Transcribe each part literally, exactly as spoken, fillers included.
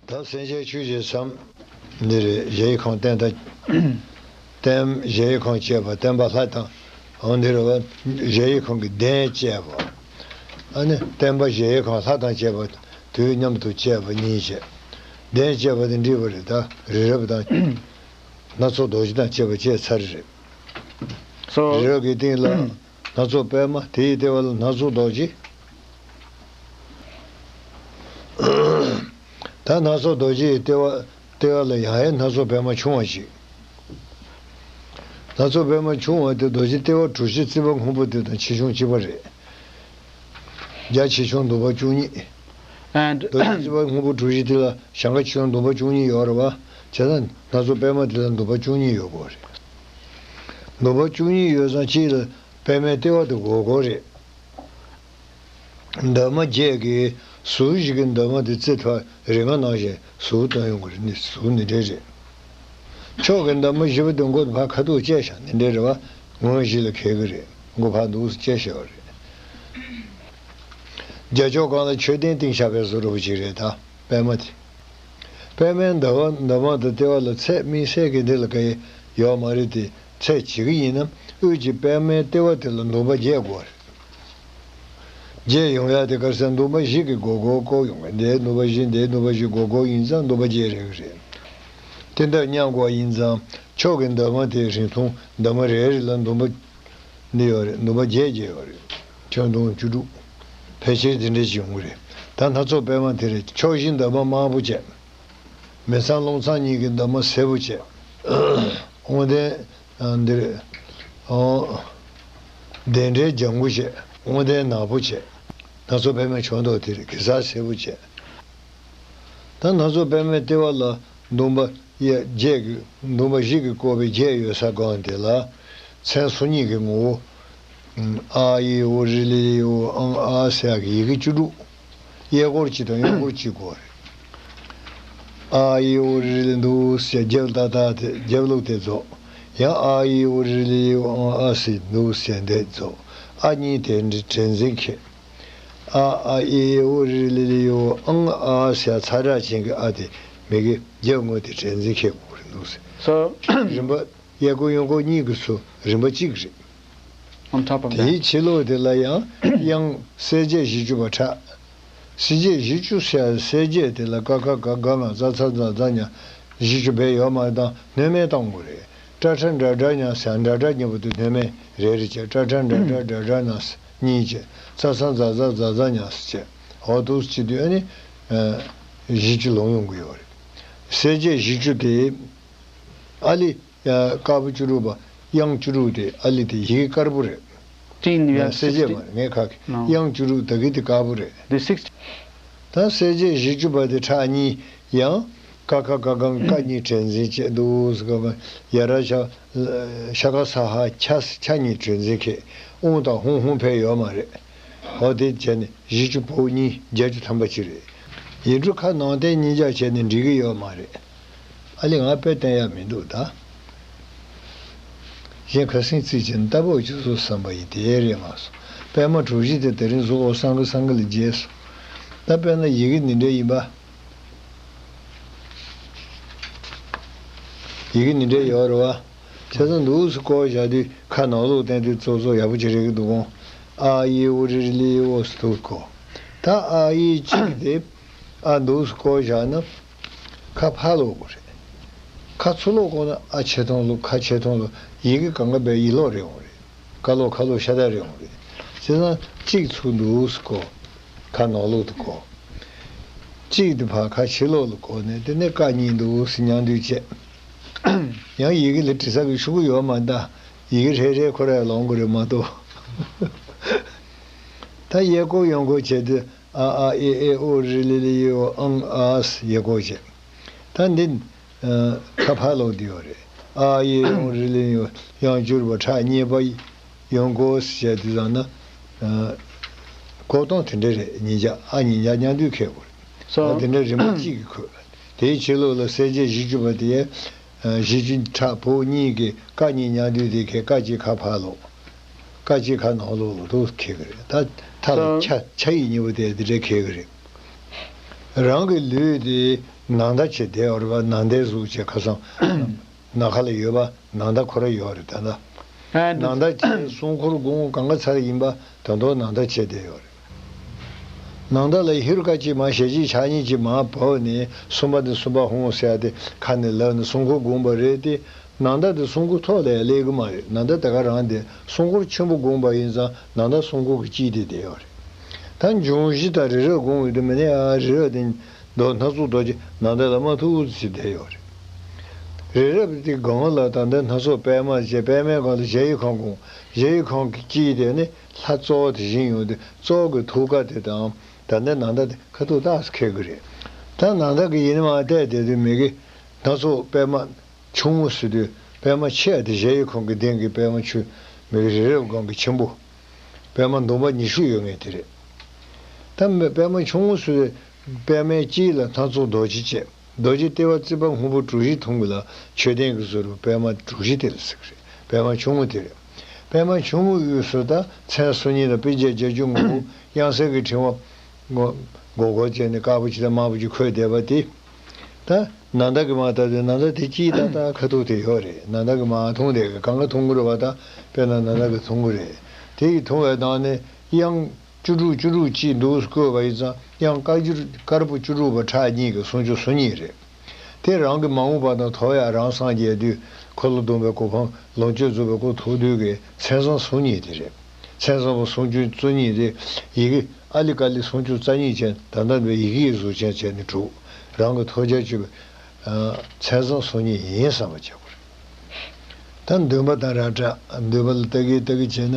ད་སེམས་ཅན་ཆོས་ཀྱི་མཚམས། འདི་རེད། གཞལ་ཡས་ཁང་བསྟན་དང་། བསྟན། གཞལ་ཡས་ཁང་བཅས་པ་བསྟན་པ་ལྷ་དང་། འོ་འདི་རེད་བ། གཞལ་ཡས་ཁང་གི་གདན་བཅས་པ། ཨ་ནི་བསྟན་པ་གཞལ་ཡས་ཁང་ལྷ་དང་བཅས་པ། དུས་མཉམ་དུ་བཅས་པ་གཉིས་བྱས། གདན་བཅས་པ་དེ་འགྲིག་པ་རེད། ད་རི་རབ་དང་། སྣ་ཚོགས་རྡོ་རྗེ་དང་བཅས་པ་བཅས་ཚར་རེད། སོ། རི་རབ་ཀྱི་སྟེང་ལ་སྣ་ཚོགས་པད་མ། དེའི་ལྟེ་བ་ལ་སྣ་ཚོགས་རྡོ་རྗེ། ད་སྣ་ཚོགས་རྡོ་རྗེའི་ལྟེ་བ། ལྟེ་བ་ལ་ཡང་ཡང་སྣ་ཚོགས་པད་མ་ཆུང་བ་ཞིག་སྣ་ཚོགས་པད་མ་ཆུང་བ་དེ་རྡོ་རྗེ་ལྟེ་བ་གྲུ་བཞི་རྩིག་པ་སྔོན་པོ་དེ་དང་ཆེ་ཆུང་གཅིག་པ་རེད། རྒྱ་ཆེ་ཆུང་འདུ་བ་བཅུ་གཉིས། And རྡོ་རྗེ་རྩིག་པ་སྔོན་པོ་གྲུ་བཞི་དེ་ལ་ཞེང་ཁ་ཆེ་ཆུང་འདུ་བ་བཅུ་གཉིས་ཡོད་རེད་བ། བྱས་ཙང་སྣ་ཚོགས་པད་མ་དེ་ལ་འདུ་བ་བཅུ་གཉིས་ཡོད་དགོས་རེད། འདུ་བ་བཅུ་གཉིས་ཡོད་ཙང་གཅིག་ལ་པད་མའི་ལྟེ་བ་དེ་དགོས་དགོས་རེད། འདབ་མ་བརྒྱད་ཀྱི་ཟུར་བཞི་གི་འདབ་མ་དེ་རྩེ་ཐོག་རིགས་ལྔ་ནང་བཞིན་ཟུར་བཏོན་ཡོང་གི་རེད། ནི་ཟུར་འདི་འདྲའི་རེད། ཕྱོགས་ཀྱི་འདབ་མ་བཞི་པོ་དེ་མགོ་ཕར་ཁ་ཐུག་བཅད་བཞག་འདི་འདྲའི་རེད་བ། ངོས་བཞི་ལ་འཁེལ་གི་རེད། མགོ་ཕར་འདུག་སེ་བཅད་བཞག་པ་རེད། རྒྱ་ཕྱོགས་སྒང་ལ་མཆོད་རྟེན་བཏིང་བཞག་པའི་བཟོ་འདྲ་པོ་ཅིག་རེད། ད་པད་མ་དེ། པད་མའི་འདབ་མ། འདབ་མ་དང་ལྟེ་བ་ལ་ཚད་དམིགས་བསལ་གྱི་འདི་ལ་ག་ཡེ་ཡོད་མ་རེད་དེ། ཚད་བྱེད་ཀྱི་ཡིན་ན་དབུས་ཀྱི་པད་མའི་ལྟེ་བ་དེ་ལ་འདུན་པ་བརྒྱད་དགོས་རེད། བརྒྱད་ཡོང་ཡ་དེ་ག་རེ་ཟེར། འདུན་པ་བཞི་གིས་སྒོར་སྒོར་བསྐོར་ཡོང་གི། འདིའི་འདུན་པ་བཞི། འདིའི་འདུན་པ་བཞི་སྒོར་སྒོར་ཡིན་ཙང་འདུན་པ་བརྒྱད་རེད་གི་རེད། དེ་འདྲ་མཉམ་དགོས་ཡིན་ཙང་ཕྱོགས་ཀྱི་འདབ་མ་དེ་རིང་ཐུང་འདབ་མ་རེ་རེ་ལ་འདུན་པ་འདི་ཡོད་རེད། འདུན་པ་བརྒྱད་བརྒྱད་ཡོད་རེད། ཁྱོན་བསྡོམས་བཅུ་དྲུག་ཕལ་ཆེར་དེ་འདྲ་ཞིག་ཡོང་གི་རེད། ད་སྣ་ཚོགས་པད་མ་དེ་རེད། ཕྱོགས་བཞི་འདབ་མ་དམར་པོ་བྱས། མི་ཚང་རླུང་ཚང་གཉིས་ཀྱི་འདབ་མ་སེར་པོ་བྱས། དབང་ལྡན། ཨ། འདིར། ཨོ། གདན་འདྲེན་ལྗང་གུ་བྱས། དབང་ལྡན་ནག་པོ་བྱས། སྣ་ཚོགས་པད་མའི་ཕྱོགས་མདོག་དེ་རེད། གེ་སར་སེར་པོ་བྱས། ད་སྣ་ཚོགས་པད་མའི་ལྟེ་བ་ལ་འདུན་པ་ཡ་བརྒྱད་ཀྱི། འདུན་པ་བཞི་གིས་བསྐོར་བའི་བརྒྱད་ཡོད་ས་སྒང་དེ་ལ་མཚན་སོ་གཉིས་ཀྱི་ངོ་བོ། ཨ་ཨི་ཨུ་རི་ལི་ལི་ཨུ་ཨང་ཨ་ཟེར་ཡག་གི་ཡི་གེ་བཅུ་དྲུག་གཡས་སྐོར་གཅིག་དང་གཡོན་སྐོར་གཅིག་དགོས་རེད། ཨ་ཨི་ཨུ་རི་ལི་འདུག་ཟེར་རྒྱབ་ལྟ་ལྟ་དེ། རྒྱབ་ལོག་དེ་རྫོགས། ཡང་ཨ་ཨི་ཨུ་རི་ལི་ཨུ་ཨང་ཨ་ཟེར་འདུག་ཟེར་འདི་རྫོགས། ཨ་གཉིས་དེ་འདྲ་དྲན་འཛིན་འཁྱེར། ཨ་ཨ་ཨི་ཨི་ཨུ་རི་ལི་ལི་ཨུ་ཨང་ཨ་ཟེར་ཚ་དྲག་ཅན་གྱི་ཨ་དེ་མི་གི་རྒྱབ་ངོས་དེ་དྲན་འཛིན་འཁྱེར་དགོས་རེད་འདུག་ཟེར། སོ། རིམ་པ། གཡས་སྐོར་གཡོན་སྐོར་གཉིས་ཀྱི་ཚུར་རིམ་པ་གཅིག་རེད། On top of that. དེའི་ཕྱི་ལོགས་དེ་ལ་ཡང་དབྱངས་གསལ་བྱེད་བཞི་བཅུ་པ་ཕྲ། གསལ་བྱེད་བཞི་བཅུ་ཟེར། གསལ་བྱེད་དེ་ལ་ཀ་ཁ་ག་ག་ང་ཙ་ཚ་ཛ་ཛ་ཉ་བཞི་བཅུ་བེད་ཡོད་མ་རེད། ད་སྣོན་མེད་གཏོང་དགོས་རེད། ཀྲ་ཁྲ་འདྲ་འདྲ་ཉ་ཟེར། འདྲ་འདྲ་གཉིས་པོ་དེ་སྣོན་མེད་རེ་རེ་བྱས། ཀྲ་ཁྲ་འདྲ་འདྲ་འདྲ་འདྲ་ཉ་གཉིས་བྱས། ཙ་ཚ་ཛ་ཛ་ཛ་ཛ་ཉ་བྱས། འོ་འདུག་སེ་བྱེད་དུས་ཨ་ནི་བཞི་བཅུ་ལོངས་ཡོང་གི་ཡོད་རེད། གསལ་བྱེད་བཞི་བཅུ་དེ་ཨ་ལི། ཡ། དཀར་པོ་བཅུ་དྲུག་པ། དབྱངས་བཅུ་དྲུག་དེ་ཨ་ལི་དེ་ཡི་གེ་དཀར་པོ་རེད། ཅིན་ཡ། གསལ་བྱེད་མ་རེད། ངས་ཁ་གི། No. དབྱངས་བཅུ་དྲུག་ད་གི་དེ་དཀར་པོ་རེད། The sixth. ད་གསལ་བྱེད་བཞི་བཅུ་པ་དེ་ཕྲ་གཉིས། ཡང་ཀ་ཁ་ག་ག་ང་ཀ་གཉིས་དྲན་འཛིན་བྱས་འདུག་ཟེར། ག་ག་ཡ་ར་ཤ་ཤ་ག་ས་ཧ་ཆ་ཆ་གཉིས་དྲན་འཛིན་འཁྱེར། ཨུང་དང་ཧུང་ཧུང་ཕན་ཡོད་མ་རེད། འོ་དེ་བྱས་ནས་བཞི་བཅུ་བོད་གཉིས་བརྒྱད་ཅུ་ཐམ་པ་གཅིག་རེད། ཡིག་འབྲུ་ཁ་ནང་བསྟན་གཉིས་ཆ་བྱས་ནས་འགྲིག་གི་ཡོད་མ་རེད། ཨ་ལས་ང་དཔེ་བསྟན་ཡག་མི་འདུག་ད། གཞན་ཁ་སེང་ཚིག་ཅན་ལྟ་བུ་ཅི་སོ་བསམ་པ་ཡིན་དེ་རེད་མ་སོང་། པད་མ་གྲུ་བཞི་དེ་དེ་རིང་གཟུགས་འོ་སང་གི་སང་གི་ལ་རྗེས་སོ། ད་དཔེར་ན་ཡི་གེ་འདི་འདྲ་ཡིན་པ། ཡི་གེ་འདི་འདྲ་ཡོད་རེད་བ། བྱས་ཙང་འདུག་སེ་བསྐོར་བཞག་དུས་ཁ་ནང་ལོགས་བསྟན་དུས་ཙོག་ཙོག་ཡག་པོ་ཅིག་རེད་གི་འདུག་གོ། ཨ་ཨི་ཨུ་རི་ལི་ཨོ་སི་འདུག་གོ། ད་ཨ་ཨི་གཅིག་དེ་ཨ་འདུག་སེ་བསྐོར་བཞག་ན་ཁ་ཕར་ལོག་དགོས་རེད། ཁ་ཚུར་ལོག་བསྐོར་ན་ཨ་ཆེ་མཐོང་ལོག་ཁ་ཆེ་མཐོང་ལོག་ཡི་གེ་གང་ག་བས་ཡིད་ལོག་རེད་འོང་རེད། ཀ་ལོག་ཁ་ལོག་ཤ་སྟག་རེད་འོང་རེད། བྱས་ཙང་གཅིག་ཚུར་འདུག་སེ་བསྐོར། ཁ་ནང་ལོག་ཏུ་བསྐོར། གཅིག་དེ་ཕར་ཁ་ཕྱི་ལོག་ལ་བསྐོར་ནས་དེ་ནས་ཀ་གཉིས་འདུག་སེ་མཉམ་འདུས་བྱས། ཡང་ཡི་གེ་ལ་འབྲི་ས་གི་ཤོག་གུ་ཡོད་མ་རེད་ད། ཡི་གེ་ཧྲལ་ཧྲལ་ཁོ་ར་ལོང་གི་རེད་མ་གཏོགས། ད་གཡས་སྐོར་གཡོན་སྐོར་བྱས་དུས་ཨ་ཨ་ཨེ་ཨེ་ཨོ་རི་ལི་ལི་ཡི་འོ་ཨང་ཨ་སི་གཡས་སྐོར་བྱས། ད་འདི་ཁ་ཕར་ལོག་འདི་ཡོད་རེད། ཨ་ཨེ་ཨོ་རི་ལི་ལི་ཡི་འོ་ཡང་བསྐྱར་བ་ཕྲ་གཉིས་པ་ཡོང་གོ་ཟེར་དུས་ཙམ་ན། གོ་སྟངས་དེ་འདྲ་རེད། གཉིས་ཆ་ཨ་གཉིས་ཆ་མཉམ་འདུས་འཁེལ་དགོས་རེད། སོ། ཨ་དེ་འདྲ་རིམ་པ་གཅིག་གིས་འཁོད། དེའི་ཕྱི་ལོགས་ལ་གསལ་བྱེད་བཞི་བཅུ་པ་དེ། བཞི་བཅུ་ཕྲ་བོ་གཉིས་ཀྱི་ཀ་གཉིས་མཉམ་འདུས་དེ་འཁེལ། ཀ་གཅིག་ཁ་ཕར་ལོག་ཀ་གཅིག་ཁ་ནང་ལོགས་ལ་འདུག་འཁེལ་གི་རེད། ད་མཐའ་ལ་སོ། ཆ་ཆ་ཡིག་གཉིས་པོ་དེ་དེ་འདྲ་འཁེལ་གི་རེད། རང་གི་ལུས་དེ། ནང་ཟླ་བྱས་བསྡད་ཡོད་རེད་པ། ནང་ཟླའི་གཟུགས་བྱས་ཁ་སང་ནམ་མཁའ་ལ་ཡོད་པ་ནང་ཟླ་ཁོ་རང་ཡོད་རེད། ད་ལྟ་ཨ་འདི་ནང་ཟླ་བྱས་སྲུང་འཁོར་དགུང་གང་ག་ཚར་ཡིན་པ་ད་དུང་ནང་ཟླ་བྱས་བསྡད་ཡོད་རེད། ནང་ཟླ་ལ་ཧེ་རུ་ཀ་གཅིག་མར་ཞལ་གཅིག་ཕྱག་གཉིས་གཅིག་མར་བབས་ནས་སུམ་པ་དང་སུམ་པ་ཧཱུྃ་ཟེར་ཡ་དེ་ཁ་ནས་ལབ་ནས་སྲུང་འཁོར་དགུང་པ་རེད་དེ། ནང་ཟླ་དེ་སྲུང་འཁོར་ཐོག་ལ་ཡང་སླེབས་ཀྱི་མ་རེད། ནང་ཟླ་དེ་ག་རང་དེ་སྲུང་འཁོར་ཆེན་པོ་དགུང་པ་ཡིན་ཙང་ནང་ཟླ་སྲུང་འཁོར་གྱི་དཀྱིལ་དེ་བསྡད་ཡོད་རེད། ད་འབྱུང་བཞི་དང་རི་རབ་དགུང་ཡོད་དུས་མི་ནི་ཨ་རི་རབ་དེ་མདོ་སྣ་ཚོགས་རྡོ་རྗེ་ནང་ཟླ་ལ་མར་ཐུག་ཙམ་བསྡད་ཡོད་རེད། རི་རབ་དེ་སྒང་ལ་ད་ལྟ་སྣ་ཚོགས་པད་མ་བྱས། པད་མའི་སྒང་ལ་གཞལ་ཡས་ཁང་དགུང་། གཞལ་ཡས་ཁང་གི་དཀྱིལ་དེ་ནི་ལྷ་གཙོ་བོ་དེ་བཞེངས་ཡོང་དུས་གཙོ་བོ་གི་ཐུགས་ཀ་དེ་དང་ད་ལྟ་ནང་ཟླ་དེ་ཁ་ཐུག་ཏག་ཙམ་འཁེལ་གི་རེད། ད་ནང་ཟླ་གི་ཡིན་ནི་མ་བལྟས་བསྡད་དུས་མི་གི་སྣ་ཚོགས་པད་མ་ཆུང་ངུ་ཟེར་དུས་པད་མ་ཆེ་བ་དེ་གཞལ་ཡས་ཁང་གི་གདན་གྱི་པད་མ་ཆུ་མི་གི་རི་རབ་སྒང་གི་ཆེན་པོ། པད་མ་འདོམ་པ་ཉི་ཤུ་ཡོད་ངེས་དེ་རེད། ད་མི་པད་མ་ཆུང་ངུ་ཟེར་དུས་པད་མའི་དཀྱིལ་ལ་སྣ་ཚོགས་རྡོ་རྗེ་བཅས། རྡོ་རྗེ་ལྟེ་བ་རྩིག་པ་སྔོན་པོ་གྲུ་བཞི་ཐུང་གི་ལ་མཆོད་རྟེན་གྱི་ཟུར་དུ་པད་མ་གྲུ་བཞི་དེ་ལ་ཟེར་གི་རེད། པད་མ་ཆུང་ངུ་དེ་རེད། པད་མ་ཆུང་ངུའི་དབུས་སུ་ད་མཚན་སོ་གཉིས་དང་དཔེ་བྱད་བརྒྱད་ཅུ་ངོ་དབུགས་དབྱངས་གསལ་གྱི་ཕྲེང་བ་སྒོར་སྒོར་བྱས་ནས་དཀར་པོ་གཅིག་དང་དམར་པོ་གཅིག་འཁོད་བསྡད་པ་དེ། ད་ནང་ཟླ་གི་མར་ལྟ་དུས་ནང་ཟླ་དེ་དཀྱིལ་ཏག་ཏག་ཁ་ཐུག་དེ་ཡོད་རེད། ནང་ཟླ་གི་མར་ཐུང་དེ་གི་གང་ག་ཐུང་གི་རེད་པ། ད་དཔེར་ན་ནང་ཟླ་གི་ཐུང་གི་རེད། དེ་ཡི་ཐུང་བའི་ནང་ནས་དབྱངས་བཅུ་དྲུག་བཅུ་དྲུག་གཅིག་འདུག་བཀོད་པ་ཡིན་ཙང་དབྱངས་དཀར་བཅུ་དཀར་པོ་བཅུ་དྲུག་པ་ཕྲག་གཉིས་ཀྱི་སུམ་ཅུ་སོ་གཉིས་རེད། དེ་རང་གི་མ་འོངས་པ་དང་ཐོག་ཡ་རང་སངས་རྒྱས་དུས་འཁོར་ལོ་སྡོམ་པའི་གོ་འཕང་ལོངས་སྤྱོད་རྫོགས་པའི་སྐུ་ཐོབ་དུས་ཀྱི་མཚན་བཟང་སོ་གཉིས་དེ་རེད། མཚན་བཟང་པོ་སུམ་ཅུ་སོ་གཉིས་དེ་ཡི་གེ་ཨ་ལི་ཀ་ལི་སུམ་ཅུ་རྩ་གཉིས་ཅན། ད་ལྟ་འདི་ཡི་གེ་ཡི་གཟུགས་ཅན་བྱས་ནས་དྲུག་རང་གི་ཐོབ་བྱ་སྤྱོད་པའི་མཚན་བཟང་སོ་གཉིས་ཡིན་བསམ་པ་བྱེད་དགོས་རེད། ད་འདུན་པ་དང་ར་སྤྲ། འདུན་པ་ལ་ལྟ་གི་ལྟ་གི་བྱས་ན་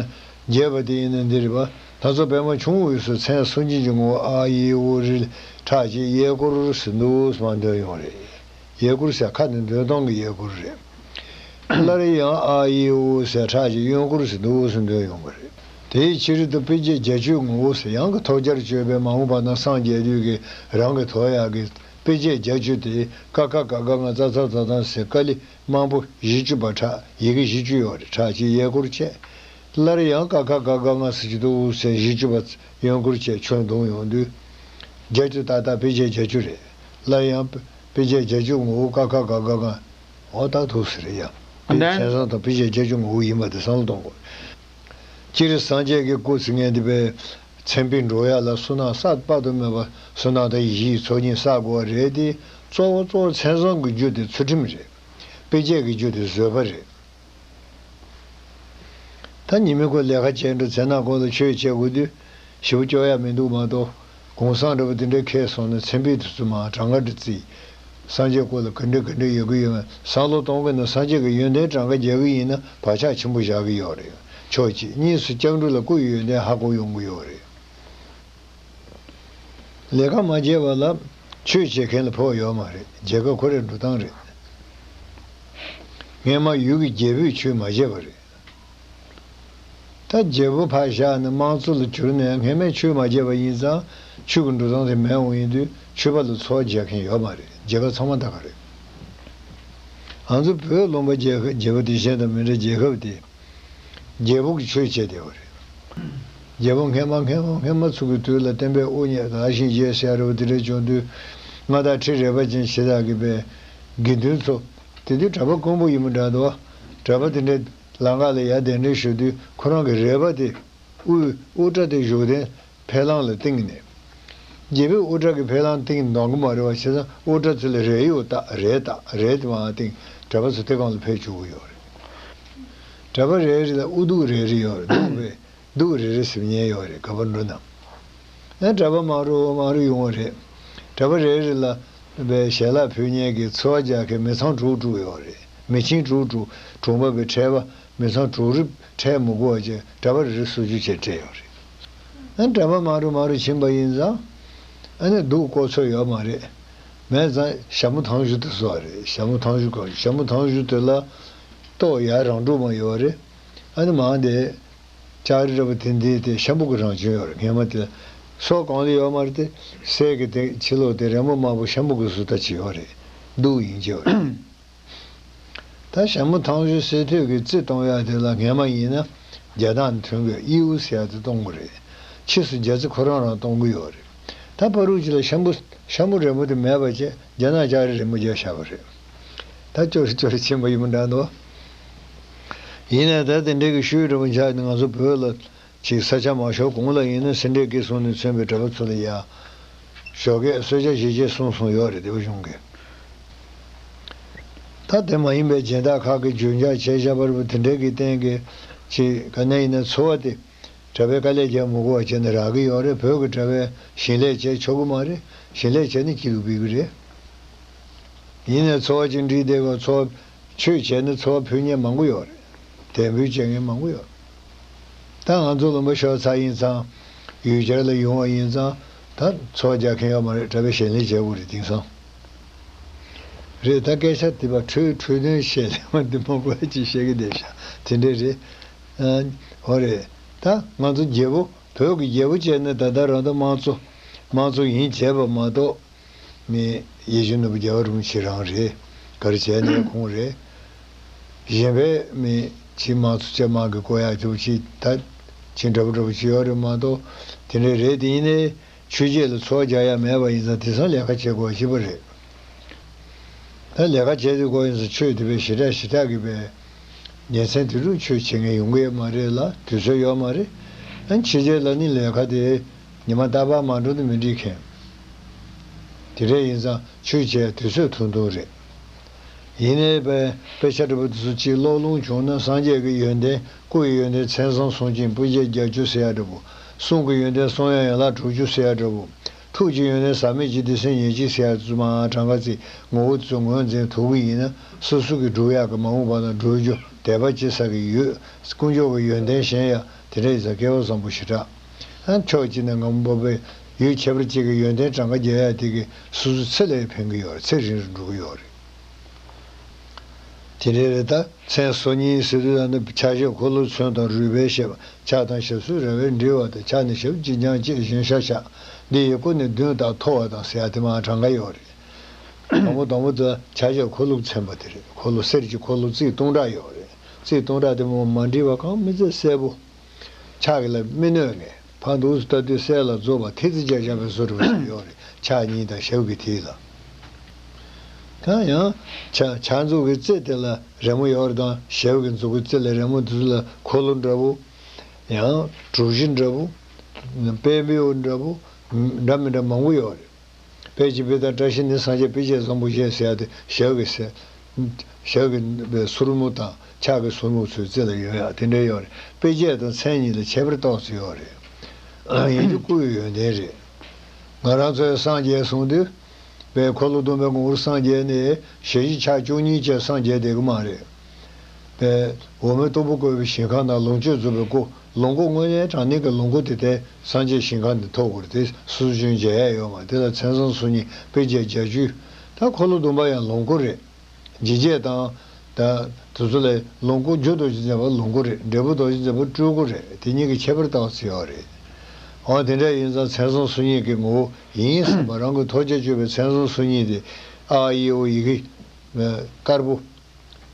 རྒྱས་པ་དེ་ཡིན་ན་འདི་རེད་པ། ལྷ་ཚོགས་པད་མ་ཆུང་ངུའི་དབུས་སུ་མཚན་སུམ་ཅུ་གི་ངོ་བོ་ཨ་ཡེ་ཨོ་རི་ལ་ཁྲག་གཅིག་གཡས་སྐོར་ཟེར་འདུག་སེ་མར་འདོན་ཡོང་རེད། གཡས་སྐོར་ཟེར་ཁ་ནས་འདོན་སྟངས་ཀྱི་གཡས་སྐོར་རེད། སླར་ཡང་ཨ་ཡེ་ཨོ་ཟེར་ཁྲག་གཅིག་གཡོན་སྐོར་ཟེར་འདུག་སེ་འདོན་ཡོང་གི་རེད། དེའི་ཕྱི་རོལ་དུ་དཔེ་བྱད་བརྒྱད་ཅུའི་ངོ་བོ་ཟེར་ཡང་གི་ཐོབ་བྱར་སྤྱོད་པའི་མ་འོངས་པ་དང་སངས་རྒྱས་དུས་ཀྱི་རང་གི་ཐོབ་ཡག་གི་དཔེ་བྱད་བརྒྱད་ཅུ་དེ་ཀ་ཁ་ག་ག་ང་ཙ་ཚ་ཛ་ད་ཟེར་ཀ་ལི། དམར་པོ་བཞི་བཅུ་པ་ཁྲ་ཡི་གེ་བཞི་བཅུ་ཡོད་རེད། ཁྲག་གཅིག་གཡས་སྐོར་བྱས། སླར་ཡང་ཀ་ཁ་ག་ག་ང་ཟེར་གྱི་འདུག་ཟེར་བཞི་བཅུ་པ་གཡོན་སྐོར་བྱས་ཆོས་འདོན་ཡོང་དུས། བརྒྱད་ཅུ་ཏག་ཏག་དཔེ་བྱད་བརྒྱད་ཅུ་རེད། སླར་ཡང་དཔེ་བྱད་བརྒྱད་ཅུ་ངོ་བོ་ཀ་ཁ་ག་ག་ང་། འོ་ད་ཐུག་ཟེར་ཡ། དེ་ལྡན་མཚན་བཟང་དང་དཔེ་བྱད་བརྒྱད་ཅུ་ངོ་བོ་ཡིན་པ་དེ་བསམ་བློ་གཏོང་དགོས། སྤྱིར་སངས་རྒྱས་ཀྱི་སྐུ་ཟེར་མཁན་དེ་པས་མཚན་དཔེ་འགྲོ་ཡ་ལ་བསོད་ནམས་བསགས་དཔག་ཏུ་མེད་པ་བསོད་ནམས་དང་ཡེ་ཤེས་ཀྱི་ཚོགས་གཉིས་བསགས་དགོས་པ་རེད་དེ། གཙོ་བོ་གཙོ་བོ་མཚན་བཟང་གི་རྒྱུ་དེ་ཚུལ་ཁྲིམས་རེད། དཔེ་བྱད་ཀྱི་རྒྱུ་དེ་བཟོད་པ་རེད། ད་ཉི་མའི་སྐོར་ལས་ཀ་བྱས་འགྲོ་ཚེ་ན་སྐོར་ལ་ཆོས་བྱེད་དགོས་དུས་ཞེ་པོ་སྐྱོ་ཡ་མི་འདུག་མ་གཏོགས། གུང་སེང་འདྲ་པོ་དེ་འདྲའི་ཁེལ་སོང་ན་མཚན་དཔེ་དེ་ཚོ་མར་གྲངས་ཀ་འདྲ་བརྩིས། སངས་རྒྱས་སྐོར་ལ་ག་འདྲ་ག་འདྲ་ཡོད་ཀྱི་ཡོད་མེད་བསམ་བློ་གཏོང་གི་ན། སངས་རྒྱས་ཀྱི་ཡོན་ཏན་གྲངས་ཀ་རྒྱག་གི་ཡིན་ན་བག་ཆགས་ཆེན་པོ་བཞག་གི་ཡོད་རེད། ཕྱོགས་གཅིག་གཉིས་སུ་སྐྱབས་འགྲོ་ལ་སྐུ་ཡི་ཡོན་ཏན་ཧ་གོ་ཡོང་གི་ཡོད་རེད། ལས་ཀ་མ་བྱས་པ་ལ་ཆོས་བྱེད་མཁན་ལ་ཕོགས་ཡོད་མ་རེད། བྱེད་སྐབས་ཁོ་རའི་འགྲོ་སྟངས་རེད། སྔས་མ་ཡུལ་གྱི་རྒྱལ་པོས་ཆོས་མ་བྱས་པ་རེད། ད་རྒྱལ་པོ་ཕར་བཞག་ནས་དམངས་གཙོ་ལ་གྱུར་ནས་སྔས་མས་ཆོས་མ་བྱས་པ་ཡིན་ཙང་ཆོས་ཀྱི་འགྲོ་སྟངས་དེ་མེད་འོང་ཡིན་དུས་ཆོས་པ་ལ་འཚོ་བ་རྒྱག་མཁན་ཡོད་མ་རེད། རྒྱལ་ཁབ་ཚང་མ་ད་ག་རེད། ང་ཚོ་བོད་ལུང་པ་རྒྱལ་ཁབ་རྒྱལ་པོ་དེ་གཞན་དང་མི་འདྲ། རྒྱལ་ཁབ་དེ། རྒྱལ་པོ་གིས་ཆོས་བྱས་བསྡད་པ་རེད། རྒྱལ་པོ་སྔས་མ་སྔས་མ་སྔས་མ་ཚུགས་ཀྱི་དུས་ལ་བསྟན་པའི་དབུ་བརྙེས་དར་ཞིང་རྒྱས་ཟེར་ཡ་རེད་པ། དེ་འདྲ་བྱུང་དུས་མངའ་བདག་ཁྲི་རལ་པ་ཅན་ཞེ་དྲག་གིས་པའི་དགེ་འདུན་ཚོ། དེ་དུས་གྲྭ་པ་དཀོན་པོ་ཡིན་པ་འདྲ་འདུག་གྲྭ་པ་དེ་འདྲས་ལམ་ཁ་ལ་ཡར་གདན་འདྲེན་ཞུ་དུས་ཁོ་རང་གི་རལ་པ་དེ་དབུ་དབུ་སྐྲ་དེ་བཞུགས་གདན་ཕེབས་ལམ་ལ་བཏིང་ནས། རྒྱལ་པོས་དབུ་སྐྲ་གི་ཕེབས་ལམ་བཏིང་གནང་གི་མ་རེད་པ། བྱས་ཙང་དབུ་སྐྲ་ཚོ་ལ་རལ་གཡོག་བཏགས། རལ་བཏགས། རལ་དེ་མར་བཏིང་། གྲྭ་པ་ཚོ་དེ་སྒང་ལ་ཕེབས་བཅུག་གི་ཡོད་རེད། གྲྭ་པ་རེ་རེ་ལ་དབུ་གདུགས་རེ་རེ་ཡོད་རེད། གདུགས་པས་གདུགས་རེ་རེ་ཟེར་མཁན་ཡོད་རེད། ག་པར་འགྲོ་ན། ཨ་གྲྭ་པ་མང་རུ་མང་རུ་ཡོང་བ་རེད། གྲྭ་པ་རེ་རེ་ལ་པའི་ཞལ་ལག་ཕུལ་མཁན་གྱི་འཚོ་བ་རྒྱག་མཁན་མི་ཚང་དྲུག་དྲུག་ཡོད་རེད། མི་ཆེན་དྲུག་དྲུག་དྲུང་པ་པའི་ཁྲལ་པ་མི་ཚང་དྲུག་རེ་ཁྲལ་མི་དགོས་པ་བྱས་གྲྭ་པ་རེ་རེ་སུམ་ཅུ་བྱས་སྤྲད་ཡོད་རེད། ཨ་གྲྭ་པ་མང་རུ་མང་རུ་ཕྱིན་པ་ཡིན་ཙང་། ཨ་ནི་གདུགས་བཀོག་ཚོད་ཡོད་མ་རེད། མེད་ཙང་ཞྭ་མོ་ཐང་ཞུ་དེ་བཟོ་བ་རེད། ཞྭ་མོ་ཐང་ཞུ་ག་ཞྭ་མོ་ཐང་ཞུ་དེ་ལ་ཏོག་ཡར་རང་འགྲོ་མ་ཡོད་རེད། ཨ་ནི་མང་དེ། ལྕགས་རི་འདྲ་པོ་དེ་འདི་དེ་ཤམ་བུ་གི་རང་བྱོན་ཡོད་རེད། སྔས་མ་དེ་སོ་གང་ལ་ཡོད་མ་རེད་དེ། གསེར་གྱི་དེ་ཕྱི་ལོགས་དེ་རི་མོ་དམར་པོ་ཤམ་བུ་གི་བཟོ་ལྟ་བྱས་ཡོད་རེད། གདུགས་ཡིན་གྱི་ཡོད་རེད། ད་ཞྭ་མོ་ཐང་ཞུ་གསེར་ཐོད་ཀྱི་རྩི་གཏོང་ཡག་དེ་ལ་སྔས་མ་ཡིན་ན་རྒྱ་ནག་ནས་ཐོན་གྱི་ཡིའུ་ཟེར་ཡག་དེ་གཏོང་གི་རེད། ཕྱིས་སུ་རྒྱ་རྩི་ཁོ་རང་རང་གཏོང་གི་ཡོད་རེད། ད་ ད་ཕ་རུ་ཅི་ལ་ཤམ་བུ་ཤམ་བུ་རིང་པོ་དེ་མེད་པ་བྱས་རྒྱ་ནག་ལྕགས་རི་རིང་པོ་རྒྱག་བཞག་པ་རེད། ད་ཅོ་རི་ཅོ་རི་ཆེན་པོ་ཡིན་པ་འདྲ་འདུག་ཡིན་ནའི་ད་དེ་འདྲའི་གི་ཤུལ་རིང་པོ་ཆགས་ནས་ང་ཚོ་བོད་ལ་ཅིག་ས་ཆ་མ་ཤོར་གོང་ལ་ཡིན་ན་སེ་འབྲས་དགེ་གསུམ་ནས་མཚོན་པའི་གྲྭ་པ་ཚོ་ལ་ཡ་ཞོགས་ཀས་གསོལ་ཇ་བཞེས་རྗེས་གསུངས་སོང་ཡོད་རེད། སྡེ་པ་གཞུང་གིས། ད་དེ་མ་ཡིན་པའི་སྦྱིན་བདག་ཁག་གིས་རྒྱུན་འཇགས་བྱས་བཞག་པ་རེད་པ། དེ་འདྲའི་གི་རྟེན་གྱི་ཅིག་ག་ནས་ཡིན་ན་འཚོ་བ་དེ་གྲྭ་པའི་དཀའ་ལས་རྒྱག་མི་དགོས་པ་བྱས་ནས་རག་གི་ཡོད་རེད། བོད་ཀྱི་གྲྭ་པས་ཞིང་ལས་བྱས་ཆོག་གི་མ་རེད། ཞིང་ལས་བྱས་ནས་སྐྱིད་སྡུག་སྤེལ་གི་རེད། ཡིན་ནའི་འཚོ་བ་ཅིག་འགྲིག་བསྡད་དགོས། འཚོ་བ་ཆོས་བྱས་ནས་འཚོ་བ་ཕུད་མཁན་མང་པོ་ཡོད་རེད། དད་འབུལ་བྱེད་མཁན་མང་པོ་ཡོད། ད་ང་ཚོ་ལུང་པ་ཤོར་ཚར་ཡིན་ཙང་། ཡུལ་གྱར་ལ་ཡོང་བ་ཡིན་ཙང་། ད་འཚོ་བ་རྒྱག་མཁན་ཡོད་མ་རེད། གྲྭ་པས་ཞལ་ལས་བྱེད་དགོས་རེད། དེང་སང་རེད། ད་སྐད་ཆ་དེ་བ་འཕྲོས་འཕྲོས་དོན་བཤད་ལེ་མ་འདི་མང་པོ་ཅིག་བཤད་གི་བསྡད་ཤག་དེ་འདྲས་རེད། ཨ། འོ་རེད། ད་ང་ཚོ་རྒྱལ་པོ་བོད་ཀྱི་རྒྱལ་པོ་བྱས་ནས་ད་ལྟ་རང་ད་དམངས་གཙོ་དམངས་གཙོ་ཡིན་བྱས་པ་མ་གཏོགས། མི་ཡིད་བཞིན་ནོར་བུ་རྒྱལ་བ་རིན་པོ་ཆེ་རང་རེད། ག་རེ་བྱས་ནས་ཁོང་རེད། གཞན་པའི་མི་ཕྱི་དམངས་གཙོ་ཅན་དམངས་ཀྱི་བསྐོ་ཡག་དེ་བ་ཅིག་ད་ཕྱི་འདྲ་པོ་འདྲ་པོ་ཅིག་ཡོད་རེད་མ་གཏོགས། དེ་འདྲས་རེད། དེ་ཡིན་ནའི་ཆོས་བརྒྱུད་ལ་འཚོ་བ་རྒྱག་ཡ་མེད་པ་ཡིན་ཙང་དེང་སང་ལས་ཀ་བྱེད་དགོས་ཞིག་པ་རེད། ད་ལས་ཀ་བྱེད་དུས་དགོས་ཡིན་ཙང་ཆོས་དེ་བས་ཞེ་དྲག་ཞེ་དྲག་གི་བས་ཉིན་མཚན་དུས་དྲུག་ཆོས་བྱེད་མཁན་ཡོང་གི་ཡོད་མ་རེད་ལ། དུས་ཚོད་ཡོད་མ་རེད། ཨ་ནི་ཕྱི་རྒྱལ་ལ་ནི་ལས་ཀ་དེ་ཉི་མ་རྟག་པར་མ་འགྲོ་ན་མི་འགྲིག་མཁན། དེ་འདྲས་ཡིན་ཙང་ཆོས་བྱེད་དུས་ཚོད་ཐུང་ཐུང་རེད། ཡིན་ནའི་དཔེ་དཔེ་ཆ་འདྲ་པོ་དེ་ཚོ་གཅིག་ཀློག་ལོང་བྱུང་ན། སངས་རྒྱས་ཀྱི་ཡོན་ཏན། སྐུ་ཡི་ཡོན་ཏན་མཚན་བཟང་གསུང་ཅིང་སྤུན་མཆེད་བརྒྱད་ཅུ་ཟེར་ཡ་འདྲ་པོ། གསུང་གི་ཡོན་ཏན་གསུང་ཡང་ཡན་ལག་དྲུག་ཅུ་ཟེར་ཡ་འདྲ་པོ། ཐུགས་ཀྱི་ཡོན་ཏན་ཟག་མེད་ཀྱི་སྡེ་ཚན་ཉེར་གཅིག་ཟེར་ཡ་དེ་ཚོ་མར་གྲངས་ཀ་བརྩིས། ངོ་བོ་དེ་ཚོ་ངོས་འཛིན་ཐུབ་ཀྱི་ཡིན་ན། སོ་སོ་གི་སྒྲུབ་ཡག་གི་མ་འོངས་པ་ན་སྒྲུབ་རྒྱུ་དད་པ་སྐྱེ་ས་གི་ཡོད། དཀོན་མཆོག་གི་ཡོན་ཏན་གཞན་ཡང་དེ་འདྲ་ཡིན་ཙང་སྐལ་བ་བཟང་པོ་ཞེ་དྲག་ཨ། ཕྱོགས་གཅིག་ནས་ང་མོ་པའི་ཡུལ་ཁྱད་པར་ཅན་གྱི་ཡོན་ཏན་གྲངས་ཀ་རྒྱག་ཡ་དེ་གིས་སོ་སོ་ཚེ་ལ་ཕན་གྱི་ཡོད་རེད། ཚེ་རིང་རུ་འགྲོ་གི་ཡོད་རེད། དེ་འདྲ་རེད། ད་མཚན་སོ་གཉིས་ཟེར་དུས་ད་ནི་ཕྱག་བཞེས་འཁོར་ལོ་མཚོན་དང་རུས་སྦལ་བཤད་པ། ཕྱག་དང་ཞབས་སོར་ར་བས་འདྲིལ་བ་དང་། ཕྱག་ནི་ཞབས་ཀྱིས་བརྐྱང་བཅས་གཞན་ཤ་བཞག་འདི་ཡི་སྐུ་ནི་མདུན་ལྟར་མཐོ་བ་དང་ཟེར་ཡ་དེ་མར་གྲངས་ཀ་ཡོད་རེད། དང་པོ་དང་པོ་དེ་ཕྱག་བཞེས་འཁོར་ལོ་མཚོན་པ་དེ་རེད། འཁོར་ལོ་གསེར་གྱི་འཁོར་ལོ་རྩིབས་སྟོང་ཕྲག་ཡོད་རེད། རྩིབས་སྟོང་ཕྲག་དེ་མོ་མ་འདྲིལ་བ་གང་མི་ཚེ་གསལ་པོ། ཕྱག་གི་ལ་མི་གནོད་ངེས། ཕར་འདུག་སེ་ལྟ་དུས་གསལ་ལ་རྫོགས་པ་ཐིག་ཙེ་བརྒྱབ་བཞག་པའི་བཟོ་འདྲ་པོ་ཞིག་ཡོད་རེད། ཕྱག་གཉིས་དང་ཞབས་ཀྱི་ཐིག་ལ། ད་ཡང་ཕྱག་ཕྱག་མཛུབ་ཀྱི་རྩེ་དེ་ལ་རི་མོ་ཡོད་རེད་དང་། ཞབས་ཀྱི་མཛུབ་ཀྱི་རྩེ་ལ་རི་མོ་དེ་ཚོ་ལ་འཁོར་ལོ་འདྲ་པོ། ཡང་གྲུ་བཞི་འདྲ་པོ། དཔལ་འབེའུ་འདྲ་པོ། འདྲ་མི་འདྲ་མང་པོ་ཡོད་རེད། དཔེ་ཅིག་དཔེ་དང་བཀྲ་ཤིས་ནི་སངས་རྒྱས་དཔེ་བྱད་བཟང་པོ་བཞད་ཟེར་ཡ་དེ་ཞབས་ཀྱི་ཟེར། ཞབས་ཀྱི་སོར་མོ་དང་ཕྱག་གི་སོར་མོ་ཚོའི་རྩེ་ལ་ཡོད་ཡ་དེ་འདྲ་ཡོད་རེད། དཔེ་བྱད་དང་མཚན་གཉིས་ལ་ཁྱད་པར་ཏོག་ཙམ་ཡོད་རེད། ཡིན་གྱི་སྐུ་ཡི་ཡོན་ཏན་རེད། ང་རང་ཚོའི་སངས་རྒྱས་གསུང་དུས། དཔེ་འཁོར་ལོ་སྡོམ་པའི་ངོ་བོར་སངས་རྒྱས་ནས་ཞལ་བཞི་ཕྱག་བཅུ་གཉིས་བཅས་སངས་རྒྱས་བསྡད་ཀྱི་མ་རེད། པས་འོ་མའི་སྟུག་པོ་བཀོད་པའི་ཞིང་ཁམས་དང་། ལོངས་སྤྱོད་རྫོགས་པའི་སྐུ། ལོངས་སྐུ་དངོས་གནས་དྲང་གནས་ཀྱི་ལོངས་སྐུ་དེ་དེ་སངས་རྒྱས་ཞིང་ཁམས་ནས་ཐོབ་དགོས་རེད། དེ་སོ་སོ་ཅུང་མཇལ་ཡ་ཡོད་མ་རེད། དེ་ལ་མཚན་བཟང་སོ་གཉིས་དཔེ་བྱད་བརྒྱད་ཅུ། ད་འཁོར་ལོ་སྡོམ་པ་ཡང་ལོངས་སྐུ་རེད། འཇིགས་བྱེད་དང་། ད་དེ་ཚོ་ལས་ལོངས་སྐུ། རྒྱུ་རྡོ་རྗེ་འཛིན་པ་ལོངས་སྐུ་རེད། འབྲས་བུ་རྡོ་རྗེ་འཛིན་པ་སྤྲུལ་སྐུ་རེད། དེ་གཉིས་ཀྱི་ཁྱད་པར་ཏོག་ཙམ་ཡོད་རེད། འོ་དེ་འདྲ་ཡིན་ཙང་མཚན་བཟང་སོ་གཉིས་ཀྱི་ངོ་བོ་ཡིན་བསམ་པ། རང་གི་ཐོག་རྒྱ་གཅོད་པའི་མཚན་བཟང་སོ་གཉིས་དེ་ཨ་ཨི་ཨོ་ཡི་གེ་དཀར་པོ།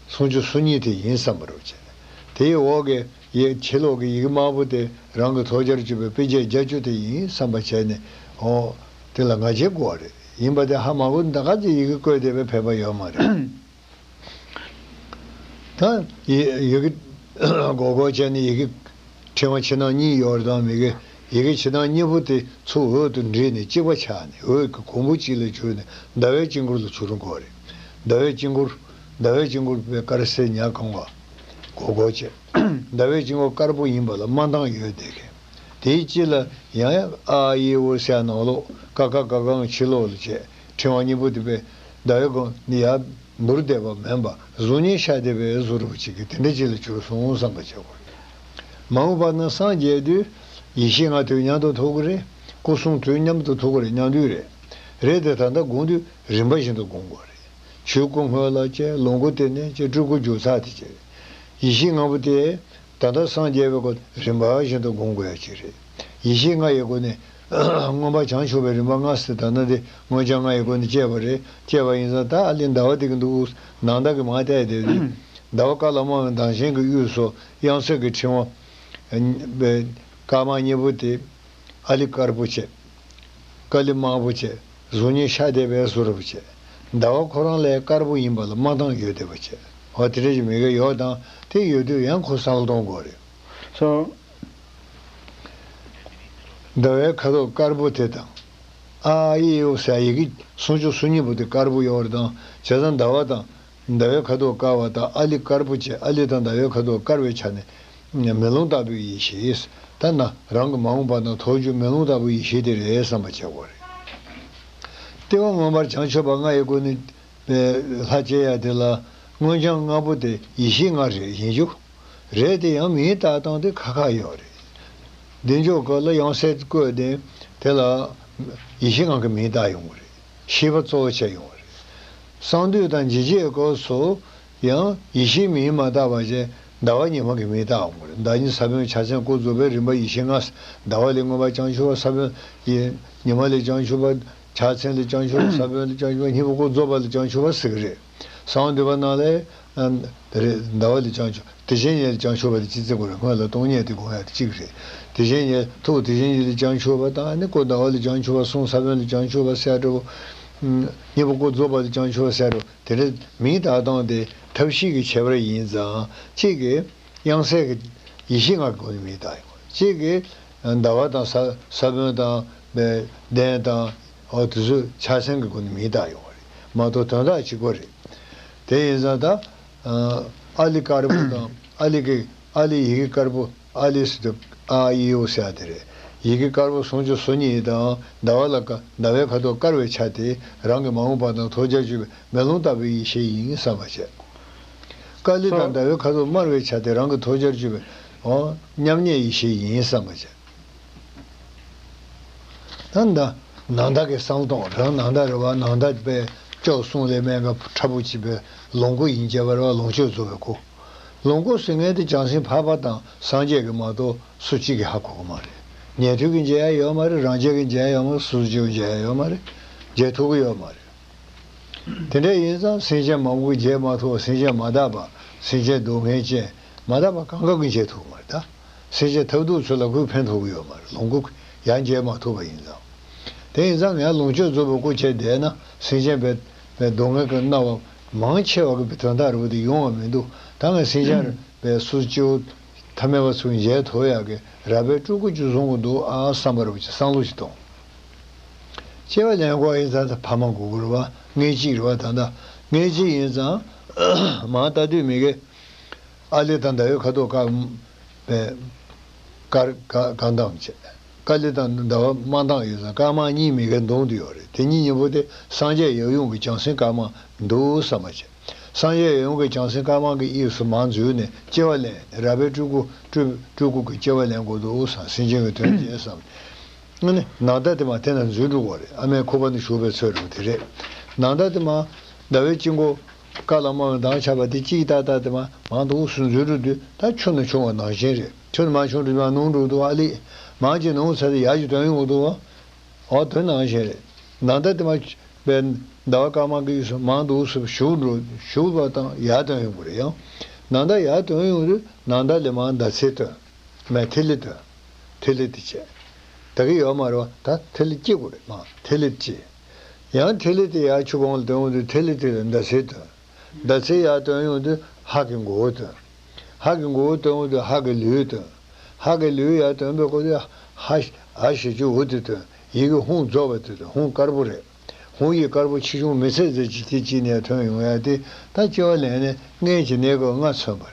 སུམ་ཅུ་སོ་གཉིས་དེ་ཡིན་བསམ་པ་རེད་བྱས། དེའི་འོག་གི་ཡི་ཕྱི་ལོགས་ཀྱི་ཡི་གེ་དམར་པོ་དེ་རང་གི་ཐོག་རྒྱར་གྱུར་པའི་དཔེ་བྱད་བརྒྱད་ཅུ་དེ་ཡིན་བསམ་པ་བྱས་ནས། འོ་དེ་ལ་ང་རྒྱལ་དགོས་པ་རེད། ཡིན་པ་དེ་ཧ་མ་གོ་ན་ད་ག་ཚོད་ཡི་གེ་བཀོད་བསྡད་པའི་ཕན་པ་ཡོད་མ་རེད། ད་ཡི་ཡི་གེ་སྒོར་སྒོར་བྱས་ནས་ཡི་གེ་ཕྲེང་བ་ཕྱི་ནང་གཉིས་ཡོད་རེད་དང་། མི་གི་ཡི་གེ་ཕྱི་ནང་གཉིས་པོ་དེ་ཚུར་འོད་དུ་འདྲེས་ནས་གཅིག་པ་ཆགས་ནས། འོད་ཀྱི་གོང་བུ་གཅིག་ལ་གྱུར་ནས་ཟླ་བའི་དཀྱིལ་འཁོར་ལ་གྱུར་དགོས་རེད། ཟླ་བའི་དཀྱིལ་འཁོར། ཟླ་བའི་དཀྱིལ་འཁོར་པའི་དཀར་སེར་ཉ་གང་བ་སྒོར་སྒོར་བྱས། ཟླ་བའི་དཀྱིལ་འཁོར་དཀར་པོ་ཡིན་པ་ལ་དམར་མདངས་ཡོད་བསྡད་མཁན། དེའི་དཀྱིལ་ལ་ཡང་ཡང་ཨ་ཨི་ཨོ་ཟེར་ནང་ལོགས། ཀ་ཁ་ག་གང་ཕྱི་ལོགས་ལ་བྱས། ཕྲེང་བ་གཉིས་པོ་དེ་པས་ཟླ་བའི་སྒང་ནི་ཡར་འབུར་བསྡད་པ་མིན་པ། གཟུགས་བརྙན་ཤར་བསྡད་པའི་བཟོ་འདྲ་པོ་ཅིག་གི་དེ་འདྲ་ཅིག་ལ་གྱུར་སོང་བསམ་པ་བྱེད་དགོས། མ་འོངས་པ་ན་སངས་རྒྱས་དུས་ཡེ་ཤེས་ལྔ་དུས་མཉམ་དུ་ཐོབ་ཀྱི་རེད། སྐུ་གསུང་ཐུགས་མཉམ་དུ་ཐོབ་ཀྱི་རེད། མཉམ་དུ་རེད། རེད་དེ་ད་ལྟ་སྒོམ་དུས་རིམ་པ་བཞིན་དུ་སྒོམ་དགོས་རེད། ཆོས་སྐུ་སྔོན་ལ་བྱས། ལོངས་སྐུ་དེ་ནས་བྱས། སྤྲུལ་སྐུ་རྒྱུ་ཚར་དེ་བྱས། ཡེ་ཤེས་ལྔ་པོ་དེ། ད་ལྟ་སངས་རྒྱས་པའི་སྒོ་རིམ་པ་བཞིན་དུ་སྒོམ་དགོས་ཡ་ཅིག་རེད། ཡེ་ཤེས་ལྔ་ཡི་སྒོ་ནས། མངོན་པར་བྱང་ཆུབ་པའི་རིམ་པ་ལྔ་ཟེར། ད་ལྟ་འདི་མངོན་བྱང་ལྔ་ཡི་སྒོ་ནས་སྐྱེས་པ་རེད། སྐྱེས་པ་ཡིན་ཙང་ད་ཨ་ལི་ཟླ་བ་དེ་གི་འདུག་ནང་ཟླ་གི་མ་བལྟས་དེ། ཟླ་བ་དཀར་ལ་དམར་བའི་མདངས་ཅན་གྱི་དབུས་སུ་དབྱངས་གསལ་གྱི་ཕྲེང་བ། དཀར་དམར་གཉིས་པོ་དེ་ཨ་ལི་དཀར་པོ་བྱས། དཀའ་ལས་དམའ་པོ་བྱས། གཟུགས་བརྙན་ཤ་དེ་བས་བཟོ་རུ་བྱས། ཟླ་བ་ཁོ་རང་ལས་དཀར་པོ་ཡིན་པ་ལ་མ་འདང་ཡོད་བསྡད་པ་བྱས། འོ་དེ་འདྲ་ཞིག་མི་དགེ་ཡོད་དང་དེ་ཡོད་དུས་ཡང་ཁོ་བསམ་བློ་གཏོང་དགོས་རེད། སོ། ཟླ་བའི་ཁ་དོག་དཀར་པོ་དེ་དང་། ཨ་ཨི་ཨི་ཨུ་ཟེར་ཡི་གེ་སུམ་ཅུ་སོ་གཉིས་པོ་དེ་དཀར་པོ་ཡོད་རེད་དང་། བྱས་ཙང་ཟླ་བ་དང་། ཟླ་བའི་ཁ་དོག་དཀར་བ་དང་ཨ་ལི་དཀར་པོ་བྱས། ཨ་ལི་དང་ཟླ་བའི་ཁ་དོག་དཀར་བའི་ཆ་ནས་མེ་ལོང་ལྟ་བུའི་ཡེ་ཤེས། ད་ན་རང་གི་མ་འོངས་པ་དང་ཐོགས་རྒྱུ་མེ་ལོང་ལྟ་བུའི་ཡེ་ཤེས་དེ་རེད་བསམ་པ་བྱེད་དགོས་རེད། ལྟེ་བ་མངོན་པར་བྱང་ཆུབ་པ་ལྔ་ཡི་སྒོ་ནས་ལྷ་བསྐྱེད་ཡ་དེ་ལ་མངོན་བྱང་ལྔ་པོ་དེ་ཡེ་ཤེས་ལྔ་རེད་ཡིན་རྒྱུ། རེད་དེ་ཡང་མིང་བཏགས་སྟངས་དེ་ཁ་ཁ་ཡོད་རེད། བདེ་མཆོག་སྐོར་ལ་ཡང་སེ་བཀོད་དེ་དེ་ལ་ཡེ་ཤེས་ལྔ་གི་མིང་བཏགས་ཡོང་གི་རེད། ཤེས་པ་གཙོ་བོ་བྱས་ཡོང་བ་རེད། གསང་འདུས་དང་འཇིགས་བྱེད་སྐོར་སོགས་ཡང་ཡེ་ཤེས་མིང་མ་བཏགས་པ་བྱས་ཟླ་བ་ཉི་མ་གི་མིང་བཏགས་ཡོང་བ་རེད། ཟླ་ཉི་ས་བོན་ཕྱག་མཚན་སྐོར་རྫོགས་པའི་རིམ་པ་ཡེ་ཤེས་ལྔ། ཟླ་བ་ལས་མངོན་པར་བྱང་ཆུབ་པ། ས་བོན་ཡེ་ཉི་མ་ལས་བྱང་ཆུབ་པ། ཕྱག་མཚན་ལས་བྱང་ཆུབ་པ། ས་བོན་ལས་བྱང་ཆུབ་པ། སྙིང་པོ་སྐོར་རྫོགས་པ་ལས་བྱང་ཆུབ་པ་ཟེར་གི་རེད། གསང་བ་འདུས་པ་ནང་ལས། ཨ། དེ་རེད། ཟླ་བ་ལས་བྱང་ཆུབ། དེ་བཞིན་གཉིས་ལས་བྱང་ཆུབ་པ་དེ་ཅི་བརྩི་དགོས་རེད། སྔོན་ལ་སྟོང་ཉིད་དེ་དགོངས་ཡ་དེ་གཅིག་རེད། དེ་བཞིན་གཉིས་ཐུགས་དེ་བཞིན་གཉིས་ལས་བྱང་ཆུབ་པ་དང་ནི་སྐུ་ཟླ་བ་ལས་བྱང་ཆུབ་པ། གསུང་ས་བོན་ལས་བྱང་ཆུབ་པ་ཟེར་འགྲོ། ཨ། སྙིང་པོ་སྐུ་རྫོགས་པ་ལས་བྱང་ཆུབ་པ་ཟེར་འགྲོ། དེ་འདྲ་མིང་བཏགས་སྟངས་དེ་ཐབས་ཤེས་ཀྱི་ཁྱད་པར་ཡིན་ཙང་གཅིག་གིས་དབྱངས་གསལ་གྱི་ཡེ་ཤེས་ལྔ་གི་སྒོ་ནས་མིང་བཏགས་ཡོང་། གཅིག་གིས་ཟླ་བ་དང་ས་ས་བོན་དང་གདན་དང་། འོ་དེ་ཚོ་ཕྱག་མཚན་གྱི་སྒོ་ནས་མིང་བཏགས་ཡོང་བ་རེད་མ་གཏོགས་དོན་དག་གཅིག་པ་རེད། དེ་ཡིན་ཙང་ད། ཨ་ལི་དཀར་པོ་དང་ཨ་ལི་གི་ཨ་ལི་ཡི་གེ་དཀར་པོ། ཨ་ལི་ཟེར་དུས་ཨ་ཨི་ཨུ་ཟེར་ཡ་དེ་རེད། ཡི་གེ་དཀར་པོ་སུམ་ཅུ་སོ་གཉིས་དང་ཟླ་བ་ལ་ཀ་ཟླ་བའི་ཁ་དོག་དཀར་བའི་ཆ་དེ་རང་གི་མ་འོངས་པ་དང་ཐོགས་བཅས་གྱུར་པའི་མེ་ལོང་ལྟ་བུའི་ཡེ་ཤེས་ཡིན་བསམ་པ་བྱས། ཀ་ལི་དང་ཟླ་བའི་ཁ་དོག་དམར་བའི་ཆ་དེ་རང་གི་ཐོགས་བཅས་གྱུར་པའི། འོ། མཉམ་ཉིད་ཡེ་ཤེས་ཡིན་བསམ་པ་བྱས། ད་ད་ནང་ལྟ་གི་བསམ་སྟངས་རང་ནང་ལྟ་རེད་བ། ནང་ལྟ་པའི་སྐྱོབ་གསུང་ལས་སྨན་ག་ཕྲ་བོ་བྱེད་པའི་ལོངས་སྐུ་ཡིན་བྱས་པ་རེད་བ། ལོངས་སྤྱོད་རྫོགས་པའི་སྐུ། ལོངས་སྐུ་ཟེར་མཁན་དེ་བྱང་སེམས་འཕགས་པ་དང་སངས་རྒྱས་ཀྱི་མ་གཏོགས་སུ་གཅིག་གིས་ཧ་གོ་གི་མ་རེད། ཉན་ཐོས་ཀྱིས་མཇལ་ཡ་ཡོད་མ་རེད། རང་རྒྱལ་གྱིས་མཇལ་ཡ་ཡོད་མ་རེད། སུ་གཅིག་གིས་མཇལ་ཡ་ཡོད་མ་རེད། མཇལ་ཐུབ་ཀྱི་ཡོད་མ་རེད། དེ་འདྲ་ཡིན་ཙང་སེམས་ཅན་མང་པོ་གིས་མཇལ་མ་ཐུབ་པ། སེམས་ཅན་མ་དག་པ། སེམས་ཅན་སྡུག་བསྔལ་ཅན་མ་དག་པ་གང་ག་གིས་མཇལ་ཐུབ་ཀྱི་མ་རེད་ད། སེམས་ཅན་ཐབས་སྡུག་ཚོ་ལ་ཁོས་ཕན་ཐོགས་ཀྱི་ཡོད་མ་རེད། ལོངས་སྐུ་ཡང་མཇལ་མ་ཐུབ་པ་ཡིན་ཙང་། དེ་ཡིན་ཙང་ངས་ལོངས་སྤྱོད་རྫོགས་པའི་སྐུ་བྱས་བསྡད་ན་སེམས་ཅན་པའི་པའི་སྡུག་བསྔལ་གྱི་སྣང་བ་མང་ཆེ་བ་གི་དོན་དག་རེད་པ། དེ་ཡོང་བ་མི་འདུག་ད་ངས་སེམས་ཅན་པའི་སུ་སྐྱེ་བོ་ཐ་མལ་པ་ཚོ་མཇལ་ཐུབ་ཡག་གི་རལ་པའི་སྤྲུལ་སྐུ་ཅིག་བཟུང་གི་འདུག་ཨ་བསམ་པ་རེད་པ། ཅིག་བསམ་བློ་ཞིག་གཏོང་། སྐྱེ་བ་ལེན་དགོས་ཡིན་ཙང་ད་ཕ་མ་དགོས་ཀྱི་རེད་པ། མངལ་གཅིག་རེད་པ། ད་ལྟ་མངལ་གཅིག་ཡིན་ཙང་མར་ལྟ་དུས་མི་དགེ། ཨ་ལི་དང་ཟླ་བའི་ཁ་དོག་དཀར་པའི་དཀར་དཀར་དཀར་མདངས་བྱས། ཀ་ལི་དང་ཟླ་བ་དམར་མདངས་ཡོད་ཙང་དཀར་དམར་གཉིས་མི་དགེ་མདུན་དུ་ཡོད་རེད། དེ་གཉིས་གཉིས་པོ་དེ་སངས་རྒྱས་ཡབ་ཡུམ་གྱི་བྱང་སེམས་དཀར་དམར་འདུག་བསམ་པ་བྱས། སངས་རྒྱས་ཡབ་ཡུམ་གྱི་བྱང་སེམས་དཀར་དམར་གྱི་དབྱིངས་སུ་མར་འཛུལ་ནས་སྐྱེ་བ་ལེན། རལ་པའི་སྤྲུལ་སྐུ་སྤྲུལ་སྤྲུལ་སྐུ་གི་སྐྱེ་བ་ལེན་དགོས་འདུག་བསམ། སེམས་ཅན་གྱི་དོན་བྱེད་བསམ། ཨ་ནི་ནང་ལྟ་དེ་མར་དེ་ན་འཛུལ་འགྲོ་དགོས་རེད། ཨ་མའི་ཁུ་བ་ནས་ཞུགས་པའི་ཚོད་རེད་པ། དེ་རེད། ནང་ལྟ་དེ་མར་ཟླ་བའི་དཀྱིལ་འཁོར་དཀར་ལ་དམར་བའི་མདངས་ཆགས་པ་དེ་གཅིག་ཏག་ཏག་དེ་མར་མར་འདུག་སེ་འཛུལ་འགྲོ་དུས་ད་ཆུ་ནང་ཕྱུང་བ་ནང་བཞིན་རེད། ཆུ་ནང་མར་ཕྱུང་འགྲོ་དུས་མར་ནུར་འགྲོ་འདུག་ཨ་ལི། མར་ཅིག་ནུར་ཚར་དུས་ཡར་ཅིག་ཐོན་ཡོང་གི་འདུག་བ། འོ་དོན་ནང་བཞིན་རེད། ནང་ལྟ་དེ་མར་པའི་ཟླ་བ་དཀར་དམར་གྱི་དབྱིངས་སུ་མར་འདུག་སེ་ཞུགས་འགྲོ། ཞུགས་པ་དང་ཡར་ཐོན་ཡོང་གི་རེད། ཡང་ནང་ལྟ་ཡར་ཐོན་ཡོང་དུས་ནང་ལྟ་ལས་མར་ཟླ་ཚེས་ཐོན། མར་ཐིག་ལེ་ཐོན། ཐིག་ལེ་དེ་བྱས། ད་གི་ཡོད་མ་རེད་བ། ད་ཐིག་ལེ་སྐྱེ་དགོས་རེད། མར་ཐིག་ལེ་སྐྱེ། ཡང་ཐིག་ལེ་དེ་ཡར་ཆུ་གོང་ལ་ཐོན་ཡོང་དུས་ཐིག་ལེ་དེ་ལ་ཟླ་ཚེས་ཐོན། ཟླ་ཚེས་ཡར་ཐོན་ཡོང་དུས་ཧ་གི་མགོ་བོ་ཐོན། ཧ་གི་མགོ་བོ་ཐོན་ཡོང་དུས་ཧ་གི་ལུས་ཐོན། ཧ་གི་ལུས་ཡར་ཐོན་པའི་སྐབས་དུས་ཧ་ཨ་ཞེ་ཅིག་འུ་དེ་ཐོན། ཡི་གེ་ཧཱུྃ་རྫོགས་པ་དེ་ཐོན། ཧཱུྃ་དཀར་པོ་རེད། ཧཱུྃ་ཡིག་དཀར་པོ་ཆེ་ཆུང་མི་ཚད་ཚད་ཅིག་དེ་གཅིག་ནས་ཐོན་ཡོང་ཡ་དེ་ད་སྐྱེ་བ་ལེན་ནས་མངལ་གྱི་གནས་སྐབས་ལྔ་མཚོན་པ་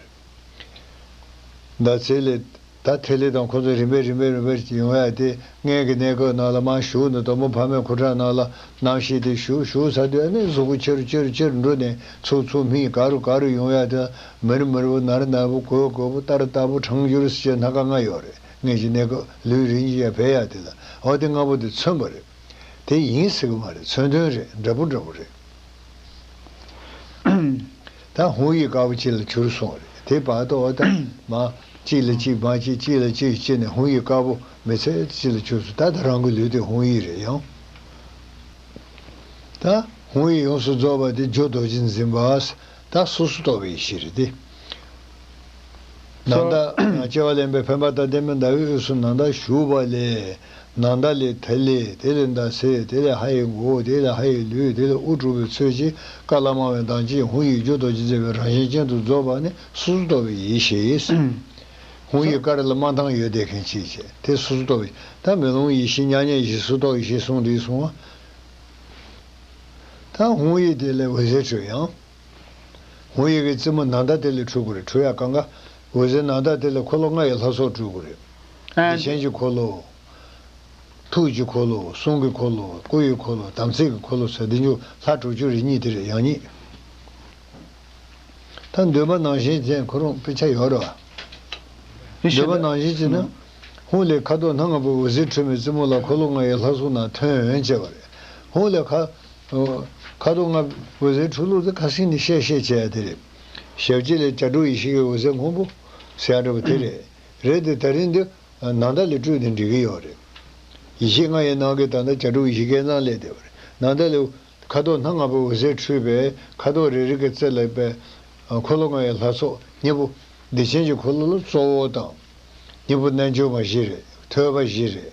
རེད། ཟླ་ཚེས་ལས་ད་ཐིག་ལེ་དང་ཁོ་ཚོ་རིམ་པས་རིམ་པས་རིམ་པས་ཡོང་ཡ་དེ་མངལ་གྱི་གནས་སྐབས་ནང་ལ་མར་ཞུགས་ནས་དང་པོ་ཕ་མའི་ཁུ་ཁྲག་ནང་ལ་རྣམ་ཤེས་དེ་ཞུགས། ཞུགས་ཚར་དུས་ཨ་ནི་གཟུགས་པོ་ཆེ་རུ་ཆེ་རུ་ཆེ་རུ་འགྲོ་ནས་ཚུར་ཚུར་སྨིན། ག་རུ་ག་རུ་ཡོང་ཡ་དེ་མི་རུ་མི་རུ་ནར་ནར་བུ་གོས་གོས་བུ་སྟར་སྟར་བུ་གྲང་འགྱུར་ཟེར་བྱས་སྣ་ཁ་ལྔ་ཡོད་རེད། མངལ་གྱི་གནས་སྐབས་ལུས་རིན་གྱིས་ཡ་འཕེལ་ཡ་དེ་ལ་འོ་དེ་ལྔ་པོ་དེ་མཚོན་པ་རེད། དེ་ཡིན་ཟེར་གི་མ་རེད། མཚོན་དོན་རེད། འདྲ་པོ་འདྲ་པོ་རེད། ད་ཧཱུྃ་ཡིག་དཀར་པོ་གཅིག་ལ་གྱུར་སོང་བ་རེད། དེ་བར་དུ་འོ་ད་མར་གཅིག་ལ་གཅིག་མར་གཅིག་གཅིག་ལ་གཅིག་བྱས་ནས་ཧཱུྃ་ཡིག་དཀར་པོ་མི་ཚད་གཅིག་ལ་གྱུར་སོང་། ད་ད་རང་གི་ལུས་དེ་ཧཱུྃ་ཡིག་རེད། ཡང་ད་ཧཱུྃ་ཡིག་ཡོངས་སུ་རྫོགས་པ་དེ་རྒྱུ་རྡོ་རྗེ་འཛིན་པ། ད་སོ་སོར་རྟོག་པའི་ཡེ་ཤེས་རེད་དེ། ནང་ལྟ། སྐྱེ་བ་ལེན་པའི་འཕེན་པ་དང་ལྡན་པའི་ཟླ་བའི་དབུས་སུ་ནམ་ཟླ་བཞུགས་པ་ལས། ནམ་ཟླ་ལས་དེ་ལས་དེ་ལས་ཟླ་ཚེས་དེ་ལས་ཧ་ཡི་མགོ་བོ་དེ་ལས་ཧ་ཡི་ལུས་དེ་ལས་དབུ་གྲུབ་པའི་ཚོད་ཅིག་ཀ་ལ་སྨྲ་བའི་མདངས་ཀྱིས་ཧཱུྃ་ཡིག་རྒྱུ་རྡོ་རྗེ་མཛད་པའི་རང་བཞིན་ཅན་དུ་རྫོགས་པ་ནི་སོ་སོར་རྟོག་པའི་ཡེ་ཤེས། ཧཱུྃ་ཡིག་དཀར་ལ་སྨྲ་མདངས་ཡོད་བསྡད་མཁན་ཅིག་བྱས་དེ་སོ་སོར་རྟོག་པའི་ད་མེ་ལོང་ཡེ་ཤེས་མྱ་ངན་ཡེ་ཤེས་སོ་སོར་རྟོག་ཡེ་ཤེས་གསུངས་འདི་གསུངས་པ། ད་ཧཱུྃ་ཡིག་དེ་ལས་འོད་ཟེར་འཕྲོས་ཡང་། ཧཱུྃ་ཡིག་གི་རྩེ་མོ་ནམ་ཟླ་དེ་ལས་འཕྲོས་དགོས་རེད། འཕྲོས་ཡག་གང་ག་འོད་ཟེར་ནམ་ཟླ་དེ་ལས་འཁོར་ལོ་ལྔ་ཡི་ལྷ་ཚོགས་འཕྲོས་དགོས་རེད། ཨ། བདེ་ཆེན་གྱི་འཁོར་ལོ། ཐུགས་ཀྱི་འཁོར་ལོ། གསུང་གི་འཁོར་ལོ། སྐུ་ཡི་འཁོར་ལོ། དམ་ཚིག་གི་འཁོར་ལོ་ཟེར་འདི་འཇུག་ལྷ་དྲུག་ཅུ་རེ་གཉིས་དེ་རེད་ཡང་སྙིང་། ད་འདོད་པ་ནང་བཞིན་ཅན་ཁོ་རང་དཔེ་ཆ་ཡོད་རེད་བ། འདོད་པ་ནང་བཞིན་ཅན་ན། ཧཱུྃ་ལས་ཁ་དོག་སྣ་ལྔ་པོའི་འོད་ཟེར་འཕྲོས་པའི་རྩེ་མོ་ལ་འཁོར་ལོ་ལྔ་ཡི་ལྷ་ཚོགས་རྣམས་ཐོན་བྱས་པ་རེད། ཧཱུྃ་ལས་ཁ། ཁ་དོག་ལྔ་པོའི་འོད་ཟེར་འཕྲོས་ལུགས་དེ་ཁ་སང་ནས་བཤད་བཤད་བྱས་ཡ་དེ་རེད། ཞབས་ཕྱི་ལས་བྱ་གྲུབ་ཡེ་ཤེས་ཀྱི་འོད་ཟེར་སྔོན་པོ་ཟེར་ཡ་འདྲ་པོ་དེ་རེད། རེད་དེ་ད་རིང་འདི་ནམ་ཟླ་ལས་སྤྲོས་ཏེ་འགྲིག་གི་ཡོད་རེད། ཡེ་ཤེས་ལྔ་ཡི་ནང་གི་ད་ལྟ་བྱ་གྲུབ་ཡེ་ཤེས་སྐལ་བཟང་སླེབས་བསྡད་པ་རེད། ནམ་ཟླ་ལས། ཁ་དོག་སྣ་ལྔ་པོའི་འོད་ཟེར་འཕྲོས་པས་ཁ་དོག་རེ་རེ་གི་རྩེ་ལ་པའི་འཁོར་ལོ་ལྔ་ཡི་ལྷ་ཚོགས་སྙིང་པོ། བདེ་ཆེན་གྱི་འཁོར་ལོ་ལ་གཙོ་བོ་དང་། སྙིང་པོ་རྣལ་འབྱོར་མ་བཞི་རེད། ཐོད་པ་བཞི་རེད།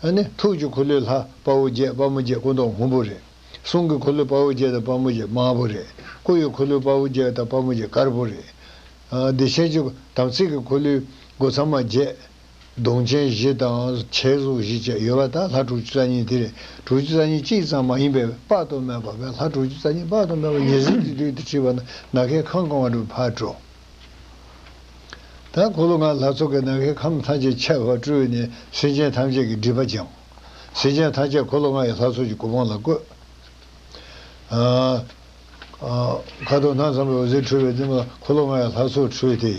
ཨ་ནི་ཐུགས་ཀྱི་འཁོར་ལོའི་ལྷ་དཔའ་བོ་བརྒྱད་དཔའ་མོ་བརྒྱད་སྐུ་མདོག་སྔོན་པོ་རེད། གསུང་གི་འཁོར་ལོའི་དཔའ་བོ་བརྒྱད་དང་དཔའ་མོ་བརྒྱད་དམར་པོ་རེད། སྐུ་ཡི་འཁོར་ལོའི་དཔའ་བོ་བརྒྱད་དང་དཔའ་མོ་བརྒྱད་དཀར་པོ་རེད། ཨ། བདེ་ཆེན་གྱི་དམ་ཚིག་གི་འཁོར་ལོའི་སྒོ་ཚང་མ་བརྒྱད། གདོང་ཅན་བཞི་དང་བྱད་གཟུགས་བཞི་བཅས་ཡོད་པ་དག་ལྷ་དྲུག་ཅུ་རྩ་གཉིས་དེ་རེད། དྲུག་ཅུ་རྩ་གཉིས་གཅིག་ཙམ་མ་ཡིན་པའི་དཔག་ཏུ་མེད་པ་བས་ལྷ་དྲུག་ཅུ་རྩ་གཉིས་དཔག་ཏུ་མེད་པ་ཉེར་འཛིན་གྱི་ལུས་དེ་བྲིས་པ་ན་ནམ་མཁའི་ཁམས་གང་བ་འགྲོ་ཕར་འགྲོ། ད་འཁོར་ལོ་ལྔ་ལྷ་ཚོགས་ཀྱིས་ནམ་མཁའི་ཁམས་ཐམས་ཅད་ཁྱབ་པར་སྤྲུལ་ནས་སེམས་ཅན་ཐམས་ཅད་ཀྱི་སྒྲིབ་པ་སྦྱང་། སེམས་ཅན་ཐམས་ཅད་འཁོར་ལོ་ལྔ་ཡི་ལྷ་ཚོགས་ཀྱི་གོ་འཕང་ལ་བཀོད། ཨ། ཨ། ཁ་དོག་སྣ་ཚོགས་པའི་འོད་ཟེར་འཕྲོས་པའི་རྩེ་མོ་ལ་འཁོར་ལོ་ལྔ་ཡི་ལྷ་ཚོགས་འཕྲོས་ཏེ།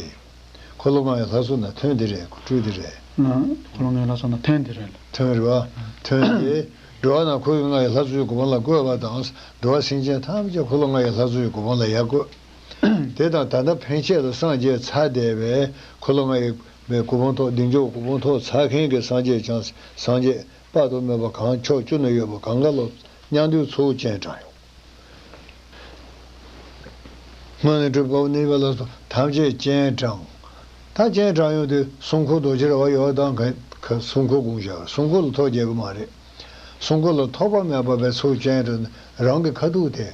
འཁོར་ལོ་ལྔ་ཡི་ལྷ་ཚོགས་རྣམས་ཐོན་ཏེ་རེད། སྤྲུལ་ཏེ་རེད། ཨ། འཁོར་ལོ་ལྔ་ཡི་ལྷ་ཚོགས་རྣམས་ཐོན་ཏེ་རེད། ཐོན་རེད་བ། ཐོན་ཏེ། འགྲོ་བ་རྣམས་འཁོར་ལྔ་ཡི་ལྷ་ཚོགས་ཀྱི་གོ་འཕང་ལ་བཀོད་པ་དང་། འགྲོ་བ་སེམས་ཅན་ཐམས་ཅད་འཁོར་ལོ་ལྔ་ཡི་ལྷ་ཚོགས་ཀྱི་གོ་འཕང་ལ་ཡར་བཀོད། དེ་དང་ད་ལྟ་ཕན་ཆད་ལ་སངས་རྒྱས་ཚར་བསྡད་པའི་འཁོར་ལོ་ལྔ་ཡི་གོ་འཕང་ཐོབ། བདེ་མཆོག་གོ་འཕང་ཐོབ་ཚར་མཁན་གྱི་སངས་རྒྱས་བྱང་སངས་རྒྱས་དཔག་ཏུ་མེད་པ་གང་ཕྱོགས་བཅུ་ན་ཡོད་པ་གང་ག་ལ་མཉམ་འདུས་ཚོགས་སྤྱན་དྲངས་ཡོད། སྔོན་ལ་སྤྲུལ་པ་པོ་ནི་བ་ལ་སོགས་ཐམས་ཅད་སྤྱན་དྲངས། ད་སྤྱན་དྲངས་ཡོང་དུས་སྲུང་འཁོར་རྡོ་རྗེ་ར་བ་ཡོད་དང་ག་ག་སྲུང་འཁོར་དགོངས་བཞག་སྲུང་འཁོར་ལ་ཐོག་རྒྱག་གི་མ་རེད། སྲུང་འཁོར་ལ་ཐོགས་པ་མེད་པ་བས་ཚོགས་སྤྱན་དྲངས་རང་གི་ཁ་ཐུག་དེ།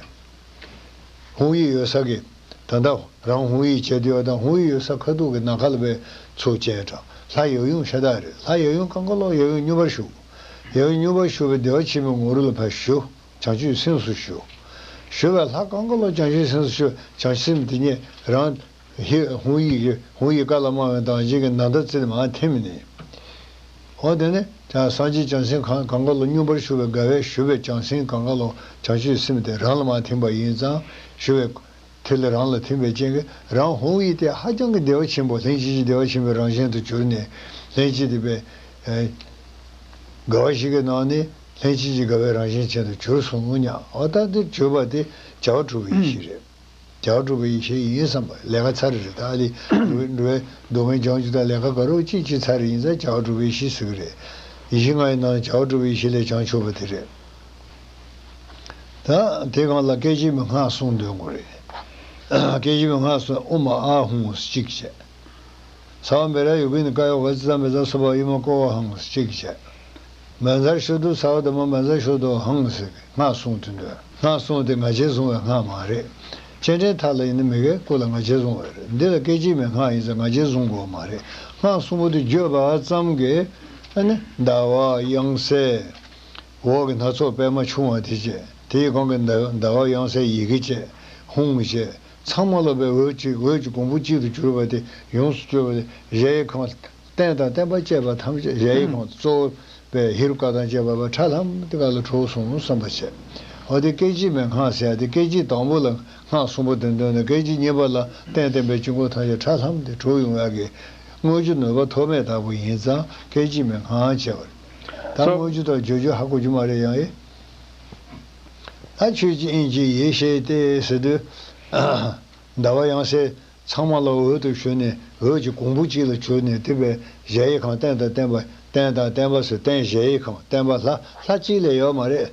ཧཱུྃ་ཡིག་ཡོད་ས་གི། ད་ལྟ་རང་ཧཱུྃ་ཡིག་བྱས་དུས་ཡོད་དང་ཧཱུྃ་ཡིག་ཡོད་ས་ཁ་ཐུག་གི་ནམ་མཁའ་ལ་བས་ཚོགས་སྤྱན་དྲངས། ལྷ་ཡབ་ཡུམ་ཤ་སྟག་རེད། ལྷ་ཡབ་ཡུམ་གང་ག་ལོག་ཡབ་ཡུམ་མྱུར་བར་བཞུགས། ཡབ་ཡུམ་མྱུར་བར་བཞུགས་པའི་བདེ་བ་ཆེན་པོའི་ངོ་རུ་ལ་ཕར་བཞུགས། བྱང་ཆུབ་སེམས་སུ་བཞུགས། བཞུགས་པའི་ལྷ་གང་ག་ལོག་བྱང་ཆུབ་སེམས་སུ་བཞུགས། བྱང་སེམས་དེ་ཉིད་རང་ཧི་ཧཱུྃ་ཡིག་གི་ཧཱུྃ་ཡིག་ཀ་ལ་སྨྲ་བའི་མདངས་ཅན་གྱི་ནམ་ཟླ་རྩེ་ནས་མར་ཐིམ་ནས། འོ་དེ་ནས་བྱང་སངས་རྒྱས་བྱང་སེམས་གང་གང་ག་ལོག་མྱུར་བར་བཞུགས་པའི་དགའ་བས་ཞུ་བའི་བྱང་སེམས་གང་ག་ལོག་བྱང་ཆུབ་སེམས་དེ་རང་ལ་མར་ཐིམ་པ་ཡིན་ཙང་ཞུ་བའི་དེ་ལས་རང་ལ་ཐིམ་པའི་རྐྱེན་གྱིས་རང་ཧཱུྃ་ཡིག་དེ་ཧ་ཅང་གི་བདེ་བ་ཆེན་པོ་ལྷན་ཅིག་སྐྱེས་བདེ་བ་ཆེན་པོའི་རང་བཞིན་དུ་གྱུར་ནས་ལྷན་ཅིག་སྐྱེས་པའི་དགའ་བ་ཞིག་གི་ནང་ནས་ལྷན་ཅིག་སྐྱེས་དགའ་བའི་རང་བཞིན་ཅན་དུ་གྱུར་སོང་ངོ་། ཉ་འོ་ད་འདི་གྱུར་པ་དེ་བྱ་བ་གྲུབ་པའི་ཡེ་ཤེས་རེད། བྱ་བ་གྲུབ་པའི་ཡེ་ཤེས་ཡིན་བསམ་པ་ལས་ཀ་ཚར་རེད། ད་ཨ་ལི་འགྲོ་བའི་འགྲོ་བའི་སྡུག་བསྔལ་སྦྱང་རྒྱུ་དང་ལས་ཀ་དགའ་རབ་ཅིག་ཅིག་ཚར་རེད། ཡིན་ཙང་བྱ་བ་གྲུབ་པའི་ཡེ་ཤེས་ཟེར་གི་རེད། ཡེ་ཤེས་ལྔ་ཡི་ནང་བྱ་བ་གྲུབ་པའི་ཡེ་ཤེས་ལས་བྱང་ཆུབ་པ་དེ་རེད། ད་དེ་སྒང་ལ་སྐད་ཅིག་མའི་སྔགས་གསུང་འདོན་དགོས་རེད། སྐད་ཅིག་མའི་སྔགས་གསུང་ཨོཾ་ཨཱཿཧཱུྃ་གཅིག་བྱས། ཚ་བ་མེ་ར་ཡུ་གུ་ནི་ཀ་ཡོ་ག་ཙི་ཙ་མེ་ཙ་སུ་བ་ཡུ་མ་ཀོ་བ་ཧཱུྃ་གཅིག་བྱས། མེ་ཛར་ཤུ་དུ་ཚ་བ་དུ་མ་མེ་ཛར་ཤུ་དུ་ཧཱུྃ་ཟེར་གི་སྔགས་གསུང་དེ་འདོན། སྔགས་གསུང་དེ་ང་རྒྱལ་བཟུང་བའི་སྔགས་མ་རེད། སྤྱན་འདྲེན་ཐབས་ལ་ཡིན་ན་མི་དགེ་སྐུ་ལ་ང་རྒྱལ་བཟུང་བ་རེད། འདི་ལ་སྐད་ཅིག་མའི་སྔགས་ཡིན་ཙང་ང་རྒྱལ་བཟུང་དགོས་མ་རེད། སྔགས་གསུང་པོ་དེ་བརྗོད་པ་ཙམ་གྱིས་ཨ་ནི་ཟླ་བ་དབྱངས་གསལ། འོག་གི་སྣ་ཚོགས་པད་མ་ཕྱུང་བ་དེ་བཅས་དེའི་གོང་གི་ཟླ་ཟླ་བ་དབྱངས་གསལ་ཡི་གེ་བཅས་ཧཱུྃ་བཅས་ཚང་མ་ལ་བའི་འོད་ཀྱི་འོད་ཀྱི་གོང་བུ་གཅིག་ཏུ་གྱུར་པ་དེ་ཡོངས་སུ་གྱུར་པ་དེ་གཞལ་ཡས་ཁང་རྟེན་དང་བརྟེན་པ་བཅས་པ་ཐམས་ཅད་གཞལ་ཡས་ཁང་གཙོ་བོ་པའི་ཧེ་རུ་ཀ་དང་བཅས་པ་བས་ཁྲ་ལྷམ་དེ་ག་ལ་གྲོལ་སོང་བསམ་པ་བྱས། འོ་དེ་སྐད་ཅིག་མའི་སྔགས་ཟེར་ཡ་དེ་སྐད་ཅིག་དང་པོ་ལ་སྔགས་གསུང་པོ་དེ་འདོན་ནས་སྐད་ཅིག་གཉིས་པ་ལ་རྟེན་བརྟེན་པའི་དཀྱིལ་འཁོར་ཐམས་ཅད་ཁྲ་ལྷམ་དེ་གྲོལ་ཡོང་ཡ་གི་དངོས་རྒྱུ་ནུས་པ་ཐོགས་མེད་ལྟ་བུ་ཡིན་ཙང་སྐད་ཅིག་མའི་སྔགས་བྱས་པ་རེད། ད་སོ། དངོས་རྒྱུ་དང་བརྗོད་རྒྱུ་ཧ་གོ་རྒྱུ་མ་རེད་ཡང་ཨེ། ད་ཆོས་ཀྱི་དབྱིངས་ཀྱི་ཡེ་ཤེས་ཏེ་ཟེར་དུས། ཟླ་བ་དབྱངས་གསལ་ཚང་མ་ལ་འོད་དུ་ཞུ་ནས་འོད་ཀྱི་གོང་བུ་གཅིག་ལ་གྱུར་ནས་དེ་བས་གཞལ་ཡས་ཁང་རྟེན་དང་བརྟེན་པ་རྟེན་དང་བརྟེན་པ་ཟེར་རྟེན་གཞལ་ཡས་ཁང་བརྟེན་པ་ལྷ་ལྷ་གཅིག་ལས་ཡོད་མ་རེད།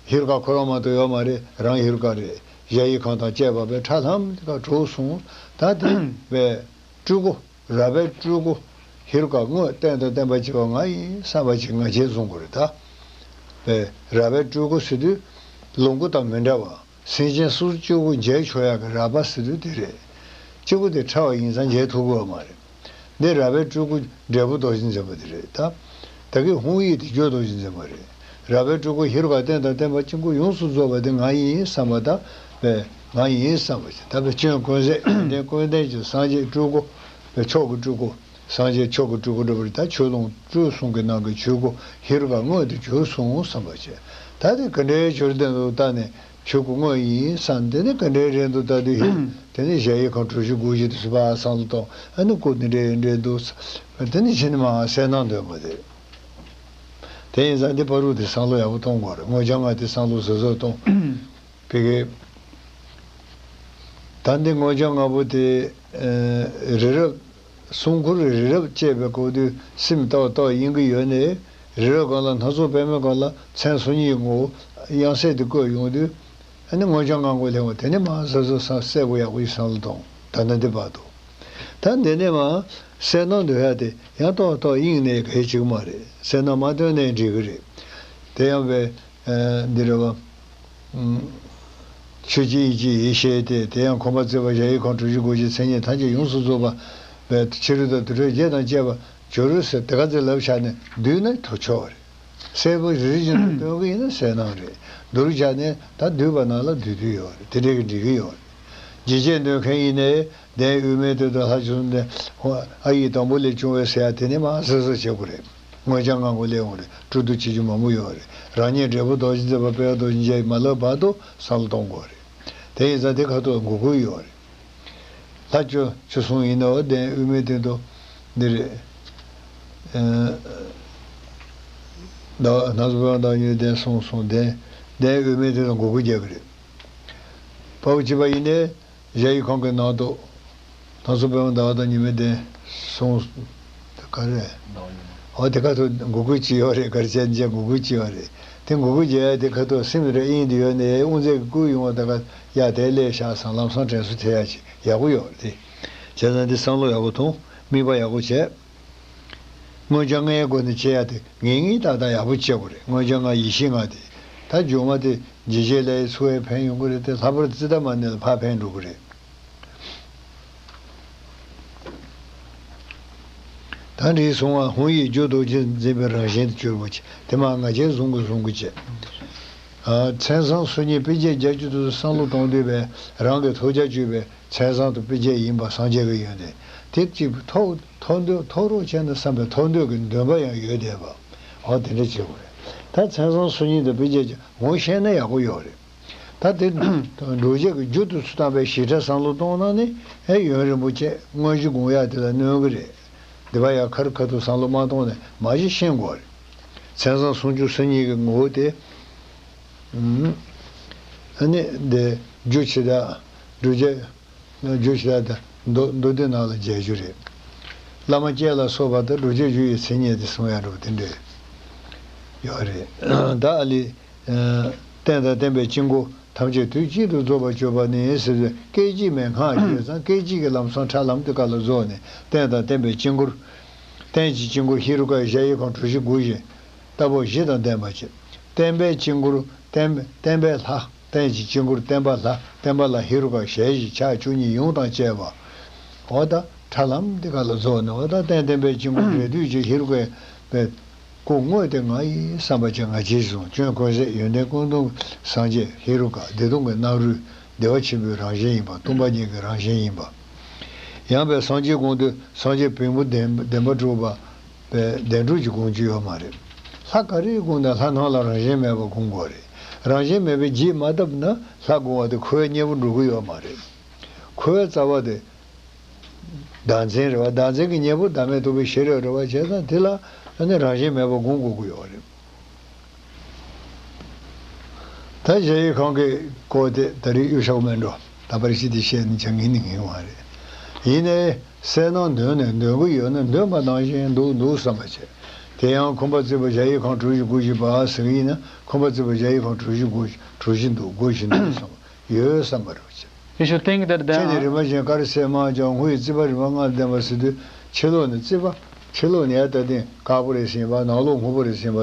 ཧེ་རུ་ཀ་ཁོ་རང་མ་གཏོགས་ཡོད་མ་རེད། རང་ཧེ་རུ་ཀ་རེད། གཞལ་ཡས་ཁང་དང་བཅས་པ་བས་ཁྲ་ལྷམ་དེ་ག་གྲོལ་སོང་། ད་དེ་བས་སྤྲུལ་སྐུ། རལ་པའི་སྤྲུལ་སྐུ་ཧེ་རུ་ཀ་དངོས་བསྟན་དང་བསྟན་པ་བྱེད་པ་ང་ཡིན་བསམ་པ་ཅིག་ང་རྒྱལ་བཟུང་དགོས་རེད་ད། པས་རལ་པའི་སྤྲུལ་སྐུ་ཟེར་དུས་ལོངས་སྐུ་དང་མི་འདྲ་བ། སེམས་ཅན་སུ་གཅིག་པུ་མཇལ་ཆོག་ཡག་གི་རལ་པ་ཟེར་དུས་དེ་རེད། གཅིག་པུ་དེ་ཕྲ་བ་ཡིན་ཙང་མཇལ་ཐུབ་ཀྱི་ཡོད་མ་རེད། འདི་རལ་པའི་སྤྲུལ་སྐུ་འབྲས་བུ་རྡོ་རྗེ་འཛིན་པ་དེ་རེད་ད། ད་གིན་ཧཱུྃ་ཡིག་དེ་རྒྱུ་རྡོ་རྗེ་འཛིན་པ་རེད། རལ་པའི་སྤྲུལ་སྐུ་ཧེ་རུ་ཀ་བསྟན་དང་བསྟན་པ་དཀྱིལ་འཁོར་ཡོངས་སུ་རྫོགས་པ་དེ་ང་ཡིན་བསམ་པ་དང་པས་ང་ཡིན་བསམ་པ་ཞིག་ད་པས་སྐྱོན་ཀུན་ཟད་ཡོན་ཏན་ཀུན་ལྡན་གྱི་སངས་རྒྱས་སྤྲུལ་སྐུ་པས་མཆོག་གི་སྤྲུལ་སྐུ། སངས་རྒྱས་མཆོག་གི་སྤྲུལ་སྐུ་འདྲ་བ་རེད་ད། ཆོས་ལོངས་སྤྲུལ་གསུམ་གྱི་ནང་གི་ཆོས་སྐུ་ཧེ་རུ་ཀ་དངོས་དེ་གྱུར་སོང་བསམ་པ་བྱས། ད་དེ་ག་འདྲའི་གྱུར་དེ་འདུག་ལྟ་ནས་ཆོས་སྐུ་དངོས་ཡིན་བསམ་དེ་ནི་ག་འདྲའི་རེད་འདུག་ལྟ་དུས་ཧེ་དེ་ནི་གཞལ་ཡས་ཁང་གྲུ་བཞི་སྒོ་བཞི་དེ་ཚོ་ཕར་བསམ་བློ་གཏོང་ཨ་ནི་སྐུ་འདི་འདྲའི་འདྲའི་འདུག་དེ་ནི་ཕྱི་ནི་མ་གསལ་སྣང་འདོན་པ་དེ། དེ་ཡིན་ཙང་འདི་བར་དུ་དེ་བསམ་བློ་ཡག་པོ་གཏོང་དགོས་རེད། དངོས་བྱང་ལྔ་དེ་བསམ་བློ་གཟབ་གཟབ་གཏོང་། བི་གེ་ད་འདི་དངོས་བྱང་ལྔ་པོ་དེ་རི་རབ། གསུང་མགུར་རི་རབ་ཅེས་པའི་སྐོར་དུ་སེམས་ཏག་ཏག་ཡིན་གྱི་ཡོད་ནས་རི་རབ་སྒང་ལ་སྣ་ཚོགས་པད་མོའི་སྒང་ལ་མཚན་སོ་གཉིས་ངོ་དབྱངས་གསལ་དུ་བཀོད་ཡོང་དུས་ཨ་ནི་དངོས་བྱང་ལྔ་མགོ་ལྷེ་བ་དེ་ནི་མ་གཟབ་གཟབ་ས་གསལ་པོ་ཡག་པོ་ཡིན་བསམ་བློ་གཏོང་ད་ན་འདི་བར་དུ། ད་འདི་ནས་མ་གསལ་སྣང་འདོན་ཡ་དེ་ཡང་ཏོག་ཏོག་དབྱིངས་ནས་གལ་ཆེ་གི་མ་རེད། གསལ་སྣང་མ་འདོན་ནའི་འགྲིག་གི་རེད། དེ་ཡང་བས། འདི་རེད་བ། ཆོས་ཀྱི་དབྱིངས་ཀྱི་ཡེ་ཤེས་ཏེ། དེ་ཡང་ཁོང་པ་བརྩེགས་པ་གཞལ་ཡས་ཁང་གྲུ་བཞི་སྒོ་བཞི་མཚན་ཉིད་ཐམས་ཅད་ཡོངས་སུ་རྫོགས་པ་བས་ཕྱི་རོལ་དང་དུར་ཁྲོད་བརྒྱད་དང་བཅས་པ་སྦྱོར་རོལ་ཟེར་དེ་ག་ཚོད་ལབ་བཞག་ནས་བསྡུས་ན་ཐུག་ཆོག་རེད། གསལ་པོ་རི་རི་བཞིན་དུ་སྟོན་གྱི་ཡིན་ན་གསལ་སྣང་རེད། བསྡུར་བྱས་ནས་ད་བསྡུས་པ་ནང་ལ་བསྡུས་བསྡུས་ཡོད་རེད། དེ་འདྲའི་གི་འགྲིག་གི་ཡོད་རེད། འཇིགས་བྱེད་འདོན་མཁན་ཡིན་ནའི། གདན་དབུས་མའི་སྟེང་དུ་ལྷ་བཅུ་གསུམ་ལྡན། ཨ་ཡིག་དང་པོ་ལས་བྱུང་བའི་ཟེར་ཡ་དེ་ནི་མ་གཟབ་གཟབ་བྱེད་དགོས་རེད། དངོས་བྱང་ལྔ་མགོ་ལས་འོང་རེད། སྤྲོ་བསྡུ་བྱེད་རྒྱུ་མང་པོ་ཡོད་རེད། རང་ཉིད་འབྲས་བུ་རྡོ་རྗེ་འཛིན་པ་དཔལ་རྡོ་རྗེ་འཆང་ཡིན་མ་ལབ་བར་དུ་བསམ་བློ་གཏོང་དགོས་རེད། དེ་ཡིན་ཙང་དེ་ཁ་ཐུག་འགུག་དགོས་ཡོད་རེད། ལྷ་བཅུ་བཅུ་གསུམ་ཡིན་ནའོ་གདན་དབུས་མའི་སྟེང་དུ་འདི་རེད། ཟླ་བ་སྣ་ཚོགས་པད་མ་བདག་ཉིད་གདན་གསུམ་གསུམ་གདན་གདན་དབུས་མའི་སྟེང་དུ་འགུག་དགོས་རྒྱག་གི་རེད། དཔའ་བོ་བྱིས་པ་ཡིན་ནའི། གཞལ་ཡས་ཁང་གི་ནང་དུ། སྣ་ཚོགས་པད་མ་ཟླ་བ་དང་ཉི་མའི་གདན་གསུམ། ག་རེ། འོ་དེ་ཁ་ཐུག་འགུག་དགོས་ཀྱི་ཡོད་རེད། ག་རེ་བྱས་ནས་འགུག་དགོས་ཀྱི་ཡོད་རེད། དེ་འགུག་དགོས་ཀྱི་ཡོད་དེ་ཁ་ཐུག་སེམས་རེ་དབྱིངས་དུ་ཡོད་ནས་དབུ་མཛད་ཀྱི་སྐུ་ཡོང་བ་ད་ག་ཡ་དེ་ལས་ཤག་སང་ལམ་སང་དྲན་གསོ་ཐེབས་ཡ་ཅིག་ཡག་པོ་ཡོད་རེད་དེ། བྱས་ཙང་འདི་བསམ་བློ་ཡག་པོ་ཐོངས། དམིགས་པ་ཡག་པོ་བྱས། དངོས་བྱང་ལྔའི་སྒོ་ནས་བྱེད་ཡ་དེ་ངེས་ངེས་ཏག་ཏག་ཡག་པོ་བྱེད་དགོས་རེད། དངོས་བྱང་ལྔ་ཡེ་ཤེས་ལྔ་དེ། ད་སྒྱུ་མ་དེ་འཇིགས་བྱེད་ལས་ཚུར་ཕན་ཡོང་གི་རེད་དེ། ལྷག་པར་ཙིཏྟ་མ་ཎི་ལ་ཕར་ཕན་འགྲོ་གི་རེད། ད་འདྲའི་གསུང་བ་ཧཱུྃ་ཡིག་རྒྱུ་རྡོ་རྗེ་འཛིན་པའི་རང་བཞིན་དུ་གྱུར་པ་ཅིག་དེ་མ་ང་རྒྱལ་བཟུང་གི་བཟུང་གི་བྱས། མཚན་བཟང་སོ་གཉིས་དཔེ་བརྒྱད་རྒྱ་ཆེ་དུ་བསམ་བློ་གཏོང་དུས་པས་རང་གི་ཐོས་རྒྱ་བཅུག་པའི་མཚན་བཟང་དུ་དཔེ་བརྒྱད་ཡིན་པ་སངས་རྒྱས་ཀྱི་ཡོན་ཏན་དེ་གཅིག་ཐོག་ཐོག་འདོད་ཐོག་རོགས་བྱས་ན་བསམ་པའི་ཐོག་འདོད་ཀྱི་འདུན་པ་ཡང་ཡོད་བསྡད་པ། འོ་དེ་འདྲ་བྱེད་དགོས་རེད། ད་མཚན་བཟང་སོ་གཉིས་དང་དཔེ་བརྒྱད་ཀྱི་ངོ་ཤེས་ན་ཡག་པོ་ཡོད་རེད། ད་དེ་འགྲོ་བྱེད་ཀྱི་རྒྱུ་དུ་ཚུར་བཏང་པའི་ཞིབ་ཕྲ་བསམ་བློ་གཏོང་ན་ནི་ཨེ་ཡོན་རིན་པོ་ཆེ་དངོས་གཞི་དགོངས་ཡག་དེ་ལ་གནོད་གི་རེད། འདི་པ་ཡང་ཁ་རི་ཁ་ཐུག་བསམ་བློ་མ་གཏོང་ནས་མ་གཞི་ཤེས་དགོས་རེད། མཚན་བཟང་སུམ་ཅུ་སོ་གཉིས་ཀྱི་ངོ་བོ་དེ། ཨ་ནི་འདི་རྒྱུ་ཇི་ལྟར་འགྲོ་བྱེད། རྒྱུ་ཇི་ལྟར་མདོ་མདོ་སྡེ་ནང་ལ་མཇལ་རྒྱུ་རེད། བླ་མ་སྐྱེས་ལ་སོགས་པ་དང་འགྲོ་བྱེད་རྒྱུ་ཡི་མཚན་ཉིད་དེ་གསུང་ཡ་འགྲོ་དེ་འདྲས་ཡོད་རེད། ད་ཨ་ལི། བསྟན་དང་བསྟན་པའི་དཀྱིལ་འཁོར་ཐམས་ཅད་དུས་གཅིག་ཏུ་རྫོགས་པར་གྱུར་པ་ནི་ཟེར་དུས་སྐད་ཅིག་མའི་སྔགས་བརྗོད་ཙང་སྐད་ཅིག་གི་ལམ་སང་ཁྲ་ལམ་དུ་ཀ་ལ་རྫོགས་ནས་བསྟན་དང་བསྟན་པའི་དཀྱིལ་འཁོར། རྟེན་གྱི་དཀྱིལ་འཁོར་ཧེ་རུ་ཀ་གཞལ་ཡས་ཁང་གྲུ་བཞི་སྒོ་བཞི། རྟ་ཕོ་བཞི་དང་ལྡན་པ་བྱས། བསྟན་པའི་དཀྱིལ་འཁོར་བསྟན་བསྟན་པའི་ལྷ། རྟེན་གྱི་དཀྱིལ་འཁོར་བསྟན་པ་ལྷ། བསྟན་པ་ལ་ཧེ་རུ་ཀ་ཞལ་བཞི་ཕྱག་བཅུ་གཉིས་ཡུམ་དང་བཅས་པ། འོ་ད་ཁྲ་ལམ་འདི་ག་ལ་རྫོགས་ནས་འོ་ད་རྟེན་བསྟན་པའི་དཀྱིལ་འཁོར་རེ་ལྟོས་ཀྱི་ཧེ་རུ་ཀའི་པའི་སྐུ་དངོས་དེ་ང་ཡི་བསམ་པ་ཅན་ང་རྒྱལ་གཞི་བཟུང་སྐྱོན་ཀུན་ཟད་ཡོན་ཏན་ཀུན་སྟོང་སངས་རྒྱས་ཧེ་རུ་ཀ་བདེ་སྟོང་གི་སྣང་རུས་བདེ་བ་ཆེན་པོའི་རང་བཞིན་ཡིན་པ། སྟོང་པ་ཉིད་ཀྱི་རང་བཞིན་ཡིན་པ། ཡང་པའི་སངས་རྒྱས་དགོངས་དུས་སངས་རྒྱས་བེམ་པོ་བདེན་བདེན་པ་གྲུབ་པ་པའི་བདེན་གྲུབ་ཀྱི་དགོངས་རྒྱུ་ཡོད་མ་རེད། ལྷ་ག་རེ་དགོངས་ན་ལྷ་སྣང་ལ་རང་བཞིན་མེད་པ་དགོངས་དགོས་རེད། རང་བཞིན་མེད་པའི་རྗེས་མ་བཏབ་ན་ལྷ་དགོངས་པ་དེ་འཁོར་བའི་གཉེན་པོ་འགྲོ་གི་ཡོད་མ་རེད། འཁོར་བའི་རྩ་བ་དེ་བདག་འཛིན་རེད་བ། བདག་འཛིན་གྱི་གཉེན་པོ་བདག་མེད་རྟོགས་པའི་ཤེས་རབ་རེད་བ། བྱས་ཙང་དེ་ལ་ཨ་ནི་རང་བཞིན་མེད་པ་དགོངས་དགོས་ཀྱི་ཡོད་རེད། ད་གཞལ་ཡས་ཁང་གི་སྐོར་དེ་ད་རེས་གཡུག་བཞག་མེད་འགྲོ། ད་པར་ཤི་དེ་བཤད་ནས་ཆ་ངེས་ནི་ངེས་མ་རེད། ཡིན་ནའི་གསལ་སྣང་འདོན་ནས་འདོན་གི་ཡོད་ན་འདོན་པ་ནང་བཞིན་འདུག་འདུག་བསམ་པ་བྱས། དེ་ཡང་ཁོང་པ་བརྩེགས་པ་གཞལ་ཡས་ཁང་གྲུ་བཞི་སྒོ་བཞི་པ་ཟེར་གི་ཡིན་ན་ཁོང་པ་བརྩེགས་པ་གཞལ་ཡས་ཁང་གྲུ་བཞི་སྒོ་བཞི་གྲུ་བཞི་འདུག་སྒོ་བཞི་འདུག་བསམ་པ་ཡོད་བསམ་པ་རེད་བྱས། ཡེ་ཤུ་སྟེང་གི་དེར་ལྡན་ཁྱེད་ནི་ཨ། རིམ་པ་བཞིན་དཀར་སེར་དམར་ལྗང་སྔོ་ཡི་རྩིས་པ་རིམ་པ་ལྔ་ལྡན་པ་ཟེར་དུས་ ཕྱི་ལོགས་ནས་རྩིག་པ། ཕྱི་ལོགས་ནས་ཡར་ལྟ་དུས་དཀར་པོ་རེ་ཟིན་པ། ནང་ལོགས་སྔོ་པོ་རེ་ཟིན་པ།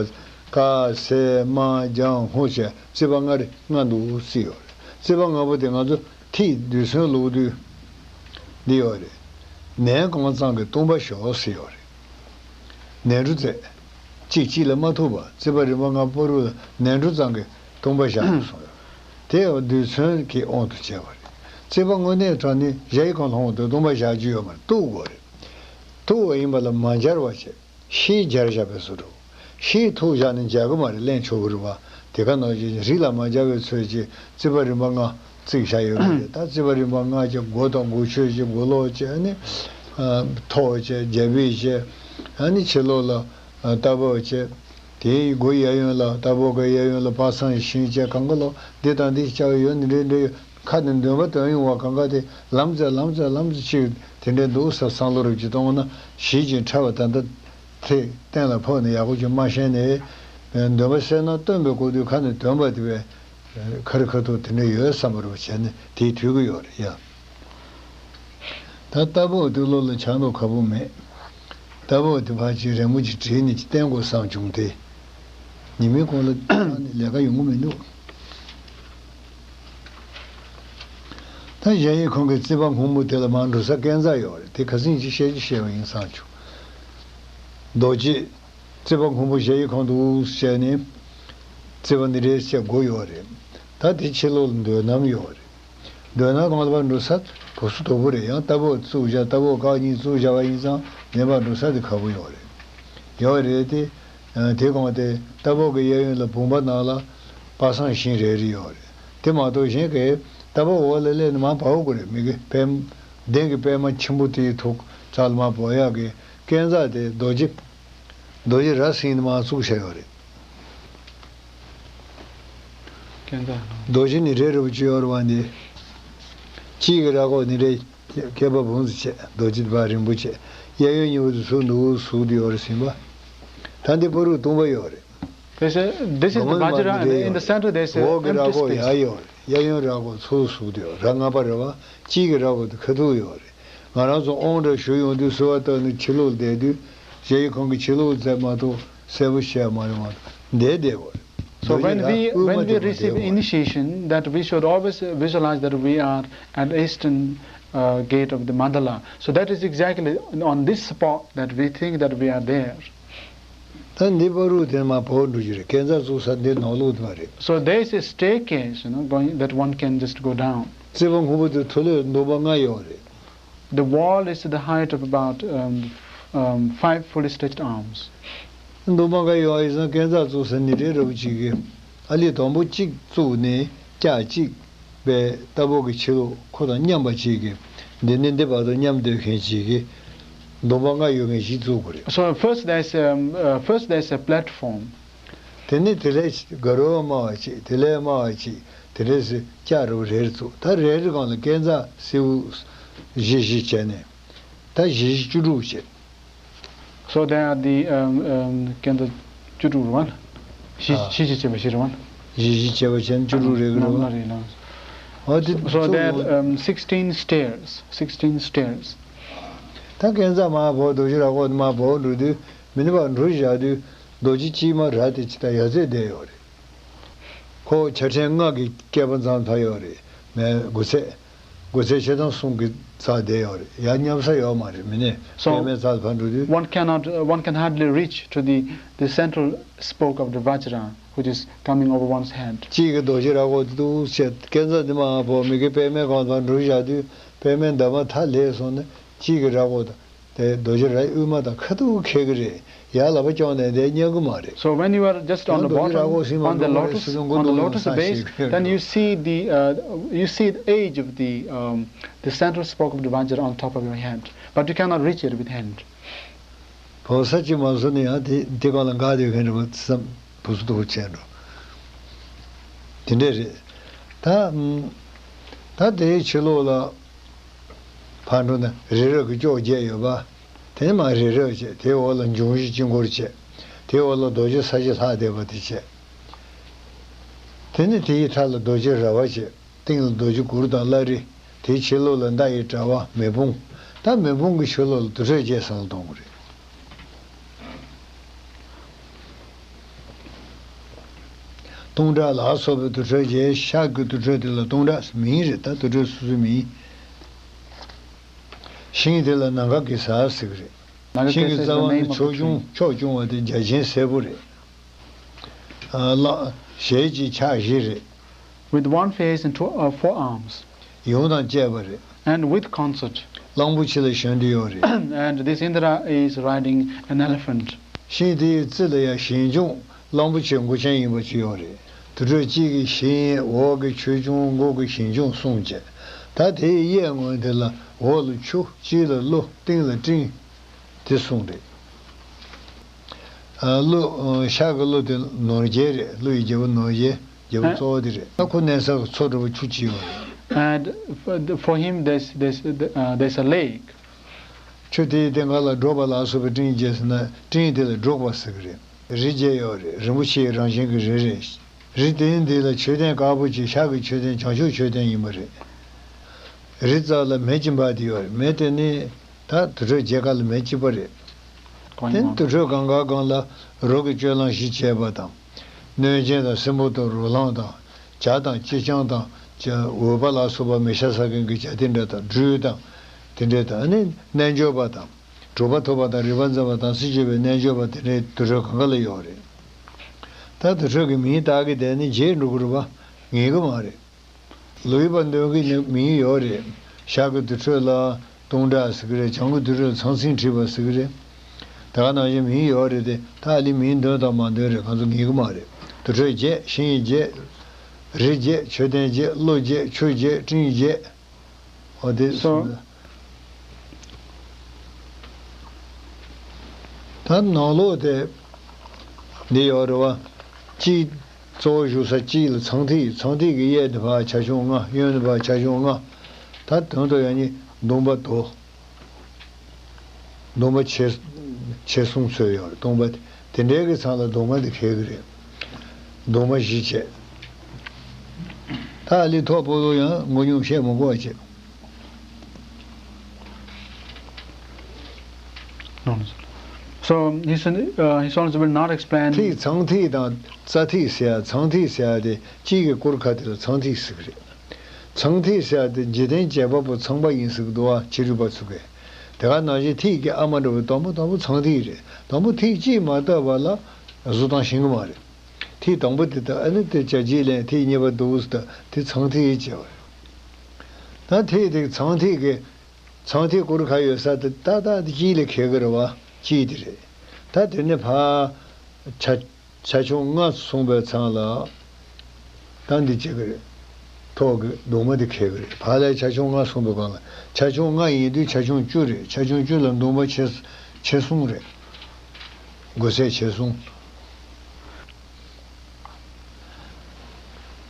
དཀར་སེར་དམར་ལྗང་སྔོ་བྱས་རྩིག་པ་ལྔ་རེ་ལྔ་འདུག་རྩིས་ཡོད་རེད། རྩིག་པ་ལྔ་པོ་དེ་ང་ཚོ་ཐིག་རྡུལ་ཚོན་བླུགས་དུས་འདི་ཡོད་རེད། ནས་གང་ཙམ་གྱི་སྟོང་པ་བཞག་ཟེར་ཡོད་རེད། ནས་འབྲུ་རྩེ། གཅིག་གཅིག་ལ་མ་ཐུག་པ། རྩིག་པ་རིམ་པ་ལྔ་པོ་རུ་ནས་འབྲུ་ཙམ་གྱི་སྟོང་པ་བཞག་དགོས་གསུངས་ཡོད། དེ་ཡང་རྡུལ་ཚོན་གྱི་དབང་དུ་བྱས་པ་རེད། རྩིག་པ་དངོས་གནས་དྲང་ནི་གཞལ་ཡས་ཁང་ལྷུང་དུས་སྟོང་པ་བཞག་རྒྱུ་ཡོད་མ་རེད། གཏུག་དགོས་རེད། གཏུག་པ་ཡིན་པ་ལ་མ་སྦྱར་བ་བྱས། ཤེལ་སྦྱར་བཞག་པའི་བཟོ་འདྲ། ཤེལ་ཐུག་བཞག་ནས་སྦྱར་གི་མ་རེད། ལེན་ཆོག་གི་རེད་བ། དེ་ག་ནང་བཞིན་རི་ལ་མ་སྦྱར་བའི་ཚོད་ཀྱིས་རྩིག་པ་རིམ་པ་ལྔ་བརྩིགས་བཞག་ཡོད་པ་རེད། ད་རྩིག་པ་རིམ་པ་ལྔ་བྱས། སྒོ་དང་སྒོ་ཕྱོགས་བྱས། སྒོ་ལོགས་བྱས། ཨ་ནི་ཐོག་བྱས། རྒྱ་ཕིབས་བྱས། ཨ་ནི་ཕྱི་ལོགས་ལ་ཨ་རྟ་བབས་བྱས། དེའི་སྒོའི་གཡས་གཡོན་ལ། རྟ་བབས་ཀྱི་གཡས་གཡོན་ལ་པ་སངས་ཤིང་བྱས། གང་ག་ལོག་འདི་དང་འདི་བཅའ་བ་ཡོད། འདི་འདྲའི་འདྲའི་ཡོད། ཁ་ནས་འདོན་པ་འདོན་ཡོང་བ་གང་ག་དེ་ལམ་ཙེ་ལམ་ཙེ་ལམ་ཙེ་ཅིག་དེ་འདྲའི་འདུག་ཟེར་བསམ་བློ་རུབ་ཅིག་གཏོང་ན། ཞིབ་ཅིང་ཕྲ་བ་ད་ལྟ་ཐིག་གཏན་ལ་ཕབ་ནས་ཡག་པོ་ཅིག་མ་ཤེས་ནས། འདོན་པ་གསལ་སྣང་སྟོན་པའི་སྐབས་དུས་ཁ་ནས་འདོན་པ་དེ་བས་ཁ་རི་ཁ་ཐུག་དེ་འདྲ་ཡོད་བསམ་པ་རུ་བྱས་ནས་དེའི་དུས་ཀྱི་ཡོད་རེད་ཡ། ད་རྟ་བབས་དེ་ལོགས་ལ་ཆགས་མདོག་ཁ་པོ་མེད། རྟ་བབས་དེ་ཕར་ཅིག་རན་པོ་ཅིག་བྲིས་ནས་ཅིག་བསྟན་དགོས་བསམ་བྱུང་སྟེ། ཉི་མའི་གུང་ལ་ལས་ཀ་ཡོང་གི་མི་འདུག་ད་གཞལ་ཡས་ཁང་གི་རྩིག་པ་སྔོན་པོ་དེ་ལ་མར་འགྲོ་ས་སྐས་འཛེག་ཡོད་རེད། དེ་ཁ་སང་ཅིག་བཤད་རྒྱུ་བཤད་པ་ཡིན་བསམ་བྱུང་། རྡོ་རྗེ། རྩིག་པ་སྔོན་པོ་གཞལ་ཡས་ཁང་དུ་བཤད་ནས། རྩིག་པ་འདི་འདྲའི་བཤད་སྒོ་ཡོད་རེད། ད་དེ་ཕྱི་ལོགས་ལ་འདོན་སྣམ་ཡོད་རེད། འདོན་སྣམ་གང་ལ་ཕར་འགྲོ་ས་དུ་སུ་དོ་པོ་རེད། ཡང་རྟ་བབས་བཙུགས་བཞག་རྟ་བབས་སྐག་གཉིས་བཙུགས་བཞག་པ་ཡིན་ཙང་ལེན་པར་འགྲོ་ས་དེ་ཁག་པོ་ཡོད་རེད། ཡོད་རེད་དེ། དེ་གང་དེ་རྟ་བབས་ཀྱི་གཡས་གཡོན་ལ་བུམ་པ་ནང་ལ་པ་སངས་ཤིང་རེ་རེ་ཡོད་རེད། དེ་མ་གཏོགས་གཞན་གྱི་རྟ་བབས་འོག་ལ་སླེབས་ནས་མར་བབས་དགོས་རེད། མི་གི་པད་གདན་གྱི་པད་མ་ཆེན་པོ་དེའི་ཐོག་ཙག་ལ་མར་བབས་ཡག་གི་སྐས་འཛེག་དེ་རྡོ་རྗེ། རྡོ་རྗེ་རྭ་ཟིན་ནས་མར་བཙུགས་བྱས་ཡོད་རེད། སྐས་འཛེག་རྡོ་རྗེ་ནི་རེ་རེ་བོ་ཅིག་ཡོད་རེད་བ། འདི་གཅིག་གི་རྭ་ཁོག་ནི་རེ། སྐེད་པ་བུམ་ཙམ་བྱས། རྡོ་རྗེ་དེ་ཕར་རིང་པོ་བྱས། གཡས་གཡོན་གཉིས་པོ་དེ་ཟུག་འདུག་ཟུག་དེ་ཡོད་རེད་ཟིན་པ། ད་འདི་བར་དུ་སྟོང་པ་ཡོད་རེད། This is, this is the སྒོ་མ་Vajra, and in the center there is a འོག་གི་རྭ་empty ཁོག་space. ཡར་ཡོད་རེད། གཡས་གཡོན་རྭ་ཁོག་ཚུར་ཟུག་དེ་ཡོད། རྭ་ལྔ་པ་རེད་བ། གཅིག་གི་རྭ་ཁོག་དེ་ཁ་ཐུག་ཡོད་རེད། ང་རང་ཚོ་དབང་འདྲ་ཞུ་ཡོང་དུས་གསོལ་བ་བཏབ་ནས་ཕྱི་ལོགས་བསྡད་དུས། གཞལ་ཡས་ཁང་གི་ཕྱི་ལོགས་བསྡད་མ་གཏོགས་གསལ་པོ་ཤེས་མ་རེད་བ། འདས་བསྡད་པ་རེད། So when we, when we receive initiation, that we should always visualize that we are at eastern, uh, gate of the mandala. So that is exactly on this spot that we think that we are there. ད་འདི་བར་དུ་དེ་མར་བབས་འགྲོ་རྒྱུ་རེད། སྐས་འཛེག་བཙུགས་ས་འདི་ནང་ལོགས་དེ་མ་རེད། So there is a staircase, you know, going, that one can just go down. རྩིག་པ་སྔོན་པོ་དེ་མཐོ་ལོས་འདོམ་པ་ལྔ་ཡོད་རེད། The wall is to the height of about, um, um, five fully stretched arms. འདོམ་པ་ལྔ་ཡོད་ཡིན་ཙང་སྐས་འཛེག་བཙུགས་ས་ནི་རེ་རེ་བོ་གཅིག་གི། ཨ་ལི་དང་པོ་གཅིག་བཙུགས་ནས་ལྕགས་གཅིག་པའི་རྟ་བབས་ཀྱི་ཕྱི་ལོགས་ཁོ་དང་མཉམ་པ་གཅིག་གི། འདི་ནས་འདི་བར་དུ་མཉམ་སྡོད་མཁན་གཅིག་གི། འདོམ་པ་ལྔ་ཡོད་མཁན་ཞིག་བཙུགས་དགོས་རེད། So first there's a, um, uh, first there's a platform. དེ་ནས་དེ་ལས་དགའ་རབ་དམའ་བ་གཅིག་དེ་ལས་དམའ་བ་གཅིག་དེ་འདྲས་སེ་ལྕགས་རི་བོ་རེ་རེ་བཙུགས། ད་རེ་རེ་སྒང་ལ་སྐས་འཛེག་སེར་པོ་བཞི་བཞི་བྱས་ནས། ད་བཞི་བཞི་བཅུ་དྲུག་བྱས། So there are the, um, um, སྐས་འཛེག་བཅུ་དྲུག་རེད་བ། བཞི་ཨ། བཞི་བཞི་བྱས་པ་བཞི་རེད་བ། བཞི་བཞི་བྱས་པ་བྱས་ན་བཅུ་དྲུག་རེད་གི་རེད་བ། ནམ་ལ་རེད་ལ། ཨ་དེ་So there are, um, sixteen stairs, sixteen stairs. ད་སྐས་འཛེག་མར་བབས། རྡོ་རྗེ་རྭ་ཁོག་དེ་མར་བབས་འགྲོ་དུས། མི་ནི་བར་འགྲོ་བཞག་དུས། རྡོ་རྗེ་གཅིག་མ་རྭ་དེ་ཅི་ལྟར་ཡར་ཚད་བསྡད་ཡོད་རེད། ཁོ་ཆ་ཕྲན་ལྔ་གི་སྐེད་པ་ཙམ་ཕར་ཡོད་རེད། མེད་དགུ་ཚད། དགུ་ཚད་ཕྱེད་དང་གསུམ་གྱི་ཙམ་བསྡད་ཡོད་རེད། ཡར་མཉམ་ས་ཡོད་མ་རེད། མི་ནི་So, པད་མའི་རྩ་ལ་ཕར་འགྲོ་དུས། one cannot, uh, one can hardly reach to the, the central spoke of the Vajra, which is coming over one's head. གཅིག་གི་རྡོ་རྗེ་རྭ་ཁོག་དེ་འདུག་བྱས། སྐས་འཛེག་འདི་མར་བབས། མི་གི་པད་མའི་སྒང་ལ་ཕར་འགྲོ་བཞག་དུས། པད་མའི་འདབ་མ་མཐའ་ལྷས་སོང་ནས་གཅིག་གི་རྭ་ཁོག་དང་། དེ་རྡོ་རྗེ་རྭའི་དབུས་མ་དང་ཁ་ཐུག་འཁེལ་གི་རེད། ཡར་ལག་པ་བརྐྱངས་ནས་བསྡད་ཉན་གི་མ་རེད། So when you are just on the ཡང་རྡོ་རྗེ་རྭ་ཁོག་bottom, སྲིན་མོ་on the མགོ་ནས་lotus, སྲིད་དོན་མགོ་on the འདུག་ལ་lotus ས་base, ཞིག་then you see the, uh, you see the edge of the, um, the central spoke of the Vajra on top of your head, but you cannot reach it with hand. བབས་ས་གཅིག་མ་བཟོ་ནས་ཡང་དེ་དེ་སྒང་ལ་འགག་སྡོད་མཁན་རེད་པ་བསམ། བུ་སུ་དོ་བྱས་འགྲོ། དེ་འདྲས་རེད། ད་ད་དེའི་ཕྱི་ལོགས་ལ་ཕར་འགྲོ་ན་རི་རབ་ཀྱི་ལྕོག་བརྒྱད་ཡོད་པ། དེ་ནས་མར་རི་རབ་བྱས། དེའི་འོག་ལ་འབྱུང་བཞི་དཀྱིལ་འཁོར་བྱས། དེའི་འོག་ལ་རྡོ་རྗེ་ས་གཞི་ལྷག་བསྡད་པ་དེ་བྱས། དེ་ནས་དེའི་མཐའ་ལ་རྡོ་རྗེ་ར་བ་བྱས། སྟེང་ལ་རྡོ་རྗེ་གུར་དང་བླ་རི། དེའི་ཕྱི་ལོགས་ལ་མདའ་ཡི་དྲ་བ་མེ་དཔུང་། ད་མེ་དཔུང་གི་ཆུ་ལོག་ལ་དུར་ཁྲོད་བརྒྱད་ཟེར་ལ་གཏོང་གི་རེད། སྟོང་ཕྲག་ལ་སོགས་པའི་དུར་ཁྲོད་བརྒྱད། ཤར་གྱི་དུར་ཁྲོད་དེ་ལ་སྟོང་ཕྲག་མིང་རེད། ད་དུར་ཁྲོད་སོ་སོའི་མིང་། ཤིང་དེ་ལ་ནཱ་ག་གེ་སར་ཟེར་གི་རེད། Naga ཤིང་གི་Kesa is རྩ་the བ་ནི་name of the ཕྱོགས་ཆུང་tree. ཕྱོགས་ཆུང་བ་དེ་རྒྱ་ཆེན་སེར་པོ་རེད། ཨ་ལག་ཞལ་གཅིག་ཕྱག་བཞི་རེད། With one face and two, uh, four arms. ཡོངས་དང་བཅས་པ་རེད། And with concert. གླང་པོ་ཆེ་ལ་ཞོན་དུ་ཡོད་རེད། And this Indra is riding an elephant. ཤིང་དེའི་རྩེ་ལ་ཡང་ཞིང་སྐྱོང་གླང་པོ་ཆེ་མགོ་ཅན་ཡིན་པ་ཅིག་ཡོད་རེད། དུར་ཁྲོད་གཅིག་གི་ཞིང་འོག་གི་ཆོས་སྐྱོང་མགོ་གི་ཞིང་སྐྱོང་གསུམ་བཅས། ད་དེའི་གཡས་ངོས་དེ་ལ་འོག་ལ་ཆུ། དཀྱིལ་ལ་ཀླུ། སྟེང་ལ་སྤྲིན། དེ་གསུམ་རེད། ཨ་ཀླུ། ཨ་ཤར་གྱི་ཀླུ་དེ་ནོར་རྒྱལ་རེད། ཀླུ་ཡི་རྒྱལ་པོ་ནོར་རྒྱལ། རྒྱལ་པོ་ཨ་གཙོ་བོ་དེ་རེད། ཨ་ཁོ་གནས་ས་གི་མཚོ་འདྲ་བོ་ཆུ་གཅིག་ཡོད་རེད། And for, the- for him, there's, there's, uh, there's a lake. ཆུ་དེའི་སྟེང་ཁ་ལ་འབྲོག་པ་ལ་སོགས་པའི་སྤྲིན་བརྒྱད་ཟེར་ན། སྤྲིན་དེ་ལ་འབྲོག་པ་ཟེར་གི་རེད། རི་བརྒྱད་ཡོད་རེད། རིན་པོ་ཆེའི་རང་བཞིན་གྱི་རི་རེད། རི་དེ་འདི་ལ་མཆོད་རྟེན་དཀར་པོ་ཅིག་ཤར་གྱི་མཆོད་རྟེན་བྱང་ཕྱོགས་མཆོད་རྟེན་ཡིན་པ་རེད། རི་རྩ་ལ་མེ་གཅིག་འབར་ཏེ་ཡོད་རེད། མེ་དེ་ནི་ད་དུར་ཁྲོད་བརྒྱད་ཀ་ལ་མེ་གཅིག་པ་རེད། དེ་ནི་དུར་ཁྲོད་གང་ག་སྒང་ལ་རོ་གི་སྤྱོད་ལམ་བཞི་བྱས་པ་དང་། གནོད་སྦྱིན་དང་སྲིན་པོ་དང་རོ་ལངས་དང་། བྱ་དང་ཅི་ལྕང་དང་། བྱ་འུག་པ་ལ་སོགས་པ་མེ་ཤ་ཟ་མཁན་གྱི་བྱ་དེ་འདྲ་དང་། སྦྲུལ་དང་དེ་འདྲ་དང་། ཨ་ནི་རྣལ་འབྱོར་པ་དང་། གྲུབ་པ་ཐོབ་པ་དང་། རིག་པ་འཛིན་པ་དང་། སྲིད་གཅོད་པའི་རྣལ་འབྱོར་པ་དེ་འདྲའི་དུར་ཁྲོད་གང་ག་ལ་ཡོད་རེད། ད་དུར་ཁྲོད་ཀྱི་མིང་བཏགས་ཀྱི་བསྡད་ནས་བརྗེད་འགྲོ་གི་རེད་པ། ངེས་ཀྱི་མ་རེད། ལུས་པ་འདོན་གྱི་ནི་མིང་ཡོད་རེད། ཤར་གྱི་དུར་ཁྲོད་ལ་སྟོང་ཕྲག་ཟེར་གྱི་རེད། བྱང་གི་དུར་ཁྲོད་ལ་ཚང་ཚིང་བྲིས་པ་ཟེར་གྱི་རེད། ད་ག་ནང་བཞིན་མིང་ཡོད་རེད་དེ། ད་ཨ་ལི་མིང་འདོན་དང་མ་འདོན་རེད། གང་ཚོ་ངེས་ཀྱི་མ་རེད། དུར་ཁྲོད་བརྒྱད། ཤིང་བརྒྱད། རི་བརྒྱད། མཆོད་རྟེན་བརྒྱད། ཀླུ་བརྒྱད། ཆུ་བརྒྱད། སྤྲིན་བརྒྱད། འོ་དེ་So- གསུངས། ད་ནང་ལོགས་དེ་འདི་ཡོད་རེད་པ། གཅིག་གཙོ་བོ་བཞུགས་ས་གཅིག་ལ་ཚངས་ཐིག་ཚངས་ཐིག་གི་གཡས་དེ་ཕར་ཆ་ཆུང་ལྔ། གཡོན་དེ་ཕར་ཆ་ཆུང་ལྔ། ད་དོན་དུ་ཡང་ནི་གདོང་པ་དོ། གདོང་པ་ཆེ་ཆེ་གསུམ་ཚོས་ཡོད་རེད། གདོང་པ་དེ་འདྲའི་གི་ཚང་ལ་གདོང་པ་དེ་འཁེལ་གི་རེད། གདོང་པ་བཞི་བྱས། ད་ཨ་ལི་ཐོག་པོ་ལོ་ཡང་མགོ་ཉུང་བཤད་མི་དགོས་བྱས། No, no, sir. So, his, uh, his Holiness will not explain. ཐིག་ཚངས་ཐིག་དང་རྩ་ཐིག་ཟེར་ཡ། ཚངས་ཐིག་ཟེར་ཡ་དེ་དཀྱིལ་གྱི་སྐོར་ཁ་དེ་ལ་ཚངས་ཐིག་ཟེར་གི་རེད། ཚངས་ཐིག་ཟེར་ཡ་དེ་འཇིག་རྟེན་བྱེད་པ་པོ་ཚངས་པ་ཡིན་ཟེར་གི་འདུག་པ། ཕྱི་རོལ་པ་ཚོ་གིས། དེ་ག་ནང་བཞིན་ཐིག་གི་ཨ་མ་འདྲ་བོ་དང་པོ་དང་པོ་ཚངས་ཐིག་རེད། དང་པོ་ཐིག་གཅིག་མ་བཏབ་པ་ལ་བཟོ་སྟངས་ཤེས་གི་མ་རེད། ཐིག་དང་པོ་དེ་དང་། ཨ་ནི་དེ་བྱ་བྱེད་ལེན། ཐིག་གཉིས་པ་འདུག་ཟེར། ད་དེ་ཚངས་ཐིག་བྱས་པ་རེད། ད་ཐིག་དེ་ཚངས་ཐིག་གི་ཚངས་ཐིག་སྐོར་ཁ་ཡོད་ས་དེ་ཏག་ཏག་དེ་དཀྱིལ་ལ་འཁེལ་གི་རེད་པ། དཀྱིལ་དེ་རེད། ད་དེ་ནས་ཕར་ཆ་ཆ་ཆུང་ལྔ་གསུངས་པའི་ཚང་ལ་ད་འདི་བྱེད་ཀྱི་རེད། ཐོག་གི་གདུང་མ་དེ་འཁེལ་གྱི་རེད། ཕར་ལ་ཆ་ཆུང་ལྔ་གསུངས་པའི་སྒང་ལ། ཆ་ཆུང་ལྔ་ཡིན་དུས་ཆ་ཆུང་བཅུ་རེད། ཆ་ཆུང་བཅུ་ལ་གདུང་མ་ཆེ་ཆེ་གསུམ་རེད། དགོས་ཚད་ཆེ་གསུམ།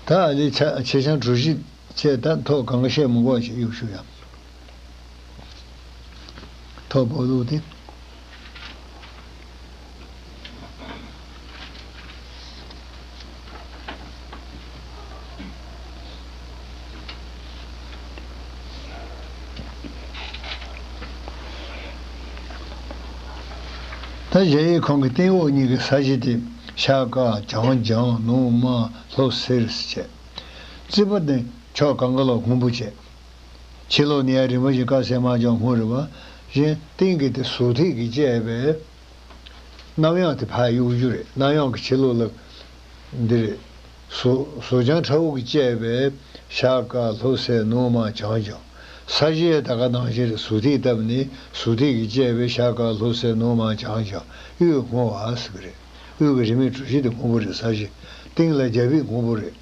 ད་ཨ་ལི་ཆ་ཆེ་ཆུང་གྲུ་བཞི་བྱས། ད་ཐོག་གང་ག་བཤད་མི་དགོས་བྱས་གཡུག་ཞུ་ཡ། ཐོག་སྦོ་ལུག་དེ། ད་གཞལ་ཡས་ཁང་གི་སྟེང་འོག་གཉིས་ཀྱི་ས་གཞི་དེ་ཤར་དཀར། བྱང་ལྗང་། ནུབ་དམར། ལྷོ་སེར་ཟེར་བྱས། རྩིག་པ་དེ་ཕྱོགས་གང་ག་ལ་སྔོན་པོ་བྱས། ཕྱི་ལོགས་ནས་ཡར་རིམ་པ་བཞིན་དཀར་སེར་དམར་ལྗང་སྔོ་རེད་པ། གཞན་སྟེང་གི་དེ་ཟུར་ཐིག་གིས་བཅད་པའི་གནམ་ཡངས་དེ་ཕར་གཡུག་རྒྱུ་རེད། གནམ་ཡངས་ཀྱི་ཕྱི་ལོགས་ལ་འདི་རེད། ཟུར་ཟུར་བྱང་ཁྲ་བོ་གིས་བཅད་པའི་ཤར་དཀར་ལྷོ་སེར་ནུབ་དམར་བྱང་ལྗང་། ས་གཞི་ད་ག་ནང་བཞིན་རེད། ཟུར་ཐིག་བཏབ་ནས་ཟུར་ཐིག་གིས་བཅད་པའི་ཤར་དཀར་ལྷོ་སེར་ནུབ་དམར་བྱང་ལྗང་། དབུས་སྔོ་བ་ཟེར་གི་རེད། དབུས་ཀྱི་རིས་མེད་གྲུ་བཞི་དེ་སྔོན་པོ་རེད། ས་གཞི་སྟེང་ལ་རྒྱ་ཕིབས་སྔོན་པོ་རེད།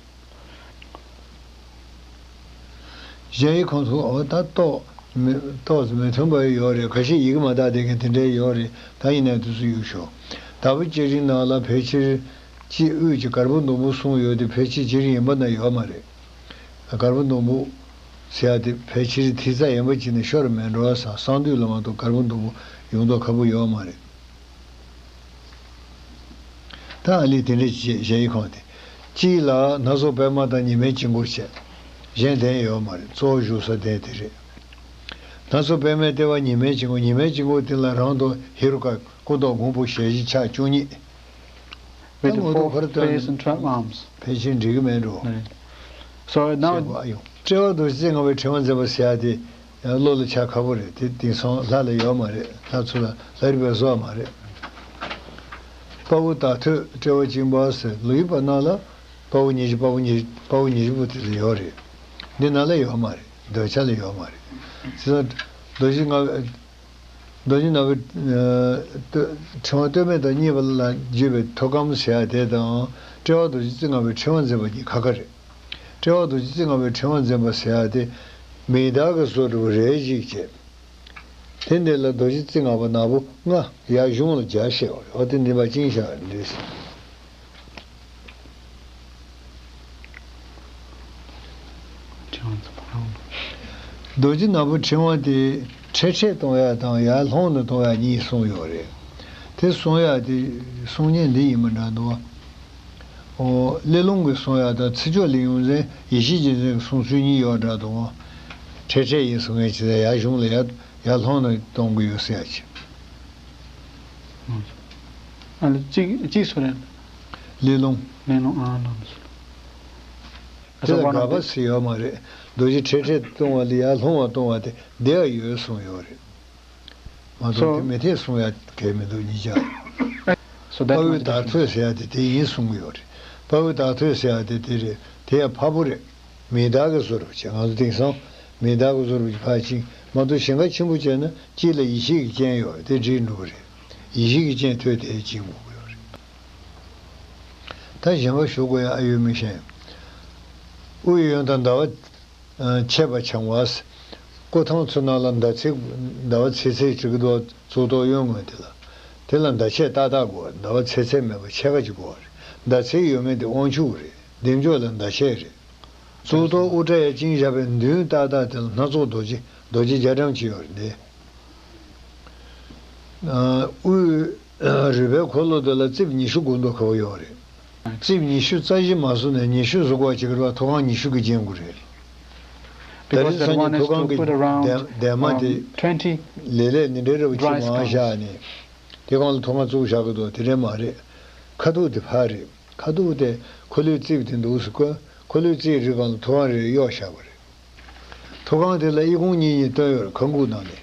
གཞལ་ཡས་ཁང་ཚོ། འོ་ད་ཏོག་མི་ཏོག་ཙམ་མི་མཐུན་པ་ཡོད་རེད། ཁ་ཤས་ཡི་གེ་མ་དག་བསྡད་མཁན་དེ་འདྲའི་ཡོད་རེད། ད་ཡིན་ནའི་དུས་སུ་གཡུག་ཞོག། དྭགས་པོ་སྐྱ་རིང་ནང་ལ་ཕལ་ཆེར་དཀྱིལ་དབུས་ཀྱི་གར་པོ་ཟླུམ་པོ་གསུམ་ཡོད་དེ། ཕལ་ཆེར་སྤྱིར་ཡིན་པ་ན་ཡོད་མ་རེད། གར་པོ་ཟླུམ་པོ་ཟེར་ཡ་དེ་ཕལ་ཆེར་ཐིག་རྩ་ཡན་པ་ཅིག་ནས་ཤོར་མེད་འགྲོ་བ་བསམ། གསང་འདུས་ལ་མ་གཏོགས་གར་པོ་ཟླུམ་པོ་ཡོང་མདོག་ཁ་པོ་ཡོད་མ་རེད། ད་ཨ་ལི་དེ་འདྲ་བྱས། གཞལ་ཡས་ཁང་དེ་དཀྱིལ་ལ་སྣ་ཚོགས་པད་མ་དང་ཉི་མའི་དཀྱིལ་འཁོར་བྱས། གཞན་གདན་ཡོད་མ་རེད། གཙོ་བོ་བཞུགས་ས་གདན་དེ་རེད། ད་ སྣ་ཚོགས་པདྨའི་ལྟེ་བ་ཉི་མའི་དཀྱིལ་འཁོར། ཉི་མའི་དཀྱིལ་འཁོར་དེ་ལ་རང་དང་ཧེ་རུ་ཀ་སྐུ་མདོག་སྔོན་པོ་ཞལ་བཞི་ཕྱག་བཅུ་གཉིས། With the ངོ་ཐོག་four ཕར་སྟོན། Face and twelve arms. ཕལ་ཆེར་འགྲིག་གི་མེད་འགྲོ། Right. So now ཞེས་པ། ཨ་ཡོ། དཔྲལ་བ་རྡོ་རྗེ་རྩེ་ལྔ་པའི་ཕྲེང་བ་འཛིན་པ་ཟེར་ཡ་དེ་བློ་ལ་འཆར་ཁག་པོ་རེད། དེ་དེང་སང་ལྷ་ལ་ཡོད་མ་རེད། ལྷ་ཚོ་ལ་ལྷ་རིས་པས་བཟོ་བ་མ་རེད། དཔའ་བོ་དྭགས་ཐོད་དཔྲལ་བ་བཅིངས་པ་ཟེར་ལོ་ཡི་པ་ནང་ལ་དཔའ་བོ་ཉི་ཤུ། དཔའ་བོ་ཉི་དཔའ་བོ་ཉི་ཤུ་པོ་དེ་ལ་ཡོད་རེད། འདི་ནང་ལ་ཡོད་མ་རེད། འདོད་ཆགས་ལ་ཡོད་མ་རེད། བྱས་ཙང་རྡོ་རྗེ་ལྔ། རྡོ་རྗེ་ལྔ་པའི་ཨ་སྟོད་ཕྲེང་བ་སྟོད་སྨད་དང་གཉིས་པ་ལ་བརྒྱུད་པའི་ཐུགས་དམ་ཟེར་ཡ་དེ་དང་དཔྲལ་བ་རྡོ་རྗེ་རྩེ་ལྔ་པའི་ཕྲེང་བ་འཛིན་པ་གཉིས་ཁ་ཁ་རེད། དཔྲལ་བ་རྡོ་རྗེ་རྩེ་ལྔ་པའི་ཕྲེང་བ་འཛིན་པ་ཟེར་ཡ་དེ་མིང་བརྡ་གི་བཟོ་འདྲ་བོ་རེ་ཞིག་བྱས། དེ་འདི་ལ་རྡོ་རྗེ་རྩེ་ལྔ་པ་ནག་པོ་ལྔ་ཡར་གཞུང་ལ་སྦྱར་བཤད་པ་རེད། འོ་དེ་འདི་མ་བཅིངས་བཞག་པ་འདྲ། རྡོ་རྗེ་ནག་པོའི་ཕྲེང་བ་དེ་འཕྲལ་འཕྲལ་གཏོང་ཡ་དང་ཡར་ལྷུང་ནས་གཏོང་ཡ་གཉིས་གསུངས་ཡོད་རེད། དེ་གསུང་ཡ་དེ་གསུང་ཉན་འདི་ཡིན་པ་འདྲ་འདུག། ཨོ། གླེ་ལུང་གིས་གསུང་ཡ་དང་ཚིག་མཆོག་གླེང་ཡུམ་ཟེར་ཡེ་ཤེས་རྒྱལ་མཚན་གྱི་གསུང་ཚུལ་གཉིས་ཡོད་འདྲ་འདུག། འཕྲལ་འཕྲལ་ཡིན་གསུང་མཁན་ཅིག་ཡར་གཞུང་ལ་ཡར་ཡར་ལྷུང་ནས་གཏོང་གི་ཡོད་ཟེར་ཡ་ཅིག། ཨ་ལ་གཅིག་གཅིག་སུ་རེད། གླེ་ལུང་། གླེ་ལུང་ཨ་ལ་མི་སུ། དེ་ལ་དགག་པ་ཟེར་ཡོད་མ་རེད། རྡོ་རྗེ་འཕྲལ་འཕྲལ་གཏོང་བ་ལ་ཡར་ལྷུང་བ་གཏོང་བ་དེ་བདེ་བ་ཡོད་གསུངས་ཡོད་རེད། མ་གཏོགས། So དེ་མི་འཐད་གསུང་ཡ་གལ་མི་འདུག་གཉིས་ཆ། So དཔའ་that's བོའི་my དྭགས་ཐོད་ཟེར་ཡ་དེ་དེ་ཡིན་གསུང་གི་ཡོད་རེད། དཔའ་བོའི་དྭགས་ཐོད་ཟེར་ཡ་དེ་དེ་རེད། དེ་ཡང་ཕ་བོ་རེད། མིང་བརྡ་གི་བཟོ་འདྲ་བྱས། ང་ཚོ་དེང་སང་མིང་བརྡ་གི་བཟོ་འདྲ་ཕར་བཅིངས་མ་གཏོགས་ཞེང་ཁ་ཆེན་པོ་བྱས་ན་དཀྱིལ་ལ་ཡེ་ཤེས་ཀྱི་སྤྱན་ཡོད་རེད། དེ་འགྲིག་འགྲོ་གི་རེད། ཡེ་ཤེས་ཀྱི་སྤྱན་ཐོད་དེ་བཅིངས་དགོས་ཀྱི་ཡོད་རེད། ད་གཞན་པ་ཞུ་དགོས་ཡ་ཨ་ཡོད་མི་ཤེས། དབུ་ཡོན་དང་ཟླ་བ། ཨ་ཆད་པ་འཆང་བ། སྐུ་ཐང་ཚོ་ནང་ལ་མདའ་ཚིག་མདའ་བ་ཚེ་ཚད་ཅིག་གི་འདུག། གཙུག་ཏོར་གཡོན་ངོས་དེ་ལ། དེ་ལ་མདའ་ཆད་ཏག་ཏག་དགོས། མདའ་བ་ཚེ་ཚད་མེད་པ་ཕྱེད་ཀ་ཅིག་དགོས་རེད། མདའ་ཚིག་ཡོད་མེད་དེ་དབང་ཕྱུག་རེད། བདེ་མཆོག་ལ་མདའ་ཆད་རེད། གཙུག་ཏོར་དབུ་སྐྲ་ཡར་བཅིངས་བཞག་པའི་མདུན་ཏག་ཏག་དེ་ལ་སྣ་ཚོགས་རྡོ་རྗེ་རྡོ་རྗེ་རྒྱ་གྲམ་ཅིག་ཡོད་རེད་འདི། ཨ་དབུས་རུས་པའི་འཁོར་ལོ་དེ་ལ་རྩིབས་ཉི་ཤུ་དགུ་མདོ་ཁ་པོ་ཡོད་རེད། རྩིབས་ཉི་ཤུ་རྩ་བཞི་མ་བཟོས་ནས་ཉི་ཤུ་བཟོ་དགོས་བྱེད་ཀྱི་རེད་པ། ཐུགས་ཀར་ཉི་ཤུ་གིས་བརྒྱན་དགོས་རེད། ད་Because རེས་that གསར་རྙིང་one has ཐུགས་ཀར་to གྱི་put around འདན་འདན་མ་དེ་um, twenty ལས་ལས་ནི་འདྲའི་རེ་བ་dry ཆེ་མང་བཞག་skulls. ནས་དེ་སྒང་ལ་ཐུགས་ཀར་བཙུགས་བཞག་གི་འདུག། དེ་འདྲའི་མ་རེད། ཁ་ཐུག་དེ་ཕར་རེད། ཁ་ཐུག་དེ་འཁོར་ལོའི་རྩིབས་དེ་འདུག་སེ་བཀོད། འཁོར་ལོའི་རྩིབས་རེ་སྒང་ལ་ཐུགས་ཀར་རེ་གཡོགས་བཞག་པ་རེད། ཐུགས་ཀར་དེ་ལ་ཨི་ཁུང་གཉིས་གཉིས་བཏོན་ཡོད་རེད། ཁ་འགུག་ནང་ནས།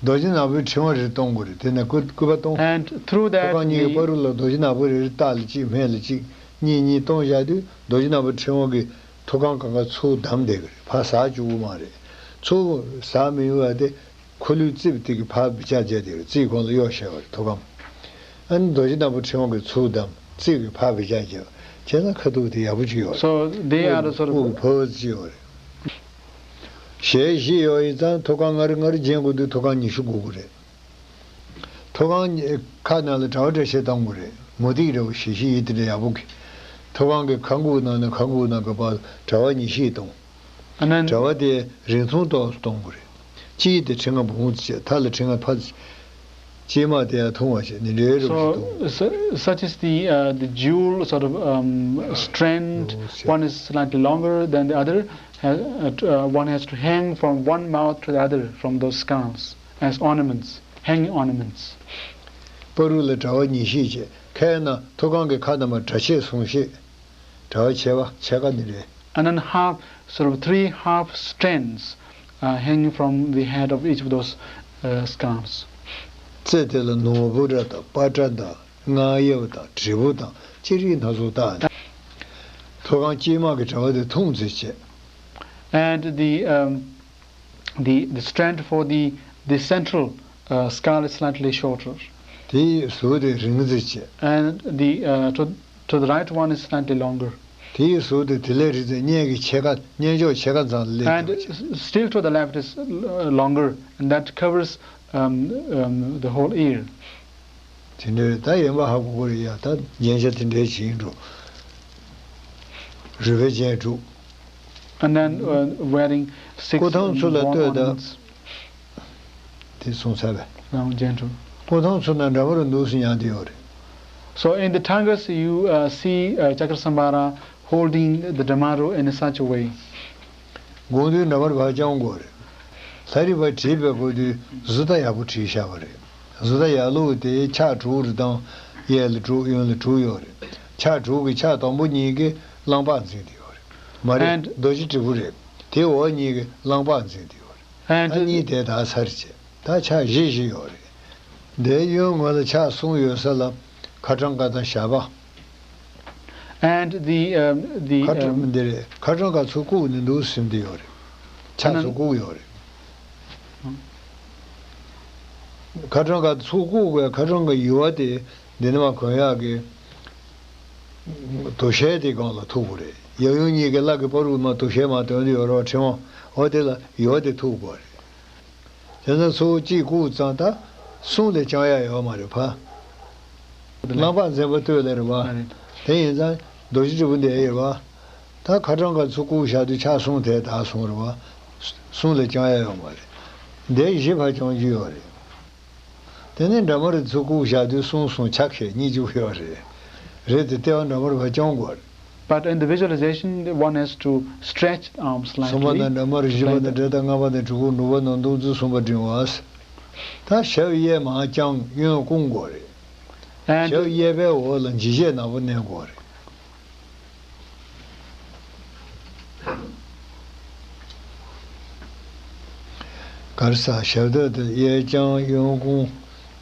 རྡོ་རྗེ་ནག་པོའི་ཕྲེང་བ་རེ་གཏོང་དགོས་རེད། དེ་ནས་སྐུ་སྐུད་པ་གཏོང་། And through that ཐུགས་ཀར་གཉིས་ཀྱི་we བར་དུ་ལ་རྡོ་རྗེ་ནག་པོ་རེ་རེ་ལྟག་ལ་གཅིག་སྨད་ལ་གཅིག་གཉིས་གཉིས་གཏོང་བཞག་དུས་རྡོ་རྗེ་ནག་པོའི་ཕྲེང་བ་གིས་ཐུགས་ཀར་གང་ག་ཚུར་བསྡམས་བསྡད་ཀྱི་རེད། ཕར་ཟག་བཅུག་གི་མ་རེད། ཚུར་ཟག་མི་ཡོང་བ་དེ། འཁོར་ལོའི་རྩིབས་དེ་གིས་ཕར་བི་ཅག་བྱས་ཏེ་རྩིབས་གོང་ལ་གཡོགས་བཞག་པ་རེད། ཐུགས་ཀར། ཨ་ནི་རྡོ་རྗེ་ནག་པོ་ཕྲེང་བ་གིས་ཚུར་བསྡམས། རྩིབས་ཀྱིས་ཕར་བི་ཅག་བྱས་པ་བྱས་ཙང་ཁ་ཐུག་དེ་ཡག་པོ་ཅིག་ཡོད་རེད། So they are the sort of དབུགས་ཕོ་བ་ཅིག་ཡོད་རེད། ཞལ་བཞི་ཡོད་ཡིན་ཙང་ཐུགས་ཀར་ལྔ་རེ་ལྔ་རེ་བརྒྱན་དགོས་དུས་ཐུགས་ཀར་ཉི་ཤུ་དགོས་ཀྱི་རེད། ཐུགས་ཀར་ཁ་ནང་ལ་དྲ་བ་འདྲ་བཤད་གཏོང་དགོས་རེད། མུ་ཏིག་འདྲ་བོ་ཞི་ཞི་ཡིད་དེ་འདྲ་ཡག་པོ་གི། ཐུགས་ཀར་གྱི་ཁ་འགུག་ནང་ནས་ཁ་འགུག་ནང་གི་བར་དྲ་བ་ཉི་ཤུ་གཏོང་། And then དྲ་བ་དེ་རིང་ཐུང་ཏོག་ཙམ་གཏོང་དགོས་རེད། དཀྱིལ་དེ་ཕྲེང་བ་བུང་བུ་ཅིག་བྱས། མཐའ་ལ་ཕྲེང་བ་ཕར་ཅིག། དཀྱིལ་མ་དེ་ཡང་ཐུང་བ་ཞིག་ནི་འདྲའི་རུ་ཞིག་གཏོང་དགོས། So, su- such is the, uh, the dual sort of, um, strand. One is slightly longer than the other. Has, uh, t- uh, one has to hang from one mouth to the other from those skulls as ornaments, hanging ornaments. བར་དུ་ལ་དྲ་བ་ཉི་ཤུ་བྱས། ཁ་ཡིན་ན་ཐུགས་ཀར་གྱི་ཁ་རྣམས་ལ་དྲ་ཕྱེད་གསུང་ཤེས། དྲ་བ་ཕྱེད་པ་ཕྱེད་ཀ་ནི་རེད། And then half, sort of three half strands, uh, hanging from the head of each of those, uh, skulls. རྩེ་དེ་ལ་ནོར་བུ་ར་དང་པ་ཏྲ་དང་རྔ་ཡབ་དང་དྲིལ་བུ་དང་ཅི་རིགས་སྣ་ཚོགས་བཏགས་ནས། ཐུགས་ཀར་དཀྱིལ་མ་གི་དྲ་བ་དེ་ཐུང་ཙམ་བྱས། And the, um, the, the strand for the, the central, uh, skull is slightly shorter. དེའི་ཟུར་དེ་རིང་ཙམ་བྱས། And the, uh, to, to the right one is slightly longer. དེའི་ཟུར་དེ་དེ་ལས་རིང་ཙམ། སྙན་གྱི་ཕྱེད་ཀ། སྙན་ཕྱོགས་ཕྱེད་ཀ་ཙམ་སླེབས་And འགྲོ་བྱས། s- still to the left is, uh, longer, and that covers, um, um, the whole ear. དེ་འདྲའི་ད་ཡིན་པ་ཧ་གོ་གི་རེད་ཡ། ད་རྒྱན་ཆ་དེ་འདྲའི་བྱེད་ཀྱི་འགྲོ། རུས་པའི་རྒྱན་དྲུག། And then, uh, wearing six སྐུ་ཐང་ཚོ་ལ་bone ལྟོས་དང་། ornaments དེ་གསུངས་ཚར་བས། around gentle. སྐུ་ཐང་ཚོ་ན་འདྲ་པོ་རུ་འདུག་སེ་མྱངས་བསྡད་ཡོད་རེད། So in the Tangas, you, uh, see, uh, Chakrasambhara holding the Dharmaroo in such a way. དགོངས་དུས་འདྲ་པོར་བག་ཀྱང་དགོས་རེད། ལྷ་རིས་པ་བྲིས་པའི་སྐབས་དུས་བཟོ་ལྟ་ཡག་པོ་བྲིས་བཞག་པ་རེད། བཟོ་ལྟ་ཡག་ལུགས་དེ་ཕྱག་དྲུག་རེ་བཏང་། གཡས་ལ་དྲུག་གཡོན་ལ་དྲུག་ཡོད་རེད། ཕྱག་དྲུག་གི་ཕྱག་དང་པོ་གཉིས་ཀྱི་གླང་པར་འཛིན་དེ་ཡོད་རེད། མ་རེད། And རྡོ་རྗེ་དྲིལ་བུ་རེད། དེའི་འོག་གཉིས་ཀྱི་གླང་པར་འཛིན་དེ་ཡོད་རེད། And ད་གཉིས་དེ་དག་ཚར་བྱས། ད་ཕྱག་བཞི་བཞི་ཡོད་རེད། འདིའི་གཡོན་ངོས་ལ་ཕྱག་གསུམ་ཡོད་ས་ལ་ཁ་ཊྭཱཾ་ཀ་དང་ཞབས་པ། And the, um, the, ཁ་ཊྭཱཾ་um, འདི་རེད། ཁ་ཊྭཱཾ་ཀ་ཚུར་བཀུག་ནས་འདུག་ཟིན་དེ་ཡོད་རེད། ཕྱག་ཚུར་བཀུག་ཡོད་རེད། ཁ་ཊྭཱཾ་ཀ་ཚུར་བཀུག་པའི་ཁ་ཊྭཱཾ་ཀ་ཡུ་བ་དེ་འདི་ནས་མར་གོན་ཡག་གི་དོ་ཤལ་དེ་སྒང་ལ་ཐུག་དགོས་རེད། གཡས་གཡོན་གཉིས་ཀྱི་ལག་གི་བར་དུ་མར་དོ་ཤལ་མར་དོན་དུ་ཡོད་རེད་བ། ཕྲེང་བ་འོ་དེ་ལ་ཡུ་བ་དེ་ཐུག་དགོས་རེད། དེ་ཚོ་ཚུར་གཅིག་བཀུག་ཙང་ད་གསུམ་ལས་རྐྱང་ཡག་ཡོད་མ་རེད་ཕ། གླང་པར་འཛིན་པ་སྟོད་ལ་རེད་བ། ཨ་རེད། དེ་ཡིན་ཙང་རྡོ་རྗེ་དྲིལ་བུ་འདི་ཡོད་རེད་བ། ད་ཁ་ཊྭཱཾ་ཀ་ཚུར་བཀུག་བཞག་དུས་ཕྱག་གསུམ་དེ་དག་སོང་རེད་བ། གསུམ་ལས་རྐྱང་ཡག་ཡོད་མ་རེད། འདི་བཞི་ཕར་རྐྱང་རྒྱུ་ཡོད་རེད། དེ་ནས་འདྲ་མར་ཚུར་བཀུག་བཞག་དུས་གསུམ་གསུམ་ཆ་ཁེ་གཉིས་འཇུག་ཡོད་རེད། རེད་དེ་ལྟེ་བ་འདྲ་མར་ཕར་རྐྱང་དགོས་རེད། But in the visualization, one has to stretch the arms གསུམ་པ་slightly. དང་འདྲ་མར་བཞི་པ་དང་འབྲེལ་ཟླ་ལྔ་པ་དང་དྲུག་པ་དྲུག་པ་དང་བདུན་ཚོ་གསུམ་པ་འབྲིང་བ། ད་ཞབས་གཡས་མར་བརྐྱང་གཡོན་བསྐུམ་དགོས་རེད། And ཞབས་གཡས་པའི་འོག་ལ་འཇིགས་བྱེད་ནག་པོ་མནན་དགོས་རེད། ག་རེ་ཟ་ཞབས་སྟོད་དེ་གཡས་བརྐྱང་གཡོན་བསྐུམ།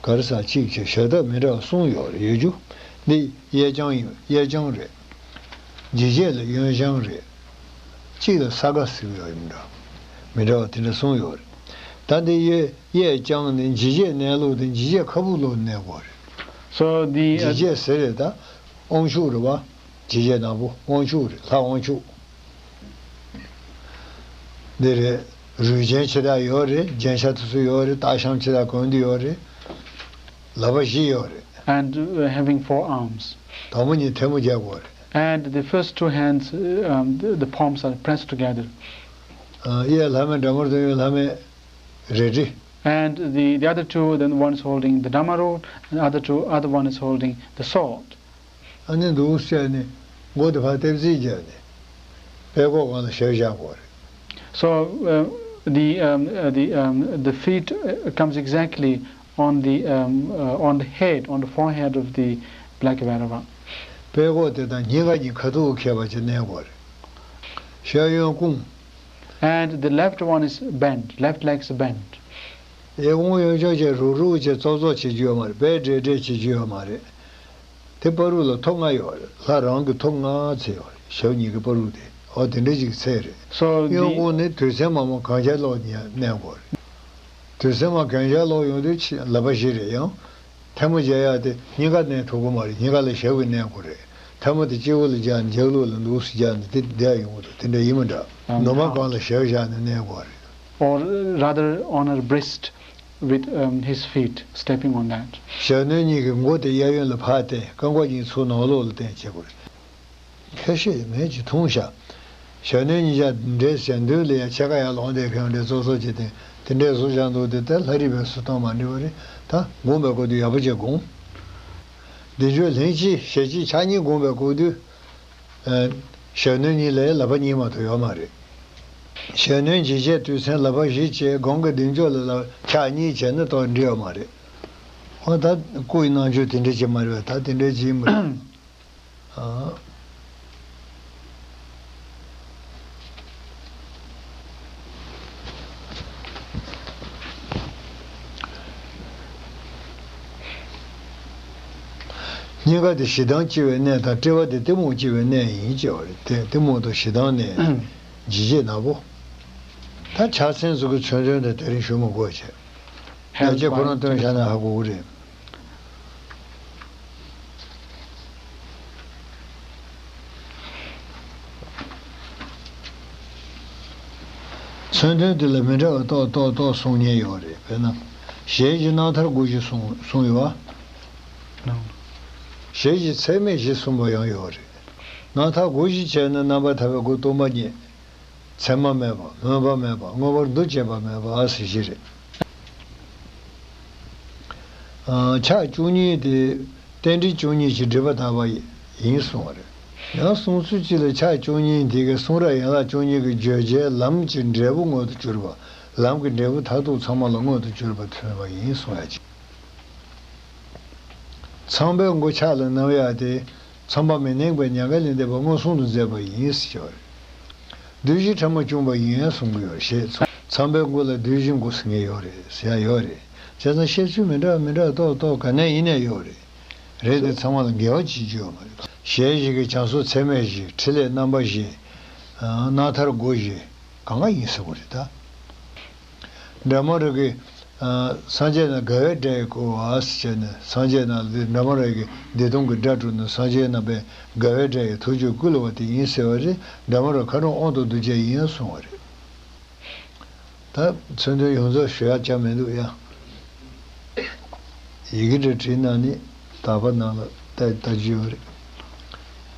ག་རེ་ཟ་གཅིག་བྱས་ཞབས་སྟོད་མི་འདྲ་བ་གསུམ་ཡོད་རེད་ཡོད་རྒྱུ། འདི་གཡས་བརྐྱང་ཡིན། གཡས་བརྐྱང་རེད། འཇིགས་བྱེད་ལ་གཡོན་བརྐྱང་རེད། གཅིག་ལ་ས་ག་ཟེར་གྱི་ཡོད་མི་འདྲ། མི་འདྲ་བ་དེ་འདྲ་གསུམ་ཡོད་རེད། ད་འདི་གཡས་གཡས་བརྐྱང་ནི་འཇིགས་བྱེད་མནན་ལུགས་དེ་འཇིགས་བྱེད་ཁ་སྦུབ་ལོག་མནན་དགོས་རེད། So the, uh, འཇིགས་བྱེད་ཟེར་རེད་ད། དབང་ཕྱུག་རེད་བ། འཇིགས་བྱེད་ནག་པོ་དབང་ཕྱུག་རེད། ལྷ་དབང་ཕྱུག་འདི་རེད། རུས་ཆེན་ཆེ་དྲགས་ཡོད་རེད། རྒྱན་ཆ་དེ་ཚོ་ཡོད་རེད། སྟག་ཤམ་ཆེ་དྲགས་གོན་དེ་ཡོད་རེད། ལག་པ་བཞི་ཡོད་རེད། And, uh, having four arms. དང་པོ་གཉིས་ཐལ་མོ་སྦྱར་དགོས་རེད། And the first two hands, uh, um, the, the palms are pressed together. ཨ། གཡས་ལྷ་མེ་དགྲ་མོར་དང་གཡོན་ལྷ་མེ་རལ་གྲི། And the, the other two, then one is holding the dharma rod, and the other two, other one is holding the sword. ཨ་ནི་འདུག་བྱས་ནས་མགོ་དེ་ཕར་ལྟེབ་རྩིག་བརྒྱབ་ནས་པད་ཀོག་སྒང་ལ་ཞབས་བཞག་དགོས་རེད། So, uh, the, um, uh, the, um, the feet, uh, comes exactly on the, um, uh, on the head, on the forehead of the Black Bhairava. པད་ཀོག་དེ་དང་སྙིང་ག་གཉིས་ཁ་ཐུག་འཁེལ་བ་ཅིག་མནན་དགོས་རེད། ཞབས་གཡོན་བསྐུམ། And the left one is bent, left leg is bent. གཡས་བསྐུམ་གཡོན་བརྐྱང་བྱས་རུག་རུག་བྱས་ཙོག་ཙོག་བྱེད་རྒྱུ་ཡོད་མ་རེད། བེད་སྤྲད་སྤྲད་བྱེད་རྒྱུ་ཡོད་མ་རེད། དེ་བར་དུ་ལ་ཐོབ་ལྔ་ཡོད་རེད། ལྷ་རང་གི་ཐོབ་ལྔ་ཚད་ཡོད་རེད། ཞབས་གཉིས་ཀྱི་བར་དུ་དེ། འོ་དེ་འདྲ་ཅིག་ཚད་རེད། So གཡོན་the བསྐུམ་ནི་དུས་མཚན་མ་མོ་གང་ཆ་ལོག་ཉལ་མནན་དགོས་རེད། དུས་མཚན་མ་གང་ཆ་ལོག་ཡོང་དུས་ཕྱི་ལག་པ་བཞི་རེད། ཡང་ཐལ་མོ་སྦྱར་ཡག་དེ་སྙིང་ག་མནན་ཐུབ་ཀྱི་མ་རེད། སྙིང་ག་ལ་ཞབས་ཀྱིས་མནན་དགོས་རེད། ཐལ་མོ་དེ་སྤྱི་བོ་ལ་སྦྱར་ནས་ལྗགས་ལུགས་ལ་འདུག་སེ་སྦྱར་ནས་དེ་བསྡད་ཡོང་གི་འདུག་དེ་འདྲ་ཡིན་མི་འདྲ། Um, ནུ་མ་སྒང་ལ་ཞབས་བཞག་ནས་མནན་དགོས་རེད། Or rather on her breast with, um, his feet stepping on that. ཞབས་གནོན་གཉིས་ཀྱི་མགོ་དེ་གཡས་གཡོན་ལ་ཕར་བསྟན། རྐང་པ་གཉིས་ཚུར་ནང་ལོགས་ལ་བསྟན་བྱེད་དགོས་རེད། ཁ་ཤས་ངས་ཅིག་མཐོང་ཤག་ཞབས་གནོན་གཉིས་ཆ་འདྲེས་བྱས་མདུན་ལ་ཡ་ཕྱེད་ཀ་ཡར་ལོངས་བསྡད་མཁན་འདྲ་ཙོག་ཙོག་ཅིག་བསྟན། དེ་འདྲས་བཟོ་བཞག་འདུག་དེ་ལྟར་ལྷ་རིས་པས་སུ་གཏོང་མ་འགྲིག་པ་རེད། ད་སྒོམ་པའི་སྐབས་དུས་ཡག་པོ་བྱས་སྒོམ། བདེ་མཆོག་ལྷན་ཅིག་ཞལ་གཅིག་ཕྱག་གཉིས་སྒོམ་པའི་སྐབས་དུས། ཨ། ཞབས་གནོན་གཉིས་ལ་ལག་པ་གཉིས་མ་གཏོགས་ཡོད་མ་རེད། ཞབས་གནོན་འཇིགས་བྱེད་དུས་མཚན་ལག་པ་བཞི་བྱས་སྒང་གི་བདེ་མཆོག་ལ་ལ་ཕྱག་གཉིས་བྱས་ན་ཏོག་འགྲིག་ཡོད་མ་རེད། འོ་ད་སྐུ་ཡི་རྣམ་འགྱུར་དེ་འདྲ་ཅིག་མ་རེད་པས། ད་དེ་འདྲ་ཅིག་ཡིན་པ་རེད། ཨ། སྙིང་ག་དེ་ཞེ་སྡང་སྐྱེ་བའི་གནས་དང་། དཔྲལ་བ་དེ་གཏི་མུག་སྐྱེ་བའི་གནས་ཡིན་ཅེས་པ་རེད། དེ་གཏི་མུག་དང་ཞེ་སྡང་ནས་འཇིགས་བྱེད་ནག་པོ། ད་ཕྱག་མཚན་ཚོ་གི་མཚོན་དོན་དེ་དེ་རིང་ཞུ་མི་དགོས་བྱས། ཡང་བསྐྱར་ཁོ་རང་སྟོན་བཞག་ན་ཧ་གོ་གི་རེད། མཚོན་དོན་དེ་ལ་མི་འདྲ་བ་ཏོག་ཏོག་ཏོག་གསུང་མཁན་ཡོད་རེད། དཔེར་ན། ཞལ་གྱི་རྣམ་ཐར་དགུ་བཞི་གསུང་གསུང་ཡོད་པ། ཞལ་གྱི་ཚད་མེད་བཞི་གསུངས་པ་ཡང་ཡོད་རེད། རྣམ་ཐར་དགུ་བཞི་བྱས་ན་རྣམ་པར་ཐར་པའི་སྒོ་སྟོང་པ་ཉིད། མཚན་མ་མེད་པ། སྨོན་པ་མེད་པ། མངོན་པར་འདུ་བྱེད་པ་མེད་པ་ཟེར་བཞི་རེད། ཨ། ཕྱག་བཅུ་གཉིས་དེ་རྟེན་འབྲེལ་བཅུ་གཉིས་ཀྱི་སྒྲིབ་པ་དག་པ་ཡིན་གསུངས་པ་རེད། ཡང་གསུང་ཚུལ་གཅིག་ལ་ཕྱག་བཅུ་གཉིས་དེ་གའི་གསུང་རབ་ཡན་ལག་བཅུ་གཉིས་ཀྱི་བརྗོད་བྱའི་ལམ་གྱི་འབྲས་བུ་མངོན་དུ་གྱུར་པ། ལམ་གྱི་འབྲས་བུ་མཐར་ཐུག་ཚང་མ་ལ་མངོན་དུ་གྱུར་པ་ཐོན་པ་ཡིན་གསུང་ཡ་ཅིག། ཚངས་པའི་མགོ་ཕྱག་ལ་བསྣམས་ཡ་དེ། ཚངས་པ་མི་གནས་པའི་མྱ་ངན་ལས་འདས་པ་མངོན་སུམ་དུ་མཛད་པ་ཡིན་ཟེར་བ་རེད། བདུད་བཞི་ཕྲ་མོ་བཅོམ་པ་ཡིན་གསུང་གི་ཡོད་རེད། ཚངས་པའི་མགོ་ལ་བདུད་བཞི་མགོ་ཟེར་མཁན་ཡོད་རེད་ཟེར་ཡ་ཡོད་རེད། བྱས་ཙང་བཤད་ཚུལ་མི་འདྲ་བ་མི་འདྲ་བ་ཏོག་ཏོག་ག་ནས་ཡིན་ནས་ཡོད་རེད། རེད་དེ་ཚང་མ་ལ་འགལ་བ་ཅིག་བརྗོད་ཡོད་མ་རེད། ཞལ་བཞི་གི་བྱང་སོགས་ཚད་མེད་བཞི། ཕྲིན་ལས་རྣམ་པ་བཞི། རྣག་ཐར་སྒོ་བཞི། གང་ག་ཡིན་ཟེར་བ་རེད་ད། འབྲས་མོ་རི་གི། ཨ། སངས་རྒྱས་རྣམས་དགའ་བའི་སྒྲ་ཡིས་བསྐུལ་བ་ཟེར་བྱས་ནས། སངས་རྒྱས་རྣམས་ལ་འབྲས་མོ་རི་གི་བདེ་སྟོང་གི་སྒྲ་བསྒྲགས་ནས། སངས་རྒྱས་རྣམས་པས་དགའ་བའི་སྒྲ་ཡིས་ཐུགས་རྒྱུད་བསྐུལ་བ་དེ་ཡིན་ཟེར་བ་རེད། འབྲས་མོ་རི་མཁའ་འགྲོ་དབང་དང་གདུལ་བྱ་ཡིན་གསུང་བ་རེད། ད་མཚོན་དོན་ཡོངས་རྫོགས་ཞུ་ཡག་ཅང་མི་འདུག་ཡ། ཡི་གེ་འདྲ་བྲིས་ན་ནི་དག་པ་ནང་ལ་ལྟ་ལྟ་རྒྱུ་ཡོད་རེད།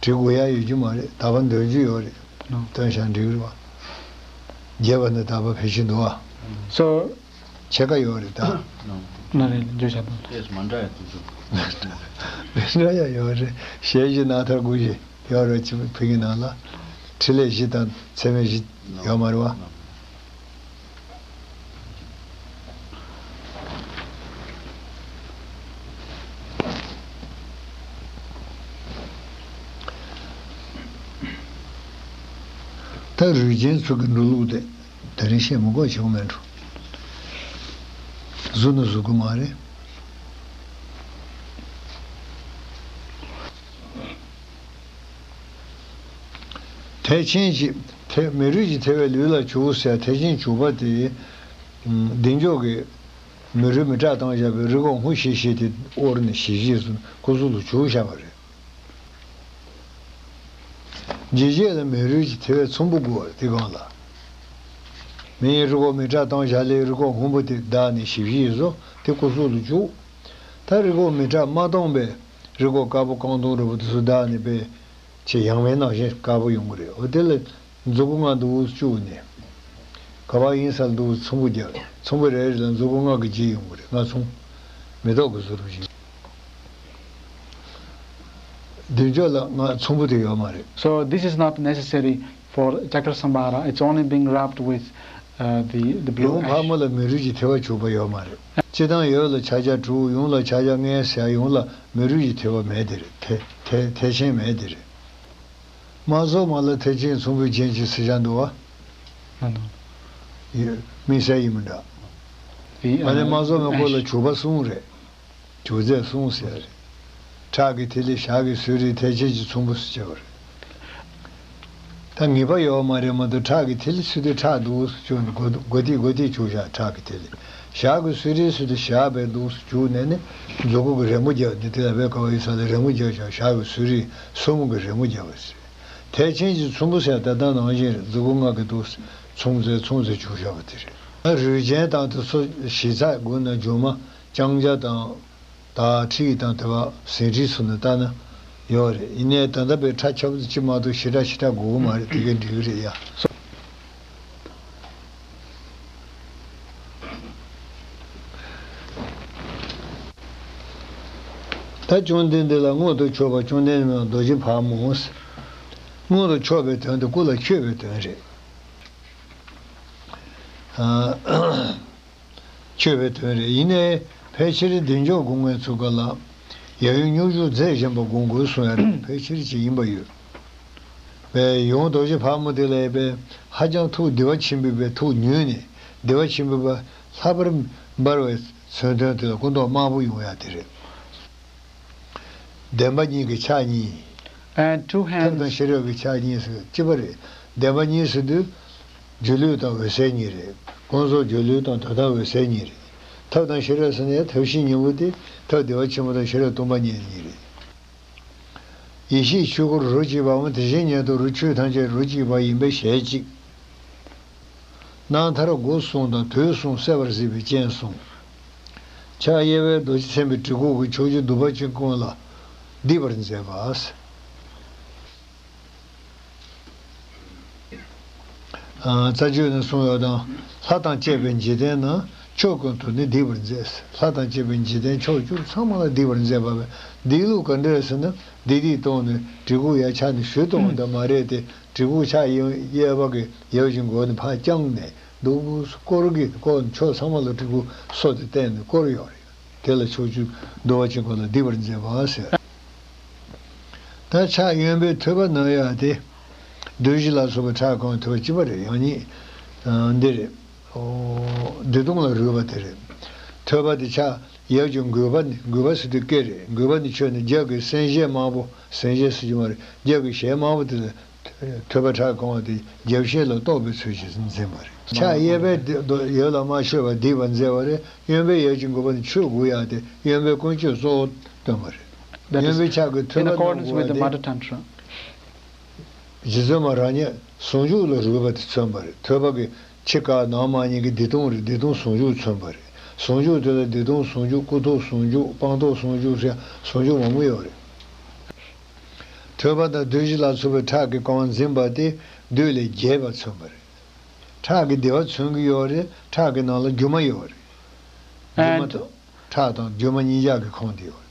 བྲི་དགོས་ཡ་ཡོད་རྒྱུ་མ་རེད། དག་པ་འདོན་རྒྱུ་ཡོད་རེད། ནོ། སྟོན་བྱ་འགྲིག་རེད་བ། རྒྱས་པ་ནི་དག་པ་ཕལ་ཆེར་འདུག་བ། སོ། ཕྱེད་ཀ་ཡོད་རེད་ད། ནོ། ན་རེ་བརྗོད་བྱ་དང་། ཨེས་མ་འདྲ་ཡ་འདུག་འདུག་མི་འདྲ་ཡ་ཡོད་རེད། ཞལ་བཞི་རྣག་ཐར་སྒོ་བཞི་ཡོད་རེད། ཅི་ཕ་གི་ནང་ལ་ཕྲིན་ལས་བཞི་དང་ཚད་མེད་བཞི་ཡོད་མ་རེད་བ། ད་རུས་ཆེན་ཚུ་གི་འགྲོ་ལུགས་དེ་དེ་རིང་བཤད་མི་དགོས་བྱུང་མེད་འགྲོ། བཟོ་ནི་བཟོ་གི་མ་རེད། ཐེག་ཆེན་གྱི་ཐེག་མི་རུས་ཀྱི་ཐེག་པའི་ལུས་ལ་བྱུག་ཟེར། ཐེག་ཆེན་བྱུག་པ་དེ། ཨ། བདེ་མཆོག་གི་མི་རུས་མི་སྐྲག་བཏང་བཞག་པའི་རུས་ཁོག་སྔོ་ཤིག་ཤིག་དེ་དབོར་ནས་ཞིབ་ཞིབ་སུ་སྐུ་གཟུགས་ལ་བྱུག་བཞག་པ་རེད། ཇི་སྐད་ལ་མི་རུས་ཀྱི་ཐེག་པའི་ཚོམ་བུ་དགོས་པ་དེ་གང་ལ། མིའི་རུས་ཁོག་མི་སྐྲག་བཏང་བཞག་ལེ། རུས་ཁོག་སྔོན་པོ་དེ་བདག་ནི་ཞིབ་ཞིབ་བཟོ་དེ་སྐུ་གཟུགས་ལ་བྱུག། ད་རུས་ཁོག་མི་སྐྲག་མ་བཏང་བའི་རུས་ཁོག་དཀར་པོ་རྐང་དུང་རིལ་པོ་དེ་ཚོ་བདག་ནི་པས་ཆེས་ཡང་མེད་ནང་བཞིན་དཀར་པོ་ཡོང་གི་རེད། འོ་དེ་ལ་མཛུ་གུ་ལྔ་འདུག་བཅུག་ནས། ག་པར་ཡིན་ས་ལ་འདུག་ཚོམ་བུ་རྒྱག། ཚོམ་བུ་རེ་རེ་ལ་མཛུ་གུ་ལྔ་གི་རྗེས་ཡོང་གི་རེད། ལྔ་ཚོམ། མེ་ཏོག་གི་བཟོ་རུ་བཞིན། མདུན་ཅོག་ལ་ལྔ་ཚོམ་བུ་དེ་ཡོད་མ་རེད། So this is not necessary for Chakrasamhara. It's only being wrapped with, uh, the, the blue ཡོངས་ash. ཕག་མོ་ལ་མི་རུས་ཀྱི་ཐེག་པ་བྱུག་པ་ཡོད་མ་རེད། སྤྱིར་བཏང་ཡོད་ལ་ཕྱག་རྒྱ་དྲུག་ཡོངས་ལ་ཕྱག་རྒྱ་ལྔའི་ཟེར་ཡ་ཡོངས་ལ་མི་རུས་ཀྱི་ཐེག་པ་མེད་དེ་རེད། ཐེག་ཐེག་ཐེག་ཆེན་མེད་དེ་རེད། དམག་ཟོར་མ་ལ་ཐེག་ཆེན་ཚོམ་བུའི་རྒྱན་གྱི་ཟེར་བཞག་འདུག་བ། ཨ་ནོ། ཡོད། དམིགས་བསལ་ཡིན་མི་འདྲ། The, མ་ནི uh, དམག་ཟོར་མའི་སྐོར་ལ་ash. བྱུག་པ་གསུམ་རེད། བྱུག་རྫས་གསུམ་ཟེར་རེད། ཁྲག་གི་ཐིག་ལེ། ཞག་གི་གསོལ་རས། ཐེག་ཆེན་གྱི་ཚོམ་བུ་ཟེར་བྱས་པ་རེད། ད་ངེས་པ་ཡོད་མ་རེད་མ་གཏོགས་ཁྲག་གི་ཐིག་ལེ་ཚུད་དུས་ཁྲག་འདུག་ཟེར་བྱུག་ནས་སྒོ་སྒོ་ཐིག་སྒོ་ཐིག་བྱུག་བཞག་ཁྲག་གི་ཐིག་ལེ། ཞག་གི་གསོལ་རས་ཚུད་དུས་ཞག་བས་འདུག་ཟེར་བྱུག་ནས་ནི་མཛུ་གུ་གི་རེ་མོ་རྒྱག་ནི་དེ་ལ་བས་ཀ་བ་ཡི་ས་ལ་རེ་མོ་རྒྱག་བཞག་ཞག་གི་གསོལ་རས་སོར་མོ་གི་རེ་མོ་རྒྱག་པ་ཟེར། ཐེག་ཆེན་གྱི་ཚོམ་བུ་ཟེར་ད་ལྟ་ནང་བཞིན་རེད། མཛུ་གུ་ལྔ་གི་འདུག་ཚོམ་ཟེར་ཚོམ་ཟེར་བྱུག་བཞག་པ་དེ་རེད། ཨ། རུས་ཆེན་དང་དེ་ཚོ་ཞིབ་ཚགས་དགོས་ན་སྒྱུ་མ་ལྕང་སྐྱ་དང་། དག་ཁྲིད་དང་དེ་བ་ཟིན་བྲིས་སོགས་ནས་ལྟ་ན་ཡོད་རེད། ཡིན་ནའི་ད་ལྟ་བའི་ཁྲ་ཁྱབ་ཏུ་ཅི་མ་གཏོགས་ཞེ་དྲག་ཞེ་དྲག་དགོས་ཀྱི་མ་རེད། དེ་གའི་འགྲིག་གི་རེད་ཡ། ད་བཅོམ་ལྡན་འདས་ལ་མངོན་དུ་ཕྱོགས་པ་བཅོམ་ལྡན་འདས་རྡོ་རྗེ་ཕག་མོ་ཟེར། མངོན་དུ་ཕྱོགས་པའི་དོན་དེ་སྐུ་ལ་མཆོད་པའི་དོན་རེད། ཨ། མཆོད་པའི་དོན་རེད། ཡིན་ནའི་ཕལ་ཆེར་བདེ་མཆོག་སྒོམ་མཁན་ཚོ་ག་ལ་ཡབ་ཡུམ་སྙོམས་འཇུག་མཛད་བཞིན་པ་སྒོམ་དགོས་གསུང་ཡ་རེད། ཕལ་ཆེར་ཅིག་ཡིན་པ་ཡོད་པས། ཡང་རྡོ་རྗེ་ཕག་མོ་དེ་ལ་ཡོད་པས་ཧ་ཅང་ཐུགས་བདེ་བ་ཆེན་པོས་པའི་ཐུགས་ཉུལ་ནས་བདེ་བ་ཆེན་པོས་པ་ལྷག་པར་འབར་བའི་མཚོན་དོན་དེ་ལ་སྐུ་མདོག་དམར་པོ་ཡོང་ཡ་དེ་རེད། བདེན་པ་གཉིས་ཀྱི་ཕྱག་གཉིས། And two hands. ཐབས་དང་ཤེས་རབ་ཀྱི་ཕྱག་གཉིས་ཟེར་གཅིག་པ་རེད། བདེན་པ་གཉིས་ཟེར་དུས། སྒྱུ་ལུས་དང་འོད་གསལ་གཉིས་རེད། ཀུན་རྫོབ་སྒྱུ་ལུས་དང་དོན་དམ་འོད་གསལ་གཉིས་རེད། ཐབས་དང་ཤེས་རབ་ཟེར་ནས་ཐབས་ཤེས་གཉིས་པོ་དེ་ཐབས་བདེ་བ་ཆེན་པོ་དང་ཤེས་རབ་སྟོང་པ་ཉིད་གཉིས་རེད། ཡེ་ཤེས་ཆོས་སྐུ་རོ་གཅིག་པའམ་དེ་བཞིན་ཉིད་དུ་རོ་ཆོས་ཐམས་ཅད་རོ་གཅིག་པ་ཡིན་པའི་ཞལ་གཅིག། རྣག་ཐར་སྒོ་གསུམ་དང་དུས་གསུམ་གསལ་བར་གཟིགས་པའི་སྤྱན་གསུམ། ཕྱག་གཡས་པས་རྡོ་རྗེ་སེམས་དཔའི་གྲི་གུག་གིས་ཕྱོགས་བཅུའི་གདུག་པ་ཅན་ཀུན་ལ་བརྡིབ་པར་མཛད་པ། ཨ། རྩ་རྒྱུད་ནས་གསུངས་ཡོད་དང་། ལྷ་དང་བཅས་པའི་འཇིག་རྟེན་ན་ཕྱོགས་ཀུན་ཏུ་ནི་བརྡིབ་པར་མཛད། ལྷ་དང་བཅས་པའི་འཇིག་རྟེན་ཕྱོགས་བཅུ་ཚང་མ་ལ་བརྡིབ་པར་མཛད་པ་བས། བརྡིབ་ལུགས་ག་འདྲ་ཟེར་ན། བརྡིབ་བརྡིབ་བཏང་ནས་གྲི་གུག་ཡར་ཕྱར་ནས་གཞུ་བཏང་བ་འདྲ་མ་རེད་དེ། གྲི་གུག་ཕྱག་གཡས་པ་གི་ཡབ་ཀྱི་མགོ་ནས་ཕར་བརྐྱངས་ནས་ འདུག། བསྐོར་གྱི་བསྐོར་ཕྱོགས་ཚང་མ་ལ་སྤྲུལ་སྐུ་སོ་དེ་བསྟན་ནས་བསྐོར་ཡོད་རེད། དེ་ལ་ཕྱོགས་བཅུ་འདུལ་བ་ཆེན་པོ་ལ་སྡིག་པར་མཛད་པ་ཟེར། ད་ཕྱག་གཡོན་པའི་ཐོད་པ་ན་ཡོད་དེ། བདུད་བཞི་ལ་སོགས་པའི་ཁྲག་གང་ཐོད་པ་གཅིག་པ་རེད། ཡང་སྙིང་འདི་རེད། ཨོ། བདུད་དུང་ལ་རུས་པ་དེ་རེད། ཐོད་པ་དེ་ཕྱག་ཡབ་ཀྱི་མགུལ་པ་ནི། མགུལ་པ་ཟེར་དུས་སྐེ་རེད། མགུལ་པ་ནི་ཆོད་ནས་རྒྱབ་ཀྱི་སེན་བཞེས་དམར་པོ། སེན་བཞེས་ཟེར་གྱི་མ་རེད། རྒྱབ་ཀྱི་ཞལ་དམར་པོ་དེ་ལ་ཐོད་པ་ཁྲག་གང་བ་དེ་རྒྱབ་ཤེལ་ལ་གཏོགས་པའི་ཚུལ་གྱིས་འཛིན་པ་རེད། ཕྱག་གཡས་པས་འདི་ཡབ་ལ་དམར་མཆོད་པ་སྡིག་པར་མཛད་པ་རེད། གཡོན་པས་ཡབ་ཀྱི་མགུལ་པ་ནི་ཆོད་དགོས་ཡ་དེ་གཡོན་པས་ཀུན་སྤྱོད་གཙོ་བོ་སྟོན་པ་རེད། That གཡོན is པའི་ཕྱག་གི་in ཐོད་པ་གནོན་accordance with the དགོས་པ་དེ། Mother Tantra. རྗེ་བཙུན་མ་རང་ཉིད་ཟུང་འཇུག་ལ་རུས་པ་དེ་མཚོན་པ་རེད། ཐོད་པ་གི་ཕྱི་དཀར་ནང་དམར་གཉིས་ཀྱི་བདེ་སྟོང་རེད། བདེ་སྟོང་ཟུང་འཇུག་མཚོན་པ་རེད། ཟུང་འཇུག་དེ་ལ་བདེ་སྟོང་ཟུང་འཇུག་སྐུ་ཐོག་ཟུང་འཇུག་སྤང་ཐོག་ཟུང་འཇུག་ཟེར་ཟུང་འཇུག་མང་པོ་ཡོད་རེད། ཐོད་པ་དང་བདུད་བཞི་ལ་སོགས་པའི་ཁྲག་གིས་གང་བ་འཛིན་པ་དེ་བདུད་ལས་རྒྱལ་བ་མཚོན་པ་རེད། ཁྲག་གིས་བདེ་བ་མཚོན་གྱི་ཡོད་རེད། ཁྲག་གི་ནང་ལ་སྒྱུ་མ་ཡོད་རེད། སྒྱུ་མ་and དང་ཁྲག་དང་སྒྱུ་མ་གཉིས་ཆ་གི་ཁོངས་དེ་ཡོད་རེད།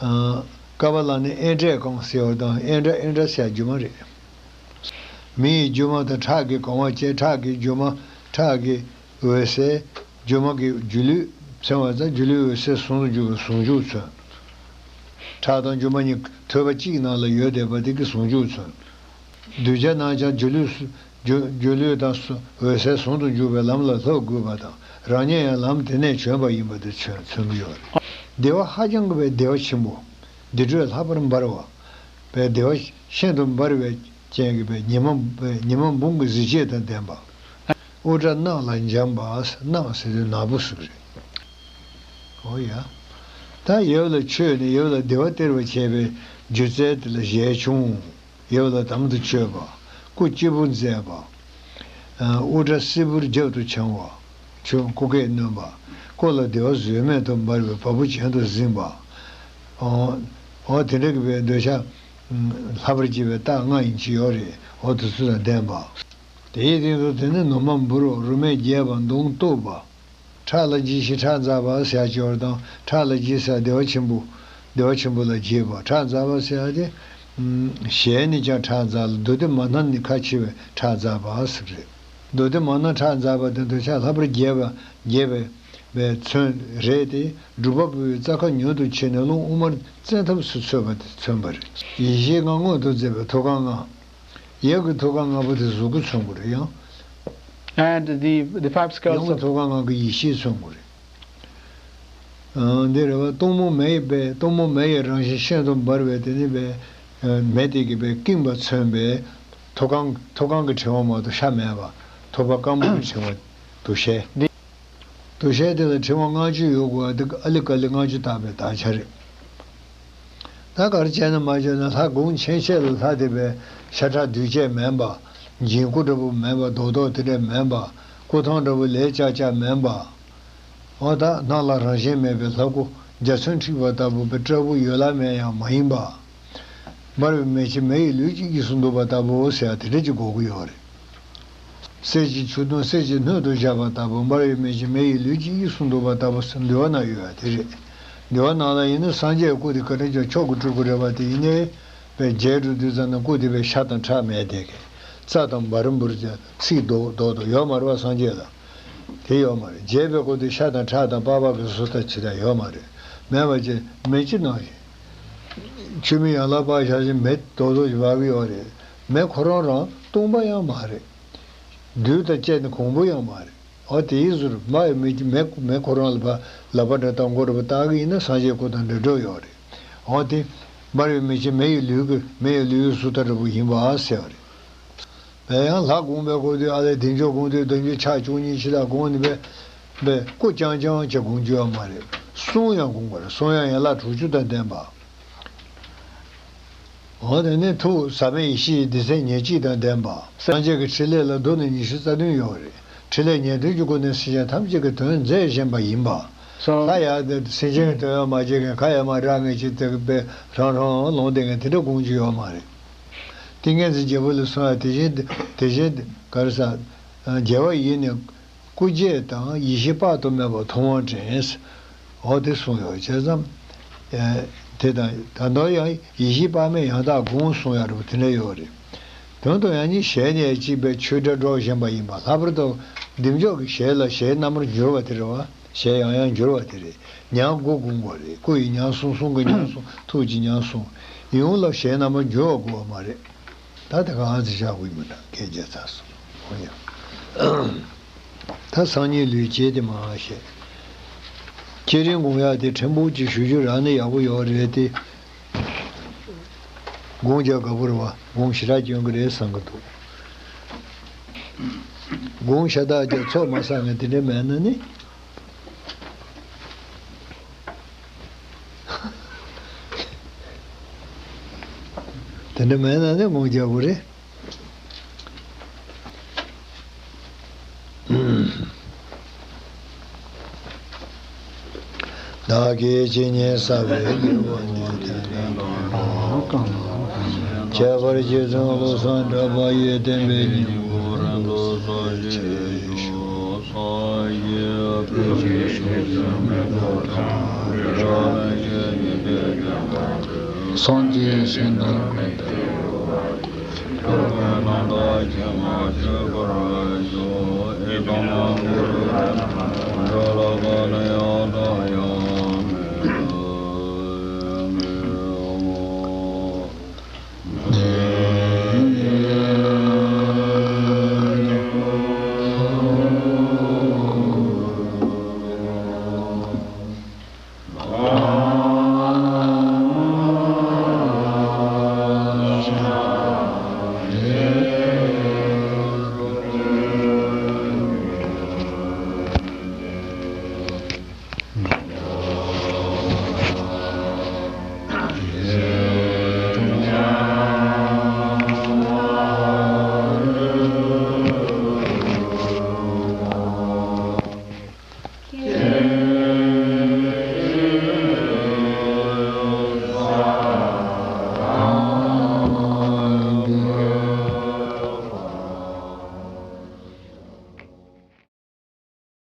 ཨ། ཀ་པ་ལ་ནི་ཨེ་འདྲས་གང་ཟེར་བ་དང་། ཨེ་འདྲ་ཨེ་འདྲ་ཟེར་སྒྱུ་མ་རེད། མི་ཡི་སྒྱུ་མ་དང་ཁྲག་གིས་གང་བ་བཅས། ཁྲག་གི་སྒྱུ་མ། ཁྲག་གི་འོད་གསལ། སྒྱུ་མ་གི་སྒྱུ་ལུས་མཚོན་པ་དང་། སྒྱུ་ལུས་འོད་གསལ་ཟུང་དུ་འཇུག་པའི་ཟུང་འཇུག་མཚོན། ཁྲག་དང་སྒྱུ་མ་གཉིས་ཐོད་པ་གཅིག་ནང་ལ་ཡོད་བསྡད་པ་དེ་གི་ཟུང་འཇུག་མཚོན། གདུལ་བྱ་རྣམས་ཀྱང་སྒྱུ་ལུས་སུ། སྒྱུ་སྒྱུ་ལུས་དང་སུ་འོད་གསལ་ཟུང་དུ་འཇུག་པའི་ལམ་ལ་སློབ་དགོས་པ་དང་། རང་ཉིད་ཡང་ལམ་དེ་ནས་བྱོན་པ་ཡིན་པ་དེ་མཚོན་མཚོན་གྱི་ཡོད་རེད། བདེ་བ་ཧ་ཅང་གི་བའི་བདེ་བ་ཆེན་པོ། བདེ་དྲོད་ལྷག་པར་འབར་བ། བའི་བདེ་བ་ཤིན་ཏུ་འབར་བའི་རྐྱེན་གྱིས་བའི་ཉི་མ་བའི་ཉི་མ་འབུམ་གྱི་གཟི་བརྗིད་དང་ལྡན་པ། དབུ་སྐྲ་གནག་ལ་འཇམ་པ། གནག་ཟེར་དུས་ནག་པོ་ཟེར་གྱི་རེད། འོ་ཡ། ད་ཡབ་ལ་མཆོད་ནས་ཡབ་ལ་བདེ་བ་སྟེར་བར་བྱེད་པའི་སྒྱུ་རྩལ་དེ་ལ་ཞལ་ཆུང་། ཡབ་ལ་དམ་དུ་མཆོད་པ། སྐུ་སྤྱི་བོ་མཛེས་པ། དབུ་སྐྲ་སིལ་བུར་རྒྱབ་ཏུ་འཕྱང་བ། ཆུ་སྐུ་སྐེད་བསྣོལ་བ། སྐུ་ལ་བདེ་བ་བཟོད་མེད་དུ་འབར་བའི་བ་སྤུ་གྱེན་དུ་གཟིངས་པ། འོ། འོ་དེ་འདྲ་གི་བའི་འདོད་ཆགས་ལྷག་པར་སྐྱེ་བའི་རྟགས་ལྔ་ཡིན་གྱི་ཡོད་རེད། འོ་དེ་ཚོ་དང་ལྡན་པ། དེའི་སྟེང་དུ་དེ་ནི་ནུ་མ་འབུར་བ། རུ་སྨད་རྒྱས་པ། མདུང་གཏུབས་པ། ཁྲག་ལ་འཇིགས་ཤིང་ཁྲག་འཛག་པ་ཟེར་ཡ་ཅིག་ཡོད་རེད་དང་། ཁྲག་ལ་འཇིགས་ཟེར་བདེ་བ་ཆེན་པོ། བདེ་བ་ཆེན་པོ་ལ་འཇིགས་པ། ཁྲག་འཛག་པ་ཟེར་ཡ་དེ། ཨམ། ཞལ་ནི་ཀྱང་ཁྲག་འཛག་ལ། མདོ་སྡེ་མ་སྣང་ནི་ཁ་ཕྱེ་བའི་ཁྲག་འཛག་པ་ཟེར་རེད། མདོ་སྡེ་མ་སྣང་ཁྲག་འཛག་པ་དེ་འདོད་ཆགས་ལྷག་པར་རྒྱས་པ་རྒྱས་པའི་པའི་མཚོན་རེད་དེ། སྒྲུབ་པ་པོའི་རྩ་ཁ་ཉུང་དུ་ཕྱེ་ནས་རླུང་དབུ་མར་བཙན་ཐབས་སུ་ཚུད་པ་དེ་མཚོན་པ་རེད། ཡེ་ཤེས་ལྔ་མངོན་དུ་མཛད་པའི་ཐུགས་ཀར་ལྔ། ཡབ་ཀྱི་ཐུགས་ཀར་ལྔ་པོ་དེ་གཟུགས་ཀྱིས་མཚོན་དགོས་རེད་ཡང་། And the, the five skills ཡབ་ཀྱི་of ཐུགས་ཀར་ལྔ་པོ་ཡེ་ཤེས་མཚོན་དགོས་རེད། ཨ། འདི་རེད་བ། སྟོང་མོ་མེ་ཡི་པའི། སྟོང་མོ་མེ་ཡི་རང་བཞིན་ཤིན་ཏུ་འབར་བའི་དེ་ནི་པའི། ཨ། མེ་དེ་གིས་པའི་བསྐྱིངས་པ་མཚོན་པའི། ཐུགས་ཀར་ཐུགས་ཀར་གྱི་ཕྲེང་བ་མ་གཏོགས་ཤ་མེད་པ། ཐུག་པ་དཀར་མོ་གི་ཕྲེང་བ་དུ་ཤེས། འདི། དུ་ཤེས་དེ་ལ་ཕྲེང་བ་ལྔ་བཅུ་ཡོད་དགོས་པ་འདི་ཨ་ལི་ཀ་ལི་ལྔ་བཅུ་བཏགས་པའི་དག་ཆ་རེད། ད་ག་རེ་བྱས་ན་མ་བྱས་ན་ལྷ་དགོངས་ཆེན་ཤེས་ལ་ལྷ་དེ་པའི་ཤ་ཁྲག་འདུས་བྱས་མིན་པ། འཇིམ་སྐུ་འདྲ་བོ་མིན་པ། རྡོག་རྡོག་དེ་འདྲ་མིན་པ། སྐུ་ཐང་འདྲ་བོ་ལས་ལྕགས་ལྕགས་མིན་པ། འོ་ད་སྣང་ལ་རང་བཞིན་མེད་པའི་ལྷ་སྐུ་འཇའ་ཚོན་འཁྲིགས་པ་ལྟ་བུ་པའི་སྤྲ་བོ་ཡོ་ལ་མེ་ཡང་མ་ཡིན་པ། འབར་བའི་མེ་ལྕེ་མེ་ཡི་ལུས་ཀྱི་དབྱིབས་སུ་འདུག་པ་ལྟ་བུ་ཟེར་ཡ་དེ་འདྲ་ཅིག་དགོས་ཀྱི་ཡོད་རེད། གསེར་གྱི་ཆུ་དུང་གསེར་གྱི་སྣོད་དུ་བཞག་པ་ལྟ་བུ། འབར་བའི་མེ་ལྕེ་མེ་ཡི་ལུས་ཀྱི་དབྱིབས་སུ་འདུག་པ་ལྟ་བུ་ཟེར་འདུལ་བ་ན་ཡོད་ཡ་དེ་རེད། འདུལ་བ་ནང་ལ་ཡིན་ན་སངས་རྒྱས་སྐུ་དེ་བཀའ་དྲིན་ཅན་མཆོག་གི་སྤྲུལ་སྐུ་རེད་པ། དེ་ཡིན་ནའི་པའི་རྒྱས་འགྲོ་དུས་ཙམ་ན་སྐུ་དེ་པའི་ཤ་དང་ཁྲག་མེད་དེ་གི། རྩ་དང་འབར་འབུར་ཅིག་ཚིག་རྡོག་རྡོག་ཏུ་ཡོད་མ་རེད་པ། སངས་རྒྱས་ལ། དེ་ཡོད་མ་རེད། རྒྱས་པའི་སྐུ་དེ་ཤ་དང་ཁྲག་དང་པགས་པ་གི་བཟོ་ལྟ་ཇི་ལྟར་ཡོད་མ་རེད། མེད་པ་ཅིག་མེ་ལྕེ་ནང་བཞིན། ཆུ་མིག་ཡན་ལག་པ་བཞག་བཞིན་མེ་རྡོག་རྡོག་ཅིག་འབར་གི་ཡོད་རེད། མེ་ཁོ་རང་རང་སྟོང་པ་ཡང་མ་རེད། རྡུལ་དང་བཅས་ནས་གང་པོ་ཡང་མ་རེད། འོ་དེའི་ཟུར་འབར་བའི་མེ་ལྕེ་མེ་མེ་ཁོ་རང་ལ་ཕར་ལག་པ་འདྲ་བཏང་མགོ་འདྲ་པོ་བཏགས་ཀྱི་ཡིན་ན་སངས་རྒྱས་སྐུ་དང་འདྲ་འདྲ་ཡོད་རེད། འོ་དེ་འབར་བའི་མེ་ལྕེ་མེ་ཡི་ལུས་ཀྱི་མེ་ཡི་ལུས་ཀྱི་གཟུགས་ལྟ་འདྲ་པོ་ཡིན་པ་ཟེར་བ་རེད། བས་ཡང་ལྷ་དགོངས་པའི་སྐོར་དུ་ཨ་ལས་བདེ་མཆོག་དགོངས་དུས་བདེ་མཆོག་ཕྱག་བཅུ་གཉིས་ཕྱི་ལ་དགོངས་ནས་པས་པས་སྐུ་རྐྱང་རྐྱང་ཅིག་དགོངས་རྒྱུ་ཡོད་མ་རེད། གསུང་ཡང་དགོངས་པ་རེད། གསུང་ཡང་ཡན་ལག་དྲུག་ཅུ་དང་ལྡན་པ། འོ་དེ་ནས་ཐུགས་ཟབ་མོའི་ཡེ་ཤེས་ཀྱི་སྡེ་ཚན་ཉེར་གཅིག་དང་ལྡན་པ། སངས་རྒྱས་ཀྱི་ཕྲིན་ལས་ལ་མདོ་ནས་ཉི་ཤུ་རྩ་བདུན་ཡོད་རེད། ཕྲིན་ལས་ཉེར་བདུན་གྱི་སྒོ་ནས་སེམས་ཅན་ཐམས་ཅད་ཀྱི་དོན་མཛད་བཞིན་པ་ཡིན་པ། སོ། ལྷ་ཡག་དེ་སེམས་ཅན་གྱི་དོན་ཡང་མ་བྱེད་མཁན་ཁ་ཡ་མ་རག་མཁན་ཅིག་དེ་པས་རང་རང་ལོང་བསྡད་མཁན་དེ་འདྲ་དགོངས་རྒྱུ་ཡོད་མ་རེད། ཏིང་ངེ་འཛིན་རྒྱལ་པོ་ལ་གསུངས་ཡ་དེ་བཞིན་དེ་བཞིན་ག་རེ་ཟ། རྒྱལ་བ་ཡིས་ནི་སྐུ་བརྒྱད་དང་ཡེ་ཤེས་དཔག་ཏུ་མེད་པ་མཐོང་བར་དྲན། འོ་དེ་གསུངས་ཡོད་བྱས་ཙང་། དེ་དང་ད་དུང་ཡང་ཡེ་ཤེས་དཔག་མེད་ཡང་དག་དགོངས་གསུངས་ཡ་རུ་དེ་འདྲ་ཡོད་རེད། དོན་དུ་ཡང་ནི་ཞལ་ནས་གཅིག་པའི་ཆོས་སྒྲ་སྒྲོག་བཞིན་པ་ཡིན་པ། ལྷག་པར་དུ་བདེ་མཆོག་གི་ཞལ་ལ་ཞལ་རྣམ་པར་འགྱུར་བ་དེ་རེད་བ། ཞལ་ཡང་ཡང་འགྱུར་བ་དེ་རེད། ཉང་སྐུ་དགོངས་པ་རེད། སྐུ་ཡི་ཉང་གསུང་། གསུང་གི་ཉང་གསུང་། ཐུགས་ཀྱི་ཉང་གསུང་། ཡིན་ལ་ཞལ་རྣམ་པར་འགྱུར་བ་དགོས་པ་མ་རེད། ད་དེ་ག་ང་ཚོས་བཞག་དགོས་ཡིན་པ་འདྲ། སྐད་ཆ་ཚར་སོང་། འོ་ཡ། ད་སང་ཉིན་ལུས་བྱེད་དེ་མ་བཤད། བསྐྱེད་རིམ་སྒོམ་ཡག་དེ་ཕྲན་བུ་ཅིག་ཞུ་རྒྱུ་རག་ན་ཡག་པོ་ཡོད་རེད་དེ། སྒོམ་རྒྱག་དགའ་པོ་རེད་བ། སྒོམ་ཞེ་དྲག་སྐྱོན་གྱི་རེད་བསམ་གྱི་འདུག་སྒོམ་ཤ་སྟག་རྒྱག་ཚོགས་མ་བསགས་ངས་དེ་འདྲ་མེད་ན་ནི། དེ་འདྲ་མེད་ན་ནི་སྒོམ་རྒྱག་དགོས་རེད། བདག་གིས་ཇི་སྙེད་བསགས་པའི་དགེ་བ་འདི་དེང་འདིར་ཁྱད་པར་རྗེ་བཙུན་བློ་བཟང་གྲགས་པ་ཡི་བསྟན་པའི་སྙིང་པོ་རིན་པོ་ཆེར་ཤོག། སངས་རྒྱས་ཞིང་དུ་